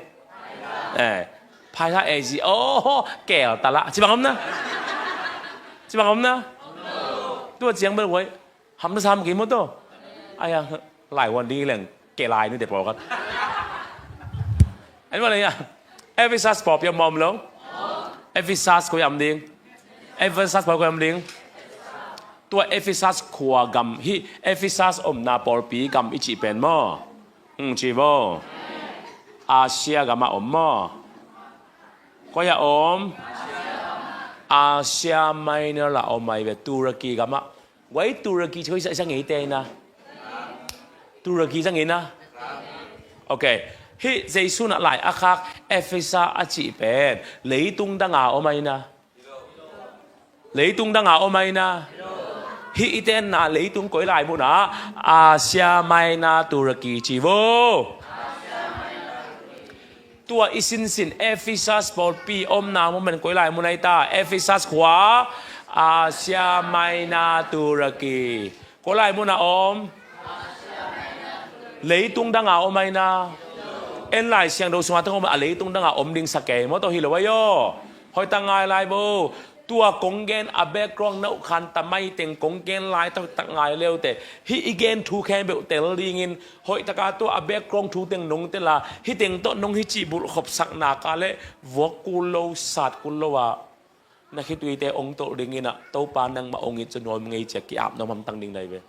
Eh. Phaisa A G, oh, kel tala. Ci bang om na. Ci bang om na. Tua ciang bel huai. Hamsa sam kei mah tawh. Ai a, lai huan ding leng, kei lai ni te pawlkhat. An huan ai a, Efesas pawlpi a om lo. Efesas koi a om ding? Efesas pawlpi koi a om ding? Tua Efesas khua gam hi, Efesas omna pawlpi gam i cih pen maw. Hong ci vo. Asia gam a om maw. Koi a om? Asia Minor la om ai ve, Turkey gam a. Guai Turkey ci koi sa, sa ngei te na. Turkey sa ngei na. Ok. Hih Jesuh na lai a khak Efesa a cih pen leitung danga om ai na. Leitung danga om ai na. Hih i tenna leitung koi lai muna? Asia Minor Turkey ci vo. Tua i sinsin Efesas pawlpi omna moment koi lai mun ai ta? Efesas khua, Asia Minor Turkey. Koi lai muna om? Leitung danga om ai na. En Lai Siangtho sunga teng om a, leitung danga om ding sa kei maw tawh hi lo ai aw. Hoih tak ngai lai vo. Tua kong gen a background na uh khan ta mai teng kong gen lai taktak ngai leute. Hih i gen thu khempeuh tel dingin hoih taka tua a background thu teng nong tel a, hih teng tawh nong hih cih bulh khopsak nak a le vuak kul lo, sat kul lo a, na khituite ong tolh dingin a, Topa nangmah ong it cu nuam ngei cia ki-ap nuam hamtang ding nai ve.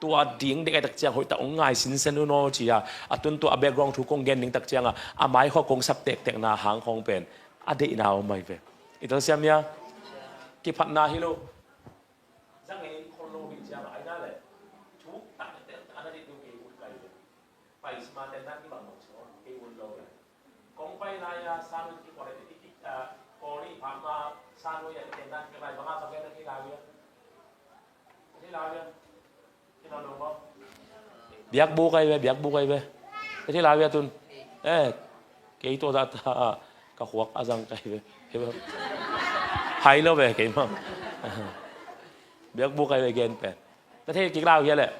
Tua ding dek ai tak ciang hoih tak ong ngai sinsen un aw cia, a tun tua a background thu kong gen ding tak cianga a mai khua kong sap tektek na hang khong pen a deihna om ai ve. I telsiam hia? Kiphatna hi lo. Zang ei khol lo hi ciang ai na le. Thuk tak tel tak ana dih tu kei ut kai le. Pai sima ten dan ki bang bang so kei ut lo le. Kong pai lai a sa nu ki kore ki ki a kori pha ma sa nu ya ten dan ki lai bang a sa ki lai ya. Ki lai ya. Ki lai lo ba. Biak bu kai be, biak bu kai be. Ki lai ya tun. Eh. Kei tua zah ta ka khuak a zang kai ve. Hai lo ve kei mah. Biakbuk kai ve gen pen. Na thei kik lau hia leh.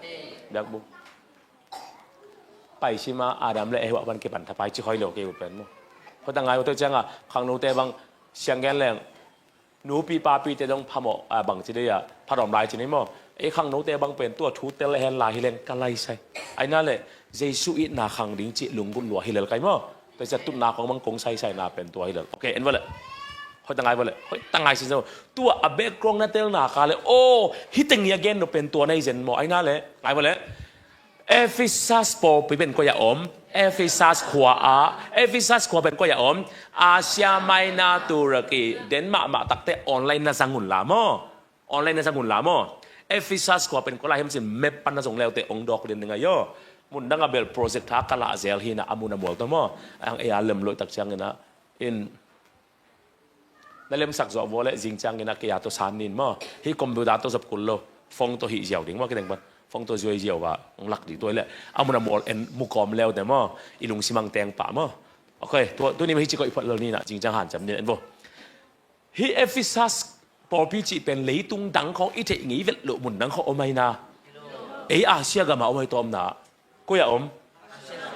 Biakbuk. Pai sima Adam le Eva pan kipan thapai ci khoi lo kei uh pen maw. Khoi ta ngai uh tua cianga khangnote bang siang gen leng nupi papite dong phamawh a bang ci dei a phatawm lai ci ni maw. Ei khangnote bang pen tua thu tel le hen lai hi leng ka lai sai. Aina le Jesu itna khang ding ci lunggulh lua hi lel kai maw. Tua cia tutna kong bang kong saisai na pen tua hi lel. Ok, en vale. Hoi ta ngai vale. Hoi ta ngai sin zo. Tua a background na tel na ka le. Oh, hi teng ia gen no pen tua nei zen maw. Aina le ngai vale. Ephesus pawlpi pen koi a om? Ephesus khua a. Ephesus khua pen koi a om? Asia Minor, Turkey, den mahmah takte online na zang un la maw. Online na zang un la maw. Ephesus khua pen koi lai hiam cin map pan na zong leute ong dawk lian ding a yo. Mun dang a bel project tha ka lah zel hi na a mun a mual to maw. Ang ei a lem loih tak ciang ina. In Na lemsak zawh vua le zing ciangin a kei a tawh san nin maw. Hih computer tawh zop kul lo. Phone tawh hih ziau ding maw, kideng pan. Phone tawh zuai ziau va. Ong lak ding tua le. A mun a mual en mu kawm leu te maw. I lungsim ang teng pah maw. Ok, tua, tuni mah hih ci koih phat lo ni na, zing ciang hanciam nin en vo. Hih Ephesus pawlpi cih pen leitung dang khawng i theih ngei vet loh mun dang khawng om ahi na. Ei Asia gam a om ahi tawm na. Koi a om?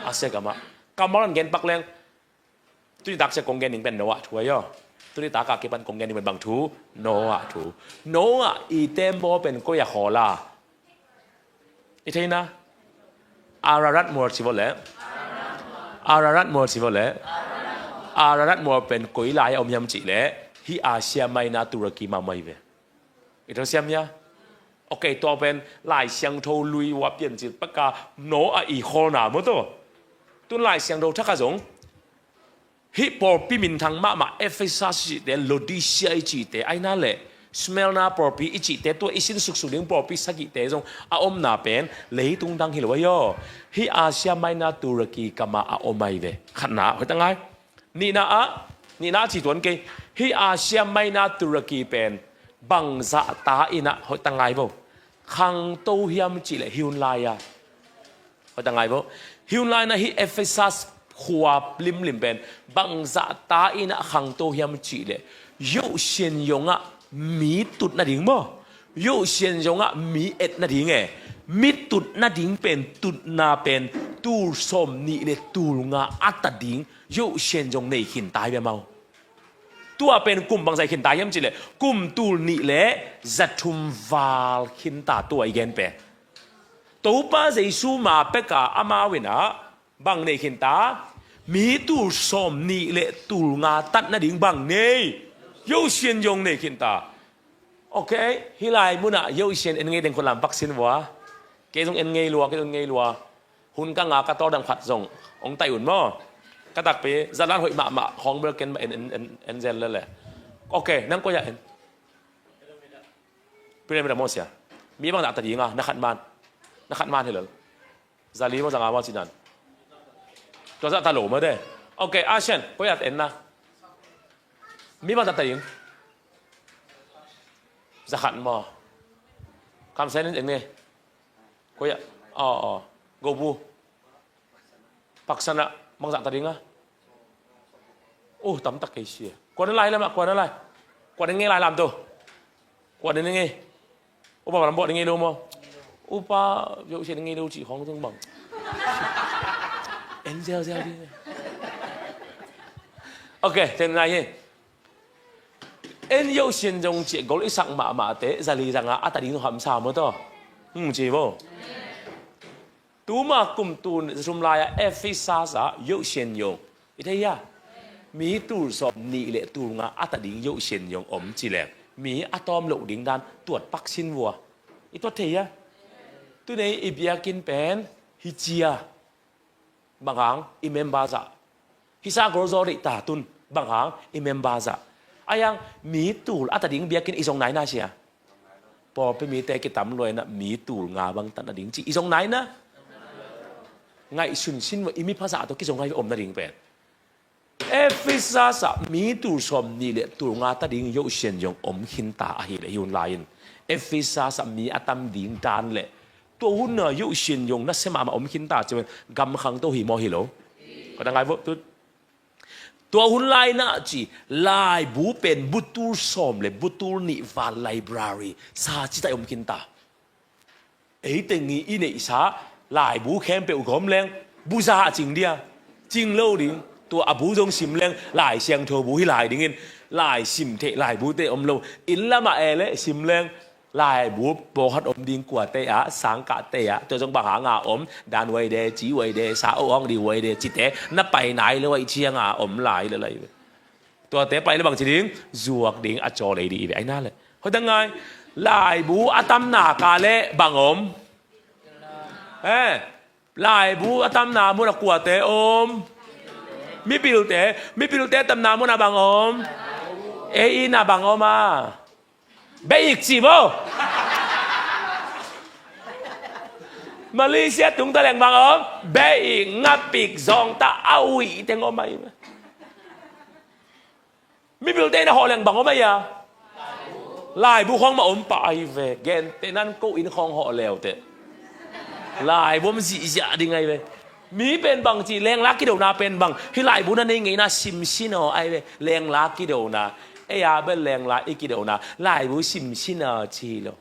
Asia gam a. Kammal an gen pak leng. Tuni tak sia kong gen ding pen Noah thu ahi aw. Tuni tak a kipan kong gen ding pen bang thu? Noah thu. Noah i tembaw pen koi a khawl a? I thei na? Ararat mual ci vawh le. Ararat mual ci vawh le. Ararat mual pen koi lai a om hiam cih le. Hih Asia Minor, Turkey mah mai ve. I thei siam hia? Ok, tua pen Lai Siangtho lui ua piancil paka Noah i khawlna maw taw. Tun Lai Siangtho thak a zong hih pawlpi minthang mahmah Ephesus i cihte, Laodicea i cihte, aina le Smyrna pawlpi i cihte, tua i sin suksuk ding pawlpi sagihte zong a omna pen leitung dang hi lo ahi aw. Hih Asia Minor, Turkey gam a a om ahi ve. Khatna, hoih ta ngai. Nihna ah, nihna ah ci tuan kei. Hih Asia Minor, Turkey pen bangzah ta in ah, hoih ta ngai vo. Khangto hiam cih leh hi hun lai a. Hoih ta ngai vo. Hi hun lai in ah hih Ephesus khua limlim pen bangzah ta in ah khangto hiam cih leh, Yoh Sian Yong ah mi tut nading maw. Yoh Sian Yong ah mi et nading e. Mi tut nading pen, tutna pen tul sawm nih le tul nga a ta ding Yoh Sian Yong nei khin ta hi ve maw. Tua pen kum bangzah khin ta hiam cih leh kum tul nih le za thum val khin ta, tua i gen pen. Topa Jesu ma pek a amau in ah bang nei khin ta? Mi tul sawm nih le tul nga tat nading bang nei? Yoh Sian Yong nei khin ta. Ok, hih lai mun ah Yoh Sian en ngei ding khut lam pak sin vua. Kei zong en ngei lua, kei zong en ngei lua. Hun ka nga ka tawldam khat zong ong taih un maw. Ka takpi, zatlan hoih mahmah khawng bel ken mah en, en, en, en zel lele. Ok, nang koi ah en? Pyramid ah maw sia. Mi bangzah ta ding a, na khat man. Na khat man hi lel. Za li maw, za nga maw ci nan. Tua zah ta lo maw de. Ok, Asian, koi ah en na? Mi bangzah ta ding? Za khat maw. Kam sen en nge. Koi ah. Aw, aw. Gobu. Paksan ah bangzah ta ding a? Uh, tam tak kei sia. Kua na lai lam ah, kua na lai. Kua na ngei lai lam tu. Kua na ngei. Upa lam bawh na ngei lo maw. Upa Yoh Sian ngei lo cih khawng tung bang. En zel zel ding. Ok, ten nai hi. En Yoh Sian Yong cih gol i sak mahmah te, za li za nga a ta ding hamsa maw taw. Hmm, ci maw. Tuma kum tul za thum lai-ah Ephesus ah Yoh Sian Yong i thei hia? Mi tul sawm nih le tul nga a ta ding Yoh Sian Yong om ci leng, mi a tawm loh ding dan tuat pak sin vua. I tuat thei hia? Tunei i biakinn pen hi cia. Bang hang i member zah? Hisa gol zaw deih ta tun, bang hang i member zah? Ai ang mi tul a ta ding biakinn i zong nai na sia. Pawlpi mite kitam luai na mi tul nga bang tat nading ci i zong nai na. Ngaihsun sin va i mi phazah tawh kizong ngai om nading pen. Ephesus ah mi tul sawm nih le tul nga ta ding Yoh Sian Yong om khin ta ahi le hi hun lai-in. Ephesus ah mi a tam ding dan le tua hun na Yoh Sian Yong na sia mahmah om khin ta ci pen gam khangto hi maw hi lo. Kua na ngai vo tut. Tua hun lai na ci, laibu pen butul sawm le butul nih val library sa ci ta om khin ta. Ei teng i neihsa laibu khempeuh gawm leng buza a cing dia, cing lo ding. Tua a bu zong sim leng Lai Siangtho bu hi lai dingin, lai sim theih laibu te om lo. Inn lamah e le sim leng laibu pawlkhat om ding, kuate ah, sangkahte ah, tua zong bang hanga om, dan huai de, ci huai de, sa oh hong di huai de, cite na pai nai lo aih cianga om lai le lai. Tuate pai le bang ci ding, zuak ding a caw lei dih i ve aina le. Hoi ta ngai, laibu a tamna ka le bang om? Eh, laibu a tamna mun a kuate om? Mipilte, mipilte tamna mun a bang om? Ei inn a bang om a? Beik ci bo. Malaysia tung ta leng bang om? Beik, ngapik, zong ta a uih teng om ai. Mipilte na hawh leng bang om ai a? Laibu khawng mah om pah ai ve. Gente nan ko inn khawng hawh leute. Laibu om zihziah ding ai ve. Mi pen bang ci, lengla kidona pen bang? Hi laibu na nei ngeina simsin aw ai ve. Lengla kidona. Ei a bel lengla i kidona. Laibu simsin aw ci lo.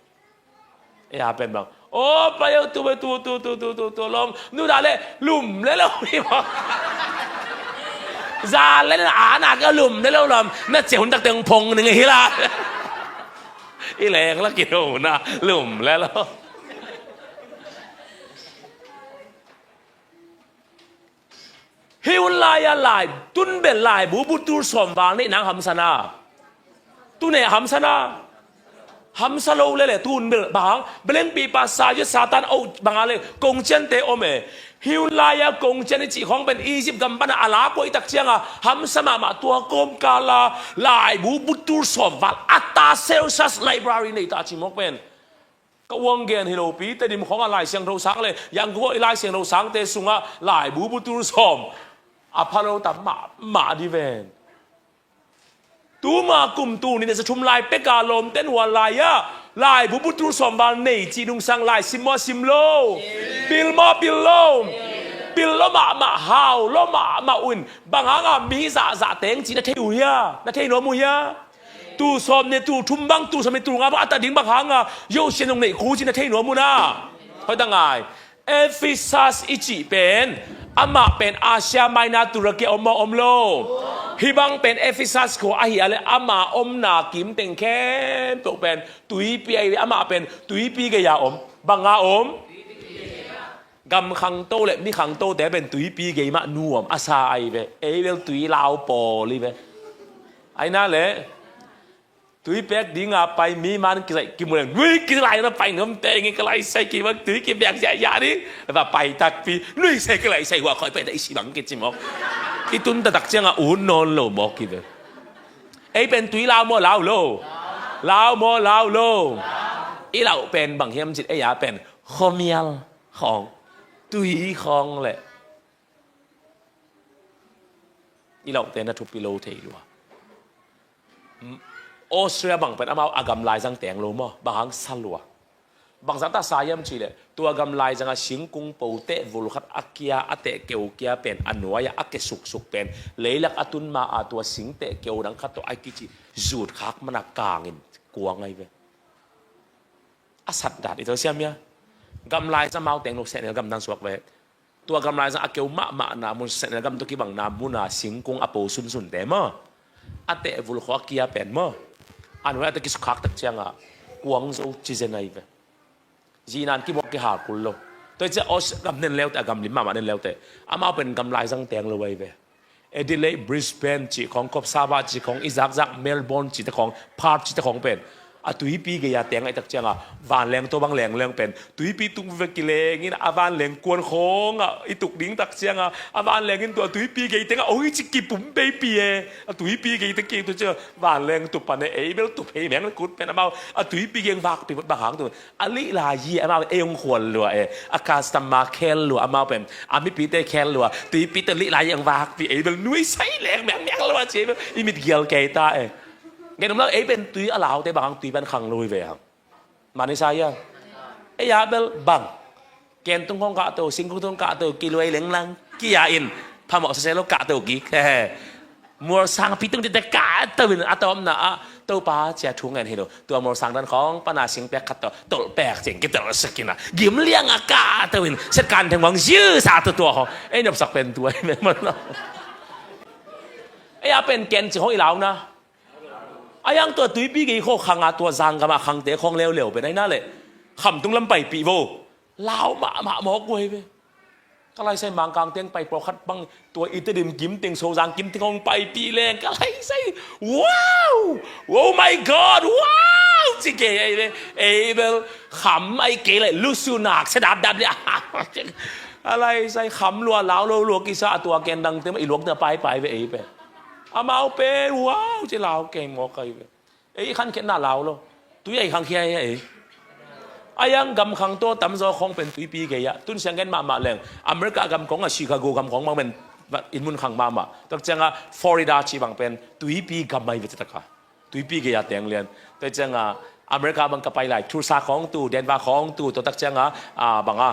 Ei a pen bang? Aw pai aw tu ve tu tu tu tu tu tu lom. Nu da le lum le lo mi bang. Za le na a na ke lum le lo lom. Na ce hun tak teng phong ning hi la. I lengla kidona lum le lo. Hi un lai-a lai, tun bel laibu butul sawm val neih nang hamsa na. Tun e hamsa na. Hamsa lo lele tun bel bang. Belengpipa sa yet Satan oh banga le kongciante om e. Hi un lai-a kongcian i cih khawng pen Egypt gam pana a la puai tak cianga hamsa mahmah tua kawmkala laibu butul sawm val a ta Celsius library nei ta cimawk pen. Ka uang gen hi lopi, Tedim khawngah Lai Siangtho sang le, Yangon i Lai Siangtho sangte sungah laibu butul sawm a pha lo ta mahmah di ven. Tuma kum tul nih le za thum lai peka lawmten hua lai-ah laibu butul sawm val nei cih nungsang lai sim maw sim lo? Pil maw pil lo? Pil lo mahmah hau lo mahmah un. Bang hanga mi zahzah teng cih na thei uh hia? Na thei nuam uh hia? Tul sawm nih tul thum bang, tul sawm nih tul nga bang a ta ding bang hanga yohsia nong neih khu ci na thei nuam uh na. Hoi ta ngai. Ephesus i cih pen amah pen Asia Minor, Turkey om maw om lo? Hih bang pen Ephesus khua ahi a le ama omna kim teng khempeuh pen tuipi ahi ve. Amah pen tuipi gei-a om. Banga om? Gam khangto le mi khangtote pen tuipi gei mah nuam a sa ahi ve. Ei bel tui lau pawl hi ve. Aina le tui pek dinga pai mi man kizaih kimu leng nui kizaih na pai nuam teng in ka lai sai ki bang tui ki pek ziahziah ding. Va pai takpi nui sai ka lai sai hua khoi pai ta i si bang ki ci mawk. I tun ta tak cianga un nawn lo mawk hi ve. Ei pen tui lau maw lau lo? Lau maw lau lo? I lauh pen bang hiam cin ei a pen khuamial khawng, tui khawng le i lauhte na thupi lo thei lua. Australia bang pen amau a gam laizang teng lo maw, bang hang sa lua. Bangzah ta sa hiam cih leh tua gam laizanga singkung po teh vul khat a kia, a teh keu kia pen a nuai-ah a ke suksuk pen leilak a tun ma a tua sing teh keu dang khat tawh a kici zut khak mana kangin kuang ahi ve. A sat dat i tawh siam ia. Gam laizang amau teng lo sehnel gam dan suak ve. Tua gam laizang a keu mahmahna mun, sehnel gam tawh kibangna muna singkung a po sunsunte maw, a teh vul khua kia pen maw, a nuai a teh kisukhak tak cianga kuang zo ci zen ahi ve. Zinan kimuak kihal kul lo. Tua i cia Aus gam nen leute, a gam lim mahmah nen leute, amau pen gam laizang teng lo ahi ve. Adelaide, Brisbane cih khawng, Coffs Harbour cih khawng, i zakzak Melbourne cihte khawng, Perth cihte khawng pen a tuipi gei-a teng ahih tak cianga vanleng tua bang lengleng pen tuipi tung vek kilengin a vanleng kuan khawngah i tuk ding tak cianga a vanlengin tua tuipi gei tengah ong i ci kipum peipi e. A tuipi gei te ki tu cia vanleng tu pan e, ei bel tu phei meng le kut pen amau a tuipi gei ong vakpi bang hang tu. A lih lai hi, amau ei ong khual lua e, a customer khel lua, amau pen a mipite khel lua, tuipi te lih lai hi ong vakpi, ei bel nuisai leng mengmeng lua ci, ei bel i mit gial kei ta e. Ngen om lo, ei pen tui a laute bang hang tui pen khang lui ve hang. Mani sa ia. Ei a bel bang. Ken tung hong kahto, singkung tung kahto, kiluai lenglang kia in phamawh sese lo kahto kik. Mualsang pi tung tite ka to in a tawpna ah Topa cia thu ngen hi lo. Tua mualsang dan khawng pana singpek khat tawh tolhpek ciang kitolhsak in a gim liang a ka to in set kan theng khawng ziu sa to tua haw. Ei nopsak pen tua ei men man lo. Ei a pen ken ci haw i launa. A yang tua tuipi gei khaw khang a tua zanggam a khangte khawng leuleu pen ai na le khamtung lam paipih vo. Lau mahmah mawk uh hi ve. Ka laisai Mangkang teng pai pawlkhat bang tua i Tedim kim teng Sozang kim teng hong paipih leng ka laisai. Wow! Oh my God! Wow! Ci kei ai ve. Ei bel kham ai kei le lusu nak se dap dap le. A laisai kham lua lau lo lua kisa a tua ken dang te ma i luak te paipai ve ei pen. Amau pen wow ci lau kei mawk ai ve. Ei i khankhiatna lau lo. Tui a i khangkhia hi a ei. A yang gam khang tawh tamzaw khawng pen tuipi gei ah tun siang gen mahmah leng America gam khawng a Chicago gam khawng bang pen inn mun khang mahmah. Tua ciangah Florida ci bang pen tuipi gam ai ve ci taka. Tuipi gei a teng lian. Tua ciangah America bang ka pai lai Tulsa khawng tu, Denver khawng tu, tua tak ciangah a bang a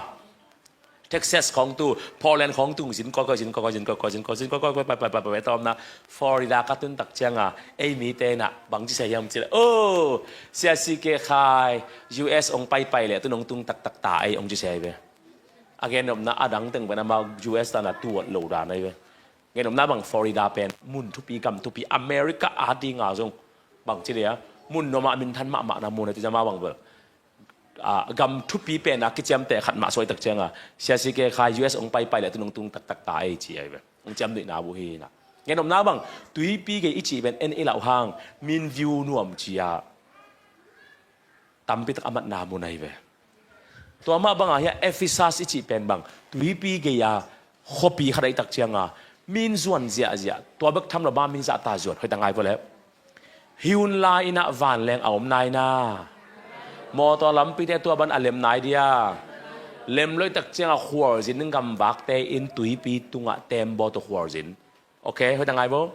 Texas khawng tu, Portland khawng tu, zin kawikawi, zin kawikawi, zin kawikawi, zin kawikawi, zin kawikawi, pai, pai, pai, pai, pai, tawmna, Florida ka tun tak cianga, ei mite na, bang ci sia hiam ci le, oh, sia si ke khai, U S ong pai pai le, tun ong tung tak tak ta, ei ong ci sia hi ve. A gen nopna, a dang teng pen ama U S ta na tuat lo dan ai ve. Gen nopna bang Florida pen, mun thupi, gam thupi, America a dinga zong, bang ci le a, mun noma min than mahmah na mun a ti zama bang bel. Ah, gam thupi pen a kiciamteh khat mah suai tak cianga siasi ke khai U S ong paipai le tun ong tung taktak ta ei ci ai ve. Ong ciam duihna bu hi na. Ngen omna bang tuipi gei i cih pen en i lauh hang min view nuam cia tampi tak a matna mun ai ve. Tua mah banga hia Ephesus i cih pen bang tuipi gei a khuapi khat aih tak cianga min zuan ziahziah tua bek tham lo ba min zahta zuan hoih ta ngai vua le. Hi hun lai inah vanleng a om naina. Mawtaw lampite tua ban a lem nai dia. Lem loih tak cianga khualzin gamvakte in tuipi tungah tembaw tawh khualzin. Ok, hoih ta ngai vua.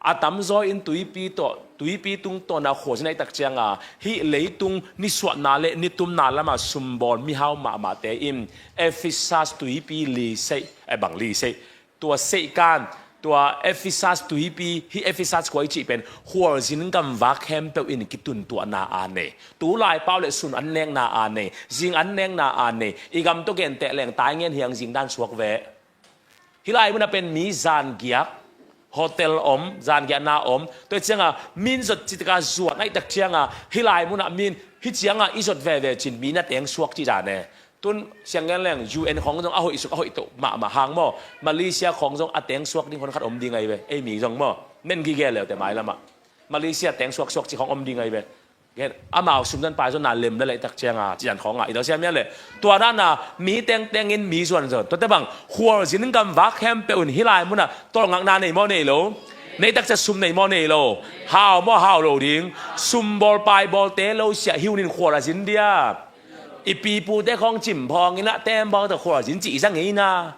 A tamzaw in tuipi tawh tuipi tung tawna khualzin aih tak cianga hih leitung nisuahna le nitumna lama sumbawl mihau mahmahte in Ephesus tuipi li seih, eh, bang li seih. Tua seihkan, tua Ephesus tuipi, hih Ephesus khua i cih pen khualzin gamvak khempeuh in kituntuahna a nei. Tulai pau le sun an nekna a nei, zing an nekna a nei. I gam tawh genteh leng tai ngen hiang zing dan suak ve. Hih lai munah pen mi zangiak, hotel om, zangiakna om. Tua cianga min zot citika zuan aih tak cianga hih lai munah min hih cianga i zot veve cin mi na teng suak cih dan e. Tun siang ngen leng U N khawng zong a hoih suk a hoih toh mahmah hang maw? Malaysia khawng zong a teng suak ding hon khat om ding ai ve. Ei mi zong maw? Men gige leute mai lamah Malaysia teng suak suak ci khawng om ding ai ve. Gen amau sum zan pai zon na lem le leh tak cianga ci zan khawng a i dau siam ia le. Tua dana mi tengteng in mi zuan zon. Tuate bang khualzin gamvak khempeuh in hih lai munah tawlngakna nei maw nei lo? Nei tak cia sum nei maw nei lo? Hau maw hau lo ding? Sum bawl pai bawlte lo siah hi hun in khual a zin dia. I pipute khawng cimphawng inah tembaw tawh khualzin cih i zang eina.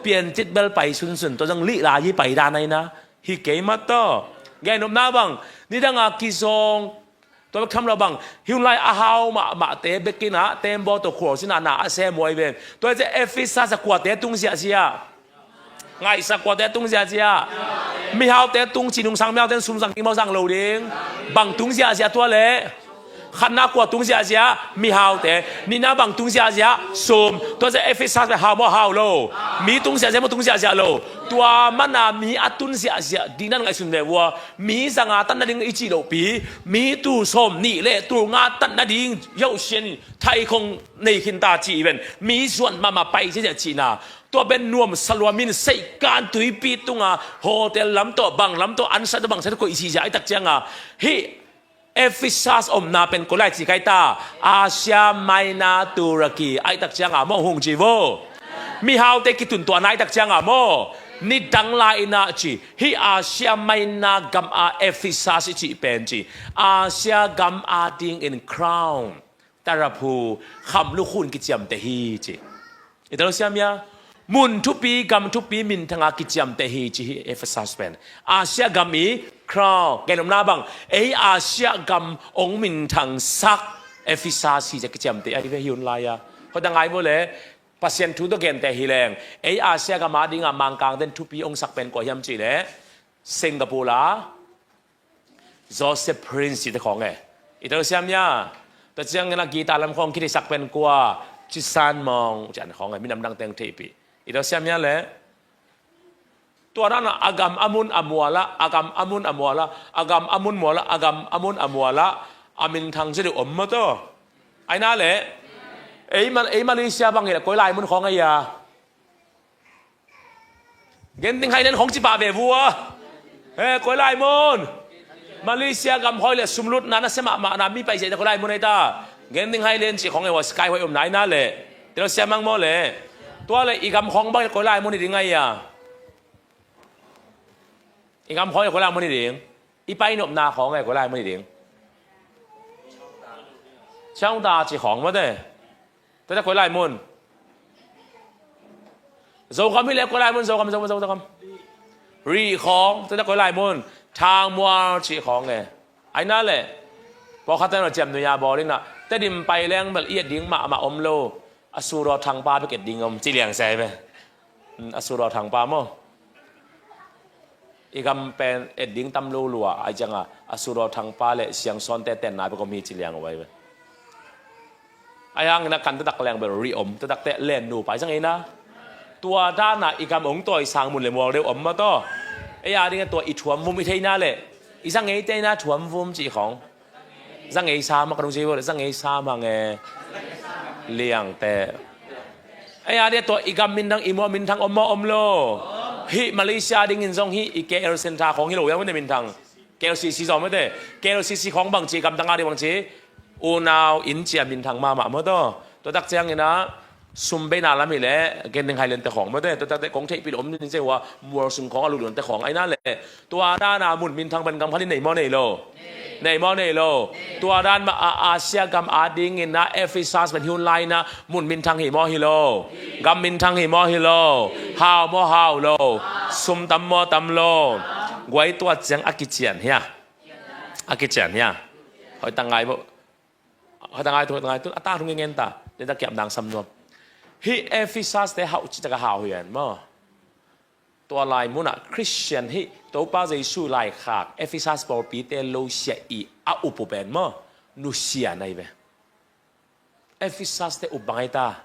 Piancit bel pai sunsun tawh zong lih lai hi pai dan aina. Hi kei mah tawh. Gen nopna bang nidanga kizawng. Tua bek tham lo bang hi hun lai a hau mahmahte bekinah tembaw tawh khualzin a na a sem huai ven. Tua ciah Ephesus a kuate tung ziahziah. Ngaihsak kuate tung ziahziah. Mihaute tung ci nungsang mihaute sum zang ding maw zang lo ding. Bang tung ziahziah tua le. Khatna kua tung ziahziah mihaute. Nihna bang tung ziahziah sum. Tua ciah Ephesus pen hau maw hau lo. Mi tung ziahziah maw tung ziahziah lo. Tua mana mi a tun ziahziah dihnan ngaihsun ve vua. Mi zanga tan nading i cih lohpi. Mi tul sawm nih le tul nga tan nading yohsian thaikhong nei khinta cih ven. Mi zuan mahmah pai ziahziah cihna. Tua pen nuam saluam in seihkan tuipi tunga hotel lam tawh bang lam tawh an sa tawh bang sa tawh koih zihziah aih tak cianga hih Ephesus omna pen koi lai ci kai ta Asia Minor Turkey aih tak cianga maw hung ci vo. Mihaute kituntuahna aih tak cianga maw nidang lai inah ci hih Asia Minor gam a Ephesus i cih pen ci Asia gam a dingin crown taraphu khamlukhun kiciamteh hi ci. I talo siam ia mun thupi gam thupi minthanga kiciamteh hi ci hi Ephesus pen. Asia gam i crown gen omna bang ei Asia gam ong minthangsak Ephesus hi cia kiciamteh ahi ve hi hun lai-a. Hoih ta ngai vua le Pasian thu tawh genteh hi leng ei Asia gam a dinga Mangkang den thupi ong sak pen kua hiam cih le Singapore la Joseph Prince cihte khawng e. I tel siam hia? Tua ciangin a guitar lam khawng kitheisak pen kua? Ci San Mawng cian khawng e. Minam dang teng theihpih. I tel siam hia le? Tua dan a gam a mun a mual ah, a gam a mun a mual ah, a gam a mun mual ah, a gam a mun a mual ah, a minthang zia deuh om maw taw? Ai na le? Ei, Ma-, ei Malaysia bang hi le koi lai mun khawng a hia? Genting Highland khawng ci pah ve vua. He, koi lai mun. Malaysia gam hoi le sumlutna nasia mahmahna mi pai ziahziah koi lai mun ei ta. Genting Highland cih khawng ei vua, Sky hoi omna ai na le. Tel siam mang maw le? Tua le i gam khawng bang koi lai mun hi ding ai a? I gam khawng koi lai mun hi ding? I pai nopna khawng ei koi lai mun hi ding? Chawngta cih khawng maw te? Tua te koi lai mun? Zogam hi le koi lai mun, Zogam, Zogam, Zogam, Zogam. Rih khawng, tua te koi lai mun? Thangmual cih khawng e. Ai na le? Pawlkhat te na ciam nuya bawl ina. Tedim pai leng bel i et ding mahmah om lo. A suraw thangpa bek et ding om ci liang sai ve. Hmm, a suraw thangpa maw? I gam pen et ding tam lo lua, ai cianga a suraw thangpa le siangsawnte tenna bek om hi ci liang uh ai ve. Ai hangin a kan taktak leng bel rih om, taktakte len nu pai zang ei na. Tua dana i gam ong tawi sang mun le mual deuh om maw taw? Ei a ding a tua i thuam vum i theina le i zang ei te na thuam vum cih khawng. Zang ei sam a ka dong ci vua le zang ei sam hang e. Liangte. Ei a ding a tua i gam minthang i mual minthang om maw om lo? Hih Malaysia dingin zong hih i K L Center khawng hi lo ia vun te minthang. K L C C zong mete. K L C C khawng bang ci, gam tanga ding bang ci. Unau inn cia minthang mahmah maw taw? Tua tak ciangin a sum beina lam hi le Genting Highland te khawng maw te? Tua tak te kong theihpih lo om ding ci hua mual sung khawng a lulun te khawng ai na le? Tua dana mun minthang pen gam khat in nei maw nei lo? Nei maw nei lo? Tua dan mah a Asia gam a dingin a Ephesus pen hi un lai na mun minthang hi maw hi lo? Gam minthang hi maw hi lo? Hau maw hau lo? Sum tam maw tam lo? Guai tua ciang a kician hia? A kician hia? Hoi tangai bo. Hoi tangai tu, hoi tangai tu, a ta rung ngen ta. Denda kiam dang sam nuam. Hih Ephesus te hau ci taka hau hian maw? Tua lai munah Christian hih Topa Jesu laikhak Ephesus pawlpite lo sia i a upu pen maw? Nusia nai ve. Ephesus te up bang ai ta?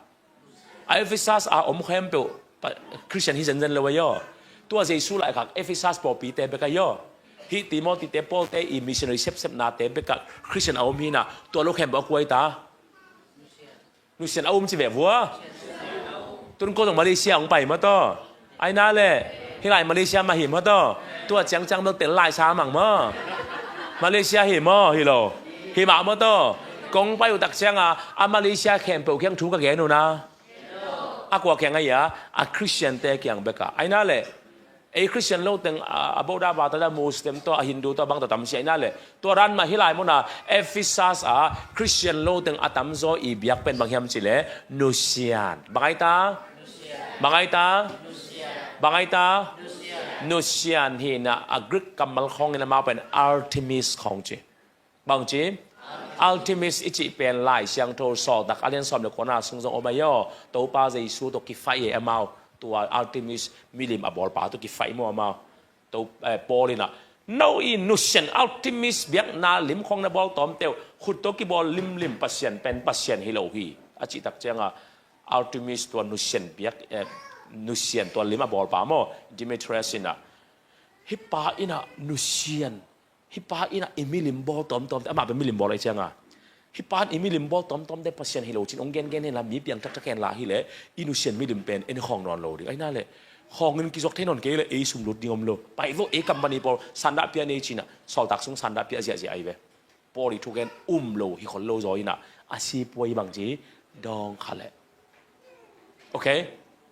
A Ephesus a om khempeuh pa-, Christian hi zenzen lo ahi aw. Tua Jesu laikhak Ephesus pawlpite bek ahi aw. Hih Timothy te Paul te i missionary sepsepnate bekah Christian a om hinah tua lo khempeuh a kuai ta? Nusian a um ci ve vua. Tun ko zong Malaysia hong pai mataw. Ai na le, hih lai Malaysia mah hi mataw. Tua ciangciang bel tel lai sa mang maw? Malaysia hi maw? Hi lo. Hi mah mataw. Kong pai uh tak cianga a Malaysia khempeuh kiang thu ka gen uh na. A kua kiang ahi a, a Christian te kiang beka. Ai na le, ei Christian lo teng a, a Buddha bata da Muslim to a Hindu to bang to tam sia ai na le. Tua ran mah hih lai muna Ephesus a Christian lo teng a tamzaw i biak pen bang hiam cih le nusian. Bang ai ta? Bang ai ta? Bang ai ta? Nusian hi na a Greek kammal khawng in amau pen Artemis khawng ci. Bang ci? Artemis i cih pen Lai Siangtho Sawltak a lian sawm le kuana sung zong om ahi aw. Topa Jesu to kifaih e amau. Tua Artemis milim a bawlpa to kifaih maw amau. To, eh, Paul in a, no i nusian Artemis biakna lim khawng na bawl tawmte uh, khut to kibawl limlim pasian pen pasian hi lo hi. A cih tak cianga Artemis tua nusian biak, eh, nusian tua lim a bawlpa maw, Demetrius in a, hih pa in a nusian, hih pa in a i milim bawl tawmtawmte, amah pen milim bawl ahi cianga. Hih pan i milim bawl tawmtawmte pasian hi lo cin ong gengen hen la, mi piang taktak hen la hi le, i nusian milim pen en khawng nawn lo ding. Ai na le, khawngin kizuak thei nawn kei le, ei sumlut ding om lo. Pai vo ei company pawl, sanda pia nei cina, sawltak sung sanda pia ziahziah ai ve. Paul i thugen um lo, hi khol lo zaw ina, a sipuai bang ci, dawng kha le. Ok.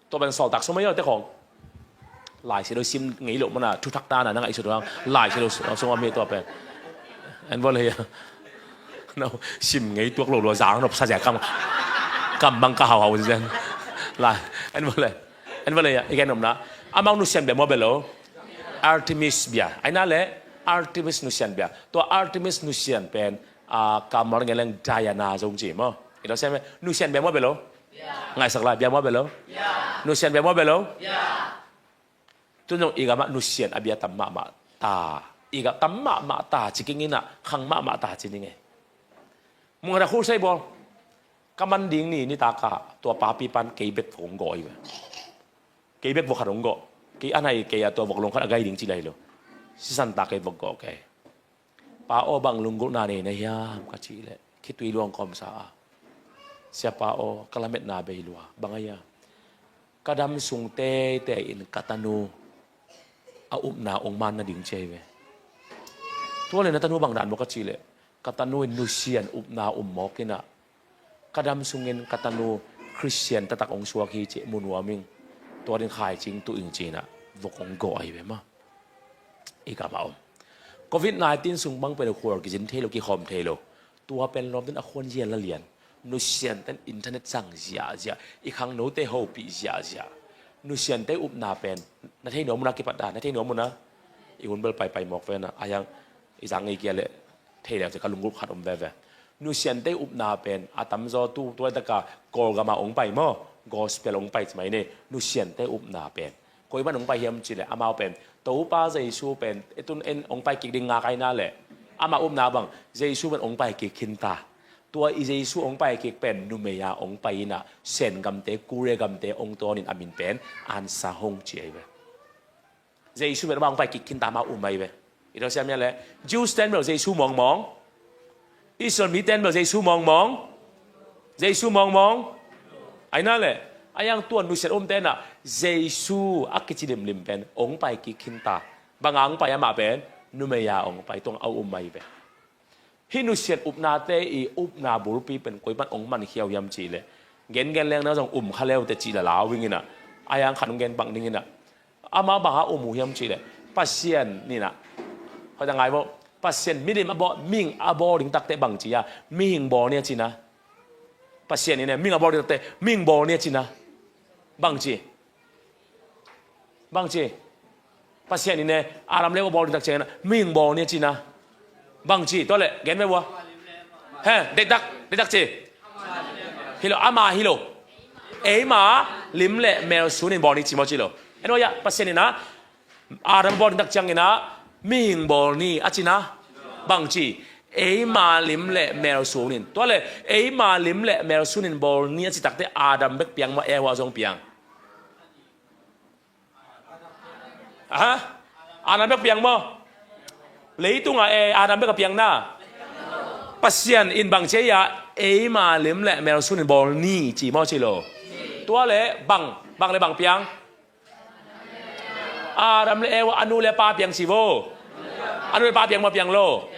Tua ban sawltak sung mai aw te khawng. Lai sia lo sim ngei lo mana, thuthak ta na, na ngai sut hang. Lai sia lo sung a mi tua pen. En bol hei. No, sim ngei tuak lo lo zang nop sa zia kam. Kam bang ka hau hau zen. Lai, en bol hei. En bol hei, i gen nop na. Amang nusian bia maw bia lo. Artemis bia. Ai na le, Artemis nusian bia. Tua Artemis nusian pen, a, kammal ngen leng Diana zong ci maw. I lo sian bia, nusian bia maw bia lo. Ngaisak lai, bia maw bia lo? Nusian bia maw bia lo? Tun zong i gamah nusian a bia tam mahmah. ta, i gah tam mahmah ta ci kingin ah, khang mahmah ta ci ning e. Mungah dah khulsai bawl. Ka man ding ni, nitak ah tua papi pan kei bek vok hong gawh hi ve. Kei bek vok khat hong gawh. Kei a nai kei a tua vok long khat a gai ding ci lai lo. Sisan ta kei vok gawh kei. Pa aw, bang lunggulhna nei na hiam ka cih leh khitui luang kawmsa a, Siapa aw, ka lametna bei lua. Bang a hia? Ka dam sung teitei in ka tanu a upna ong man nading ci ahi ve. Tua le na tanu bang dan maw ka cih leh, ka tanu in nusian upna um mawk in ah, ka dam sungin ka tanu Khristian taktak ong suak hi cih mu nuam ing. Tua ding khaicing tuh ing ci-in ah vok ong gawh ahi ve maw. I gam ah om. Covid nineteen sung bang pen khual kizin thei lo, kikhawm thei lo. Tua pen lawm ten a khuan zial a lian. Nusian ten internet sang ziahziah, i khangnote hopih ziahziah. Nusiante upna pen na thei nuam un a kipat a, na thei nuam un a. I hun bel paipai mawk ve na, a hiang i zang ngei kia leh thei leu ci ka lunggulh khat om veve. Nusiante upna pen a tamzaw tu, tu laitaka Kawlgam ah ong pai maw, gospel ong pai ci mai ni. Nusiante upna pen koi pan ong pai hiam cih leh, amau pen Topa Jesu pen e tun en ong pai kik ding ngak ahi na leh, amau upna bang, Jesu pen ong pai kik khin ta. Tua i Jesu ong pai kik pen numei a ong pai in ah, Sen gamte, Korea gamte ong tawnin a min pen An Sa Hong ci ahi ve. Jesu pen amau ong pai kik khin ta, amau um ahi ve. I tua siam ia leh, Jews ten bel Jesu mawngmawng. Israel mi ten bel Jesu mawngmawng. Jesu mawngmawng. Ahi na leh, a hiang tua nusian um ten ah Jesu a kici limlim pen ong pai kik khin ta. Bang a ong pai amah pen, numei a ong pai, tua a um ahi ve. Hih nusian upnate i upna bulpi pen koi pan ong man khiau hiam cih leh, gengen leng na zong um kha leute cih la lau ing in ah, a hiang khat ong gen bang ding in ah. Amau bang a um uh hiam cih leh, Pasian in ah, hoih ta ngai bo, Pasian milim a bawl, mihing a bawl ding takte bang ci a, mihing bawl ni a ci na. Pasian in e mihing a bawl ding takte mihing bawl ni a ci na. Bang ci? Bang ci? Pasian in e Adam le Eva bawl ding tak ciangin ah mihing bawl ni a ci na. Bang ci? Tua leh gen ve ua. He, deihtak, deihtak ci. Hi lo, ama hi lo. Eima lim le mel sunin bawl ni ci maw ci lo. En ua ia, Pasian in ah Adam bawl ding tak ciangin ah mihing bawl ni a ci na. Bang ci? Eima lim le mel sunin. Tua leh eima lim le mel sunin bawl ni a ci takte Adam bek piang maw, Eva zong piang? Aha. Adam bek piang maw? Leitungah e Adam bek a piang na. Pasian in bang ci a, eima lim le mel sunin bawl ni ci maw ci lo. Tua leh bang, bang le bang piang? Adam le Eva a nu le pa piang ci vo. A nu le pa piang maw, piang lo?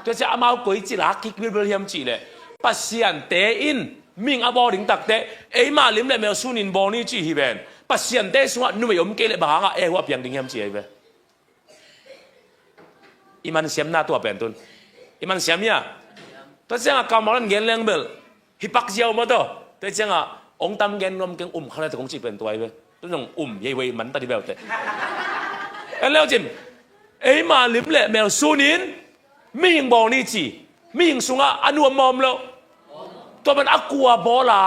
Tua ciang amau koi ci lak kik bilbil hiam cih leh, Pasiante in mihing a bawl ding takte eima lim le mel sunin bawl ni ci hi ven. Pasiante sungah numei om kei leh bang hangah Eva a piang ding hiam ci ahi ve. I man siam na tua pen tun. I man siam ia. Tua ciangah kammal an gen leng bel hi pak ziau maw tawh. Tua ciangah ong tam gen nuam keng, um kha le tawh kong cih pen tua ahi ve. Tun zong um yei wei man ta di bel te. En leu cin. Eima lim le mel sunin mihing bawl ni ci. Mihing sungah a nu om maw, om lo? Tua pen a kua bawl a,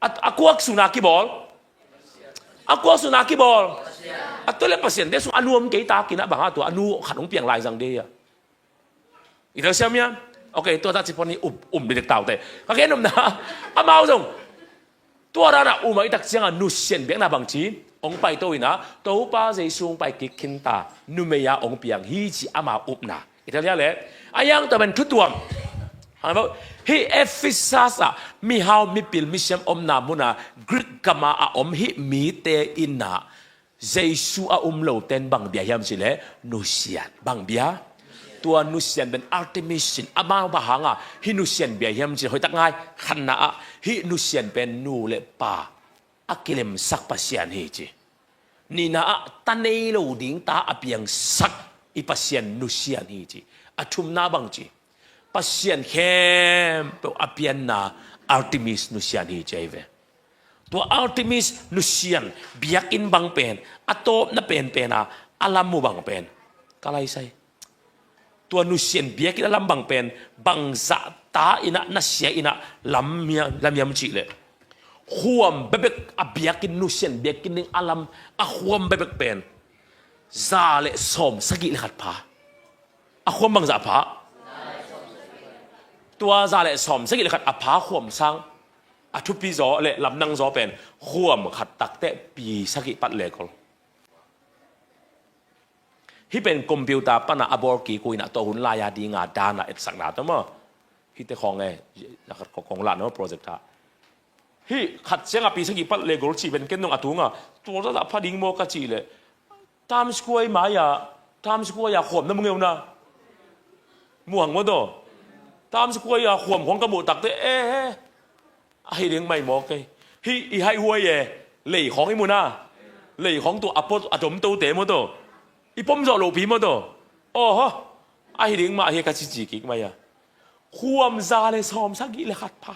a, a kua suna kibawl? A kua suna kibawl? A tua leh Pasiante sung a nu om kei takin ah bang a tua a nu khat hong piang lai zang de hia? I tel siam ia. Ok, tua ta ci pon hi, um, um dikdek taute. Ka gen nopna, amau zong tua dan a um a i tak ciangah nusian biakna bang ci, hong paito in ah Topa Jesu hong pai kik khin ta, numei a hong piang hi ci amau upna. I tel hia leh, a hiang tua pen thu tuam. Hih Efesas ah mihau, mipil, misiam omna mun a Greek gam a a om hih mite in ah Jesu a um lote in bang bia hiam cih leh nusian. Bang bia? Tua nusian pen Artemis in, amau bang hangah hih nusian bia hiam cih leh, hoihtak ngai, khatna ah hih nusian pen nu le pa a kilemsak Pasian hi ci. Nihna ah ta nei lo ding ta a piangsak i Pasian nusian hi ci. A thumna bang ci? Pasian khempeuh a pianna Artemis nusian hi ci ahi ve. Tua Artemis nusian biakinn bang pen a tawpna penpen a, a lam uh bang pen, ka laisai, tua nusian biakinn a lam bang pen bangzah ta in ah na sia in ah lam hiam, lam hiam cih leh, khuam bekbek a biakinn, nusian biakinn ding a lam, a khuam bekbek pen Za le sawm sagih le khat pha. A khuam bangzah pha? Tua za le sawm sagih le khat a pha khuam sang a thupi zaw le lamdang zaw pen khuam khat takteh pi sagih pat le kol. Hih pen computer pana a bawl kik uh inah tawh hun lai-a dinga dana etsakna tawh maw? Hihte khawng e, na khat kong lah no project ah. Hih khat cianga pi sagih pat le gol cih pen ken nong a tunga tua zahzah pha ding maw ka cih leh Times Square mai-a, Times Square-a khuam na mu ngeuna. Muang maw taw? Times Square-a khuam khawng ka muh takte e he. Ahi ding mai maw kei. Hih i haih huai e. Lei khawng i muna. Lei khawng tua a pot a domtote maw taw? I pom zawh lohpi maw taw? Aw haw. Ahi ding mah hi ka cici kik mai-a. Khuam za le sawm sagih le khat pha.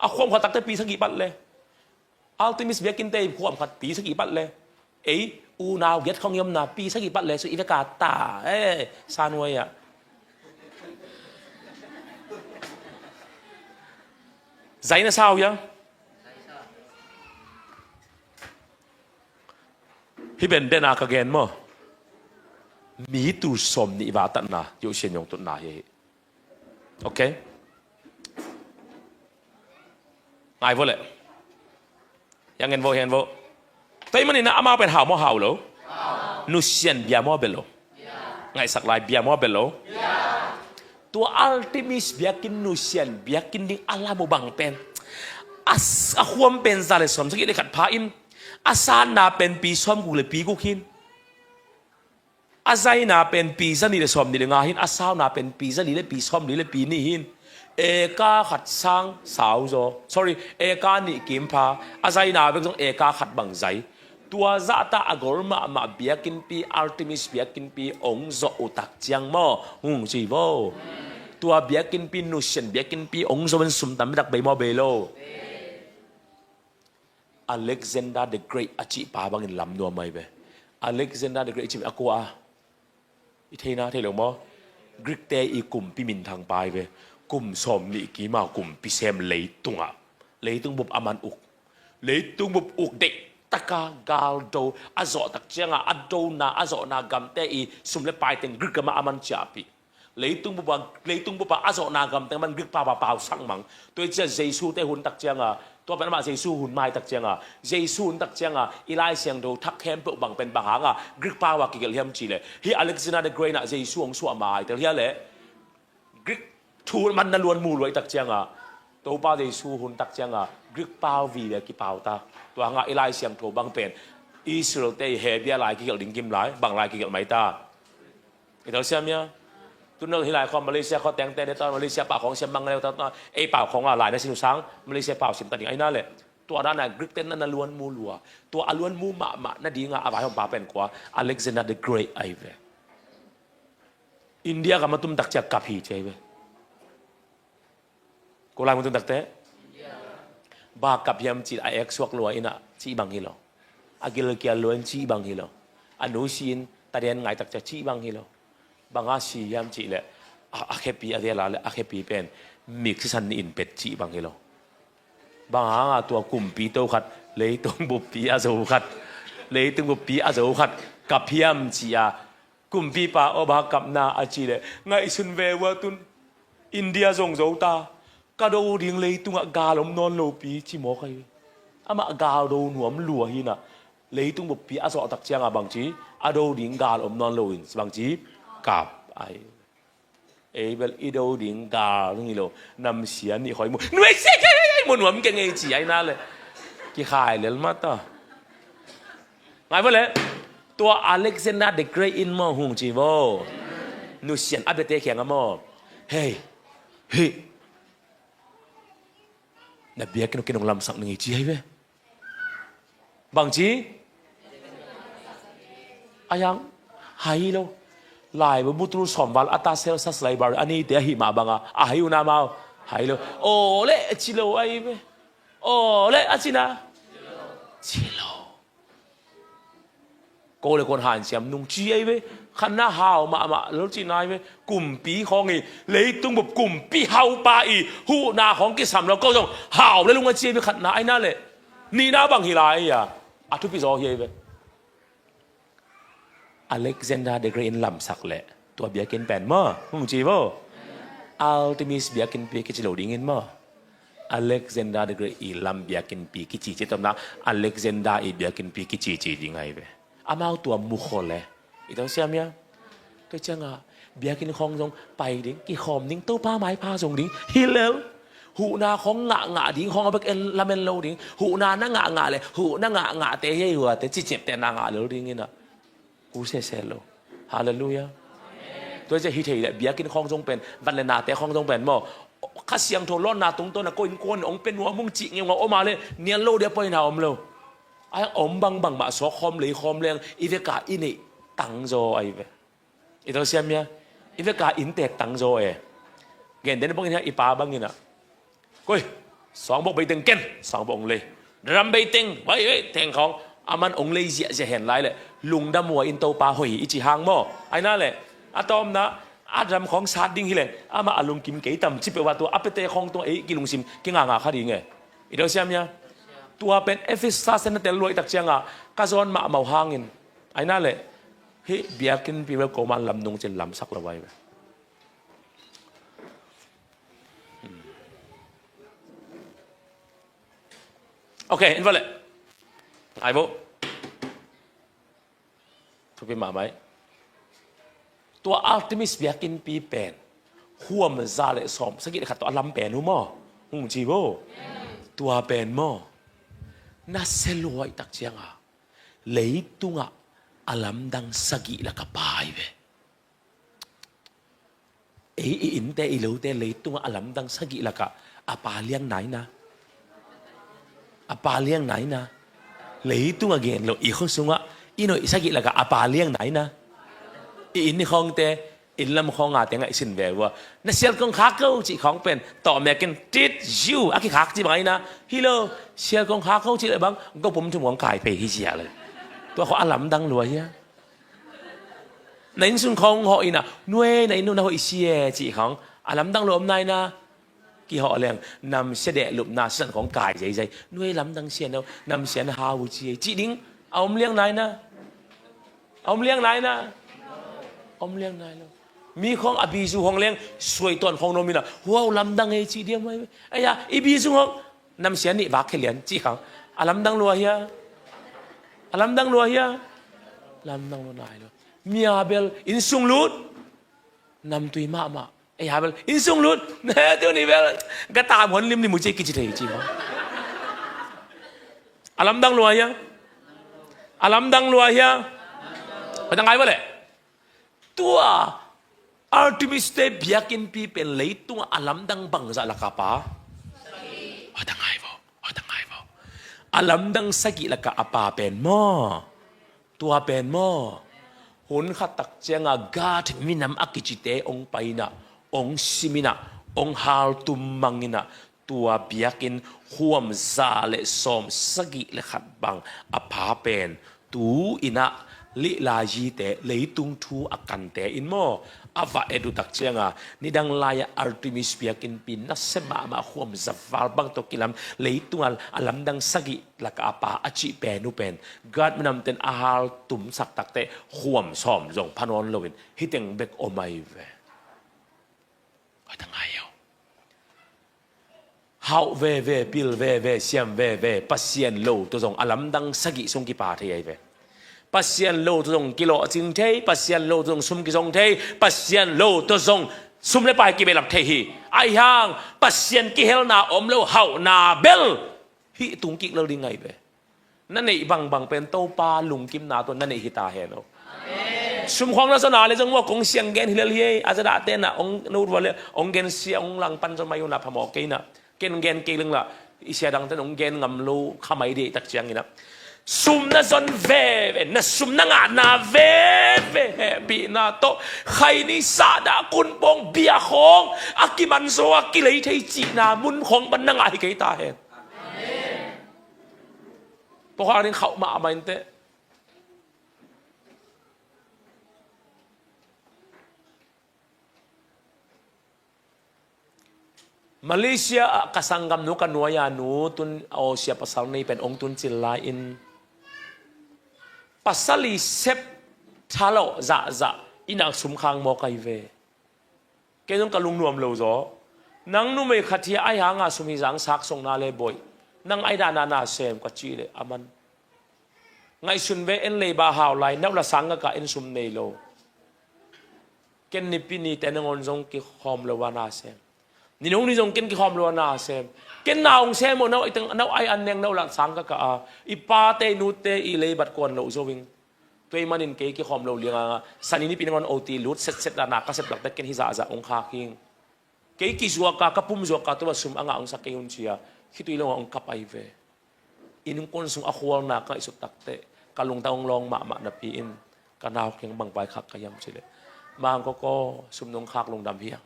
A khuam khat takte pi sagih pat le. Artemis biakinn te i khuam khat pi sagih pat le. Ei unau giat khawng i omna pi sagih pat le su i veka ta e. Sanuai ah. Zai na sau ia. Hih benden a ka gen maw? Mi tul sawm nih va tatna yoh sian yong tutna hi. Ok. Ngai vo le. Yang en vo, yang en vo. Tei manin a amau pen hau maw hau lo? Nusian bia maw bel lo? Ngaihsak lai bia maw bel lo? Tua Artemis biakinn nusian biakinn ding a lam uh bang pen a khuam pen za le sawm sagih le khat pha in a sanna pen pi sawm guk le pi guk hin. A zaina pen pi za nih le sawm nih le nga hin, a sauna pen pi za li le pi sawm li le pi nih hin. Eka khat sang sau zaw. Sorry, eka nih kim pha. A zaina bek zong eka khat bang zai. Tua zahta a gol mahmah biakinnpi, Artemis biakinnpi ong zawh uh tak ciang maw? Hung ci vo. Tua biakinnpi nusian biakinnpi ong zawh in sum tam tak bei maw bei lo? Alexander the Great a cihpa bangin lam nuam ahi ve. Alexander the Great a cih a kua a i theina thei lo maw? Greek te i kumpi minthang pa ahi ve. Kum sawm nih kima kumpi sem leitungah, leitung bup a man uk, leitung bup uk deih taka galdo a zawh tak cianga a dona a zawhna gamte i sum le paiteng Greek gama a man ciahpih. Leitung bupa, leitung bupa a zawhna gamteng man Greek pau a pau sangmang. Tua i cia Jesu te hun tak cianga, tua pen amah Jesu hun mai tak cianga, Jesu hun tak cianga i Lai Siangtho thak khempeuh bang pen bang hanga Greek pau a kigelh hiam cihleh, hi Alexander the Great na Jesu hong suah mai tel hia leh Greek thu man na luan mu luai tak cianga, Topa Jesu hun tak cianga Greek pau vive kipau ta. Tua hanga i Lai Siangtho bang pen Israel te i Hebia lai kigelh ding kim lai, bang lai kigelh mai ta. I tel siam ia. Tunel hi lai khawng Malaysia khawng tengte ne tawh Malaysia pau khawng siam mang leu tawh ei pau khawng a lai na sin usang Malaysia pau sim ta ding aina le. Tua dana Greek ten na na luan mu lua. Tua a luan mu mahmah na dinga a vaihawm pa pen kua Alexander the Great ahi ve. India gam a tum tak cia kap hi ci ahi ve. Ko lai mun tun takte ba kap hiam cih a ek suak lua inah cih bang hi lo. A gilkial lua in cih bang hi lo. A nusi in taden ngai tak cia cih bang hi lo. Banga si hiam cih leh a, a khepi a vela le a khepi pen mik sisan nih in pet cih bang hi lo. Bang hanga tua kumpi to khat leitung buppi a zo khat, leitung buppi a zo khat kap hiam cih a Kumpipa aw bang a kapna a cih leh ngaihsun ve ua tun India zong zo ta. Ka do ding leitungah gal om nawn lopi ci mawk ahi. Amah gal do nuam lua hinah leitung buppi a zawhtak cianga bangci a do ding gal om nawn loin bangci kap ahi. Ei bel i do ding gal dong hi lo. Namsia nih khoi mu nuai sia kei mu nuam kei ngei ci aina le kikhai lel mata. Ngai vo le tua Alexander the Great in maw hung ci vo. Nusian a biate khianga maw. Hei. Hei. Na biakinn uh kinong lamsak ning hi ci hei ve. Bangci a yang hai lo. Laibu mutul sawmval a ta sel sas laibar a neite ahi mah banga a hai una mau hai lo. Aw le ci lo ahi ve. Aw le a cina ci lo. Ko le kon hanciam nung ci ahi ve. Khatna hau mahmah lo cina ahi ve. Kumpi khawng hi leitung bup kumpi haupa i huhna khawng kisam lo ko zong hau le lung a ci ahi ve khatna aina le. Nihna bang hi lai a a thupi zaw hi ahi ve. Alexander the Great in lamsak leh tua biakinn pen maw, hong ci vo. Artemis biakinnpi kici lo dingin maw, Alexander the Great i lam biakinnpi kici ci, tomna Alexander i biakinnpi kicici ding ahi ve. Amau tua mukhol e. I tawh siam ia. Tua ciangah biakinn khawng zong pai ding, kikhawm ding, Topa maipha zong ding. Hi lel. Huhna khawng ngahngah ding khawng a bek en, lamen lo ding. Huhna na ngahngah leh huhna ngahngahte, hei huate, ciciapte na ngah lel ding inah. Ku sese lo. Halleluiah. Tua ciah hi thei leh biakinn khawng zong pen, van le nate khawng zong pen maw, Kha Siangtho lawnna tungtawn a ko innkuan ong pia nuam ung cih ngeungau om a leh nial lo dia poina om lo. A om bangbang mah sawk khawm lei khawm leng i veka i neih tangzaw ahi ve. I tawh siam ia. I veka inntek tangzaw e. Gen den bangin hia, i pa bangin ah, koi, sangbok beiteng ken, sangbok ong lei. Drum beiteng, vai vai teng khawng. Aman ong lei ziahziah hen lai leh lungdam hua in Topa hoih i ci hang maw. Aina leh a tawmna a drum khawng sat ding hileng amah a lungkim kei tam ci peuh a, tua a piate khawng tua ei kilungsim kinganga kha ding e. I tawh siam ia. Tua pen Ephesus in na tel luai tak ciangah ka zawn mahmah uh hangin, aina leh hih biakinnpi bel ko man lam nung cin lamsak lo ahi ve. Ok, in va leh. Ai vo. Thupi mahmah hi. Tua Artemis biakinnpi pen khuam za le sawm sagih le khat tawh a lam pen uh maw, hong ci vo. Tua pen maw, na sia luai tak ciangah leitungah a lamdang sagih lak a pa hi ve. Ei i innte i lote leitungah a lamdang sagih lakah a pa liang naina. A pa liang naina. Leitungah gen lo, i khua sungah i noih sagih lakah a pa liang naina. I inn i khawngte, inn lam khawng a tengah i sin ve vua. Na sial kong khak ko cih khawng pen tawh mekin tit ziu a kikhak ci bang aina. Hi lo, sial kong khak ko cih le bang gopum thum kong kai phei hi zia le. Tua khawng a lamdang lua hia. Na inn sung khawng hawh inah, nuai na inn uh na hoih sia cih khawng a lamdang lo om naina. Kihawh leng namsia dehlupna sisan khawng kai zeizei, nuai lamdang sia no, namsia na hau uh ci ei cih ding a om liang naina. A om liang naina. A om liang nai lo. Mi khawng a bizu hong leng suaituan khawng no minah, huau lamdang ei cih diam mai. Aia, i bizu khawng namsia nih vak khelian cih khawng a lamdang lua hia. A lamdang lua hia. Lamdang lua nai lo. Mia bel inn sung lut, namtui mahmah. Ei ha bel inn sung lut. Ne tuni bel gata muan lim ni mu ci kici thei ci khawng. A lamdang lua hia. A lamdang lua hia. Hoi tang ai bale. Tua Artemis te biakinnpi pen leitungah a lamdang bangzah laka pa? Hoi tang ai bo. Hoi tang ai bo. A lamdang sagih laka a pa pen maw? Tua pen maw? Hun khat tak ciangah Gath minam a kicite ong paina, ong simina, ong haltum mangina, tua biakinn khuam za le sawm sagih le khat bang a pa pen tu inah lihlazite, leitung thu a kante in maw, a va et uh tak cianga nidang lai-ah Artemis biakinnpi nasia mahmah khuam za val bang tawh kilam, leitungah a lamdang sagih laka a pa a cih pen uh pen Gath minamten a haltumsak takteh khuam sawm zong pha nawn loin hiteng bek om ahi ve. Hoi tang ai o. Hauh veve, pil veve, siam veve, Pasian lo tawh zong a lamdang sagih sung kipa thei ahi ve. Pasian lo tawh zong kilawhcing thei, Pasian lo tawh zong sum kizong thei, Pasian lo tawh zong sum le pai kibehlap thei hi. Ahi hang Pasian kihelna om lo hauhna bel hih tungkik lo ding ahi ve. Na neih bangbang pen Topa lungkimna tawh na neih hita hen o. Sum khawng na zon a le zong maw, kong siang gen hi lel hi ei, a za dahte na ong no rua le ong gen sia ong langpan zon mai uh na phamawh kei na. Ken gen kei leng la i sia dangten ong gen ngam lo kha mai dei tak ciangina. Sum na zon veve, na sum na ngahna veve hehpihna tawh khaini sahdah kunpawng bia khawng a kimanzaw a kilei thei cihna mun khawng pan na ngah hi kei ta hen. Pawkhak ding khauh mahmah inteh. Malaysia ah ka sanggamnu ka nuai-a nu tun a awsia pasal nei pen ong tun cil lai-in pasal i sep Thalawh zahzah i nak sum khang maw kai ve. Kei zong ka lungnuam lo zaw. Nang numei khat hi a, ai hanga sum hi zang sak song na le boih. Nang ai dana na sem ka cih leh a man. Ngaihsun ve, en leiba hau lai, nau la sang ka ka en sum nei lo. Ken nipi nite nangawn zong kikhawm lo a na sem. Ninung ni zong ken kikhawm lo a na sem. Ken na hong sem uh, nau ai teng, nau ai an neng nau la sang ka ka a. I pate i nute i leibat kuan lo zo ing. Tua ahih manin kei kikhawm lo lianga, sani nipi nangawn O T lut setset a na ka sep lakte ken hi zahzah hong khak hing. Kei kizuaka, ka pum zuaka, tua sum a ngah hong sak kei un cia. Khitui lo ngah hong kap ai ve. Innkuan sung a khualna ka ngaihsut takteh ka lungtang hong lawng mahmah napi in ka nau kiang bang vaikhak ka hiam cileh, Mangkawkaw, sum nong khak lungdam hiam?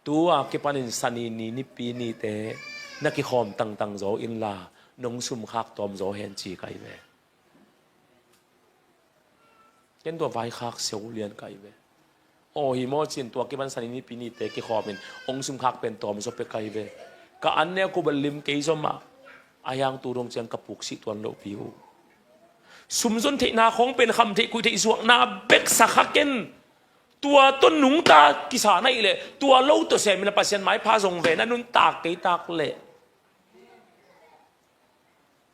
Tu a kipanin sani ni nipi nite na kikhawm tangtang zaw inla nong sum khak tawm zaw hen ci kai ve. Ken tua vaikhak seuh lian kai ve. Aw hi maw cin tua kipan sani nipi nite kikhawmin hong sumkhak pen tawm zaw pek kai ve. Ka an neu kubal lim kei zaw mah. A hiang tu dong ciang ka puksih tuan lohpi uh. Sumzon theihna khawng pen kham theih kuih theih zuakna bek sa kha ken. Tua tawh nungta kisa na ih leh tua lo tawh semin a Pasian maipha zong ve na nuntak kei tak leh.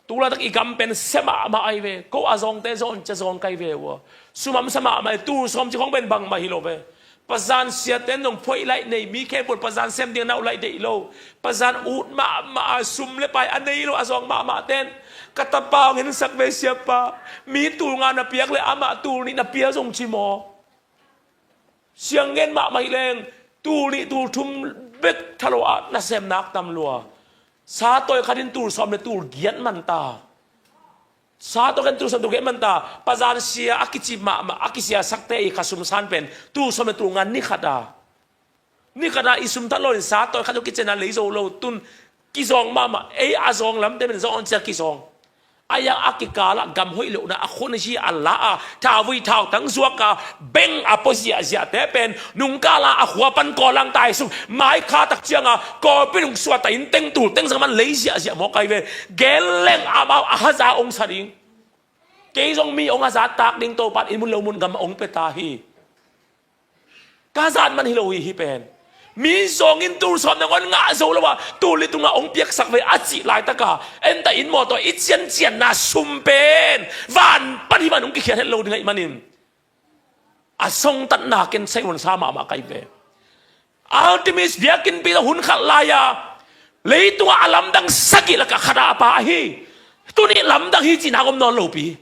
Tulaitak i gam pen sia mahmah ai ve. Ko a zawngte zawn cia zawn kai ve ua. Sumamsa mahmah ai, tul sawm ci khawng pen bangmah hi lo ve. Pazan siate nong phoih laih nei mi khempeuh Pazan sem ding a nauh laih deih lo. Pazan ut mahmah a sum le pai a nei lo a zawng mahmah ten. Ka tapa hong hensak ve siapa. Mi tul nga na piak le amah tul nih na pia zong ci maw? Siang ngen mahmah hi leng, tul nih tul thum bek thalo ah nasem nak tam lua. Sa tawi khat in tul sawm le tul giat man ta. Sa tawi khat in tul sawm tul giat man ta. Pazan sia a kici mahmah, a kisia sakte i kha sumsan pen tul sawm le tul nga ni khat a. Ni khat a i sum that lo in sa tawi khat uh kician a lei zo lo tun. Kizawng mahmah, ei a zawng lamte men zawng cia kizawng. A yang a kikalah gam hoih lohna a khun hi a la a, thauvui thautang zuak a, beng a pua ziahziahte pen, nungkala a khua pan kawlang tai sung, mai kha tak cianga, kawpi nung suata in teng tul teng zang man lei ziahziah mawk ai ve, gen leng amau a haza ong sa ding. Kei zong mi ong haza tak ding Topan in mun lo mun gam ong pia ta hi. Ka zat man hi lo hi, hi pen. Mi zawngin tul sawm nangawn ngah zo lo a, tul nih tul nga ong piaksak ve a cih laitaka, enta in mawtaw i ciancianna sum pen van pan hi man ong kikhiat het lo ding ahih manin. A songtatna ken saihun sa mahmah kai ve. Artemis biakinnpi tawh hun khat lai-a, leitungah a lamdang sagih lakah khat a pa ahi. Tuni lamdang hi cihna om nawn lopi.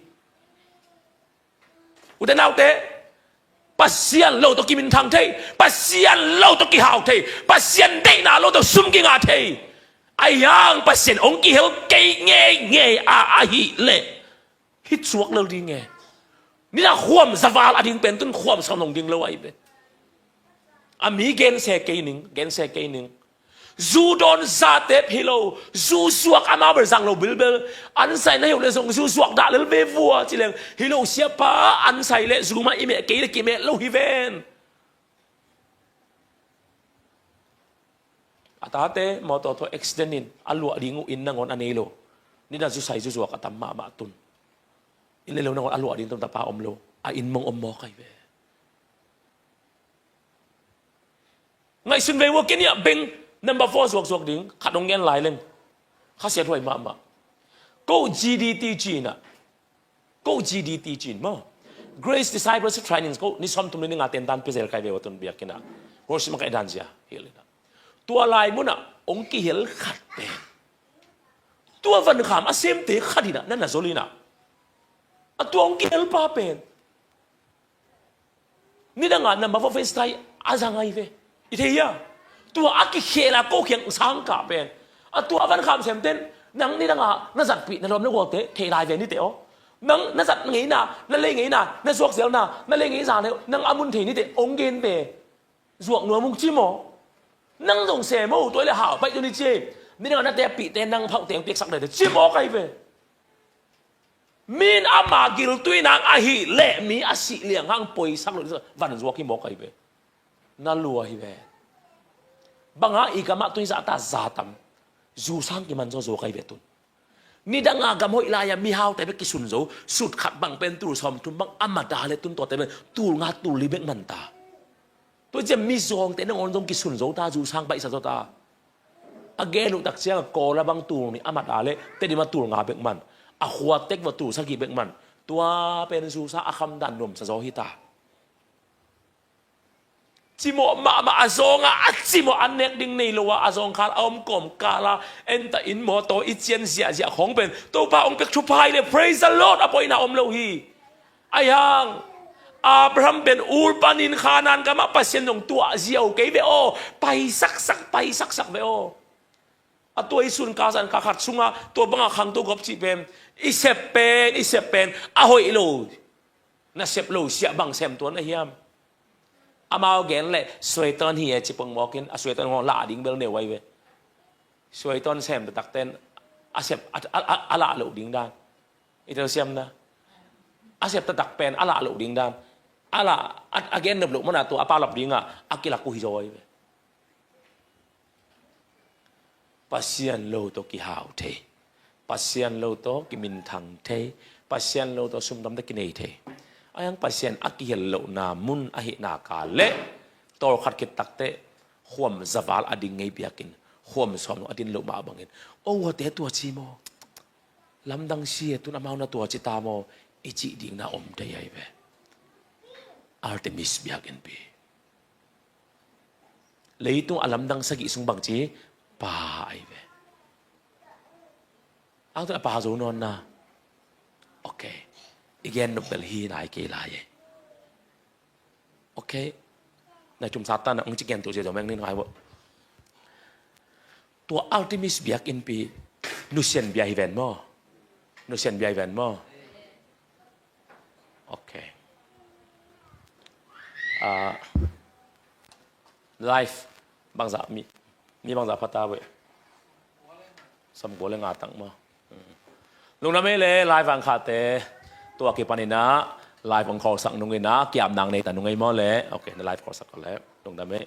Ute naute, Pasian lo tawh kiminthang thei, Pasian lo tawh kihau thei, Pasian deihna lo tawh sum kingah thei. A hiang Pasian hong kihel kei ngeingei a ahih leh, hi cuak lo ding e. Nina khuam zaval a ding pen tun khuam sam long ding lo ahi ve. A mi gense kei ning, gense kei ning. Zu dawn zate hi lo, zu zuak amau bel zang lo bilbel. An sai na hi uh le zong zu zuak dah lel ve vua ci leng. Hi lo siapa an sai le zu mah i meh kei le kimeh lo hi ven. A tate mawtaw tawh accident in a luah ding uh inn nangawn a nei lo. Nina zu sai zu zuak a tam mahmah tun. Inn le lo nangawn a luah ding tam tapa om lo. A inn mong om mawk ahi ve. Ngaihsun ve ua, kei nih a beng number four zuakzuak ding khat hong ngen lai leng. Khasiat huai mahmah. Ko G D T ci inah. Ko G D T ci in maw. Grace Discipleship Training ko ni sawmthum le ni nga tentan pia zel kai ve ua tun biakinn ah. Worship makaih dan zia. Hil inah. Tua lai munah hong kihel khat pen. Tua vankham a semte khat inah, na na zol inah. A tua hong kihel pa pen. Nidangah na mavawh face tai a zang ahi ve. I thei hia? Tua a kikhela ko khiang sangkah pen. A tua a vankham semten, nang nidangah na zatpih na lawm na gualte thei lai ve nite aw. Nang na zat ngeina, na lei ngeina, na zuakzelna, na lei ngei zang le, nang a mun thei nite ong gen ve. Zuak nuam ung ci maw? Nang zong sem aw, tua le hau baih tu ni ci. Nidangah na tepihte nang phauh teng piaksak dai te ci maw kai ve. Min ama giltui nang ahih leh mi a sih liang hang poisak lo van zuak hi mawk ahi ve. Na lua hi ve. Banga i gamah tun i zahta za tam. Zu sang kiman zaw zuak ahi ve tun. Nidanga gam hoih lai-a mihaute bek kisun zo, sut khat bang pen tul sawmthum bang a mat a le tun tuate pen tul nga tul li bek man ta. Tua ciang mizawngte nangawn zong kisun zo ta, zu sang baihsa zo ta. A gen uh tak ciang a Kawl a bang tul nih a mat a le Tedim a tul nga bek man, a khua tek va tul sagih bek man. Tua pen zu sa a khamdan nuamsa zaw hi ta. Cimawh mahmah a zawng a, a cimawh an nek ding nei lo a, a zawngkhal a om kawmkal a, enta in mawtaw i cian ziahziah khawng pen Topa hong pek thupha hi le, praise the Lord, a poina om lo hi. Ahi hang Abraham pen Ur panin Khanaan gamah Pasian zong tuah ziau kei ve aw, pai saksak, pai saksak ve aw. A tua i sun ka zan ka khat sunga tua banga khangto gawp cih pen i sep pen, i sep pen a hoih lo, na sep lo siah bang sem tuan a hiam? Amau gen leh suaiton hi e ci pongmawkin a suaiton hong lah ding bel neu ai ve. Suaiton sem taktakten a sep a, a, a, a lah loh ding dan. I telsiam na. A sep taktak pen a lah loh ding dan. A lah a, a gen nop loh mana tua a palap dinga a kilak uh hi zaw ai ve. Pasian lo tawh kihau thei, Pasian lo tawh kiminthang thei, Pasian lo tawh sumdam tawh kinei thei. Ahi hang Pasian a kihel lohna mun ahihna ka leh tawlkhat khit takteh khuam zaval a ding ngei biakin khuam sawm a din loh mah bangin, o huate tua ci maw? Lamdang si e, tun amau na tua ci ta maw? I cih ding na om thei ai ve. Artemis biakinnpi. Leitung a lamdang sagih sung bangci pa ai ve. Ang tun a pa zo nawn na. Ok. I gen nop bel hi nai kei lai e. Ok. Nai tum satan ang ci gen tu zia zo meng nin ngai bo. Tua Artemis biakinnpi nusian bia hi ven maw? Nusian bia hi ven maw? Ok. Ah, live bangza mi, mi bangza phata ve. Sam gole nga tang maw? Lungdam ei le live ang khate tua kipaninah live ang khawlsak nunginah kiamnang nei ta nung ei maw le? Ok, na live khawlsak ko le. Lungdam ei.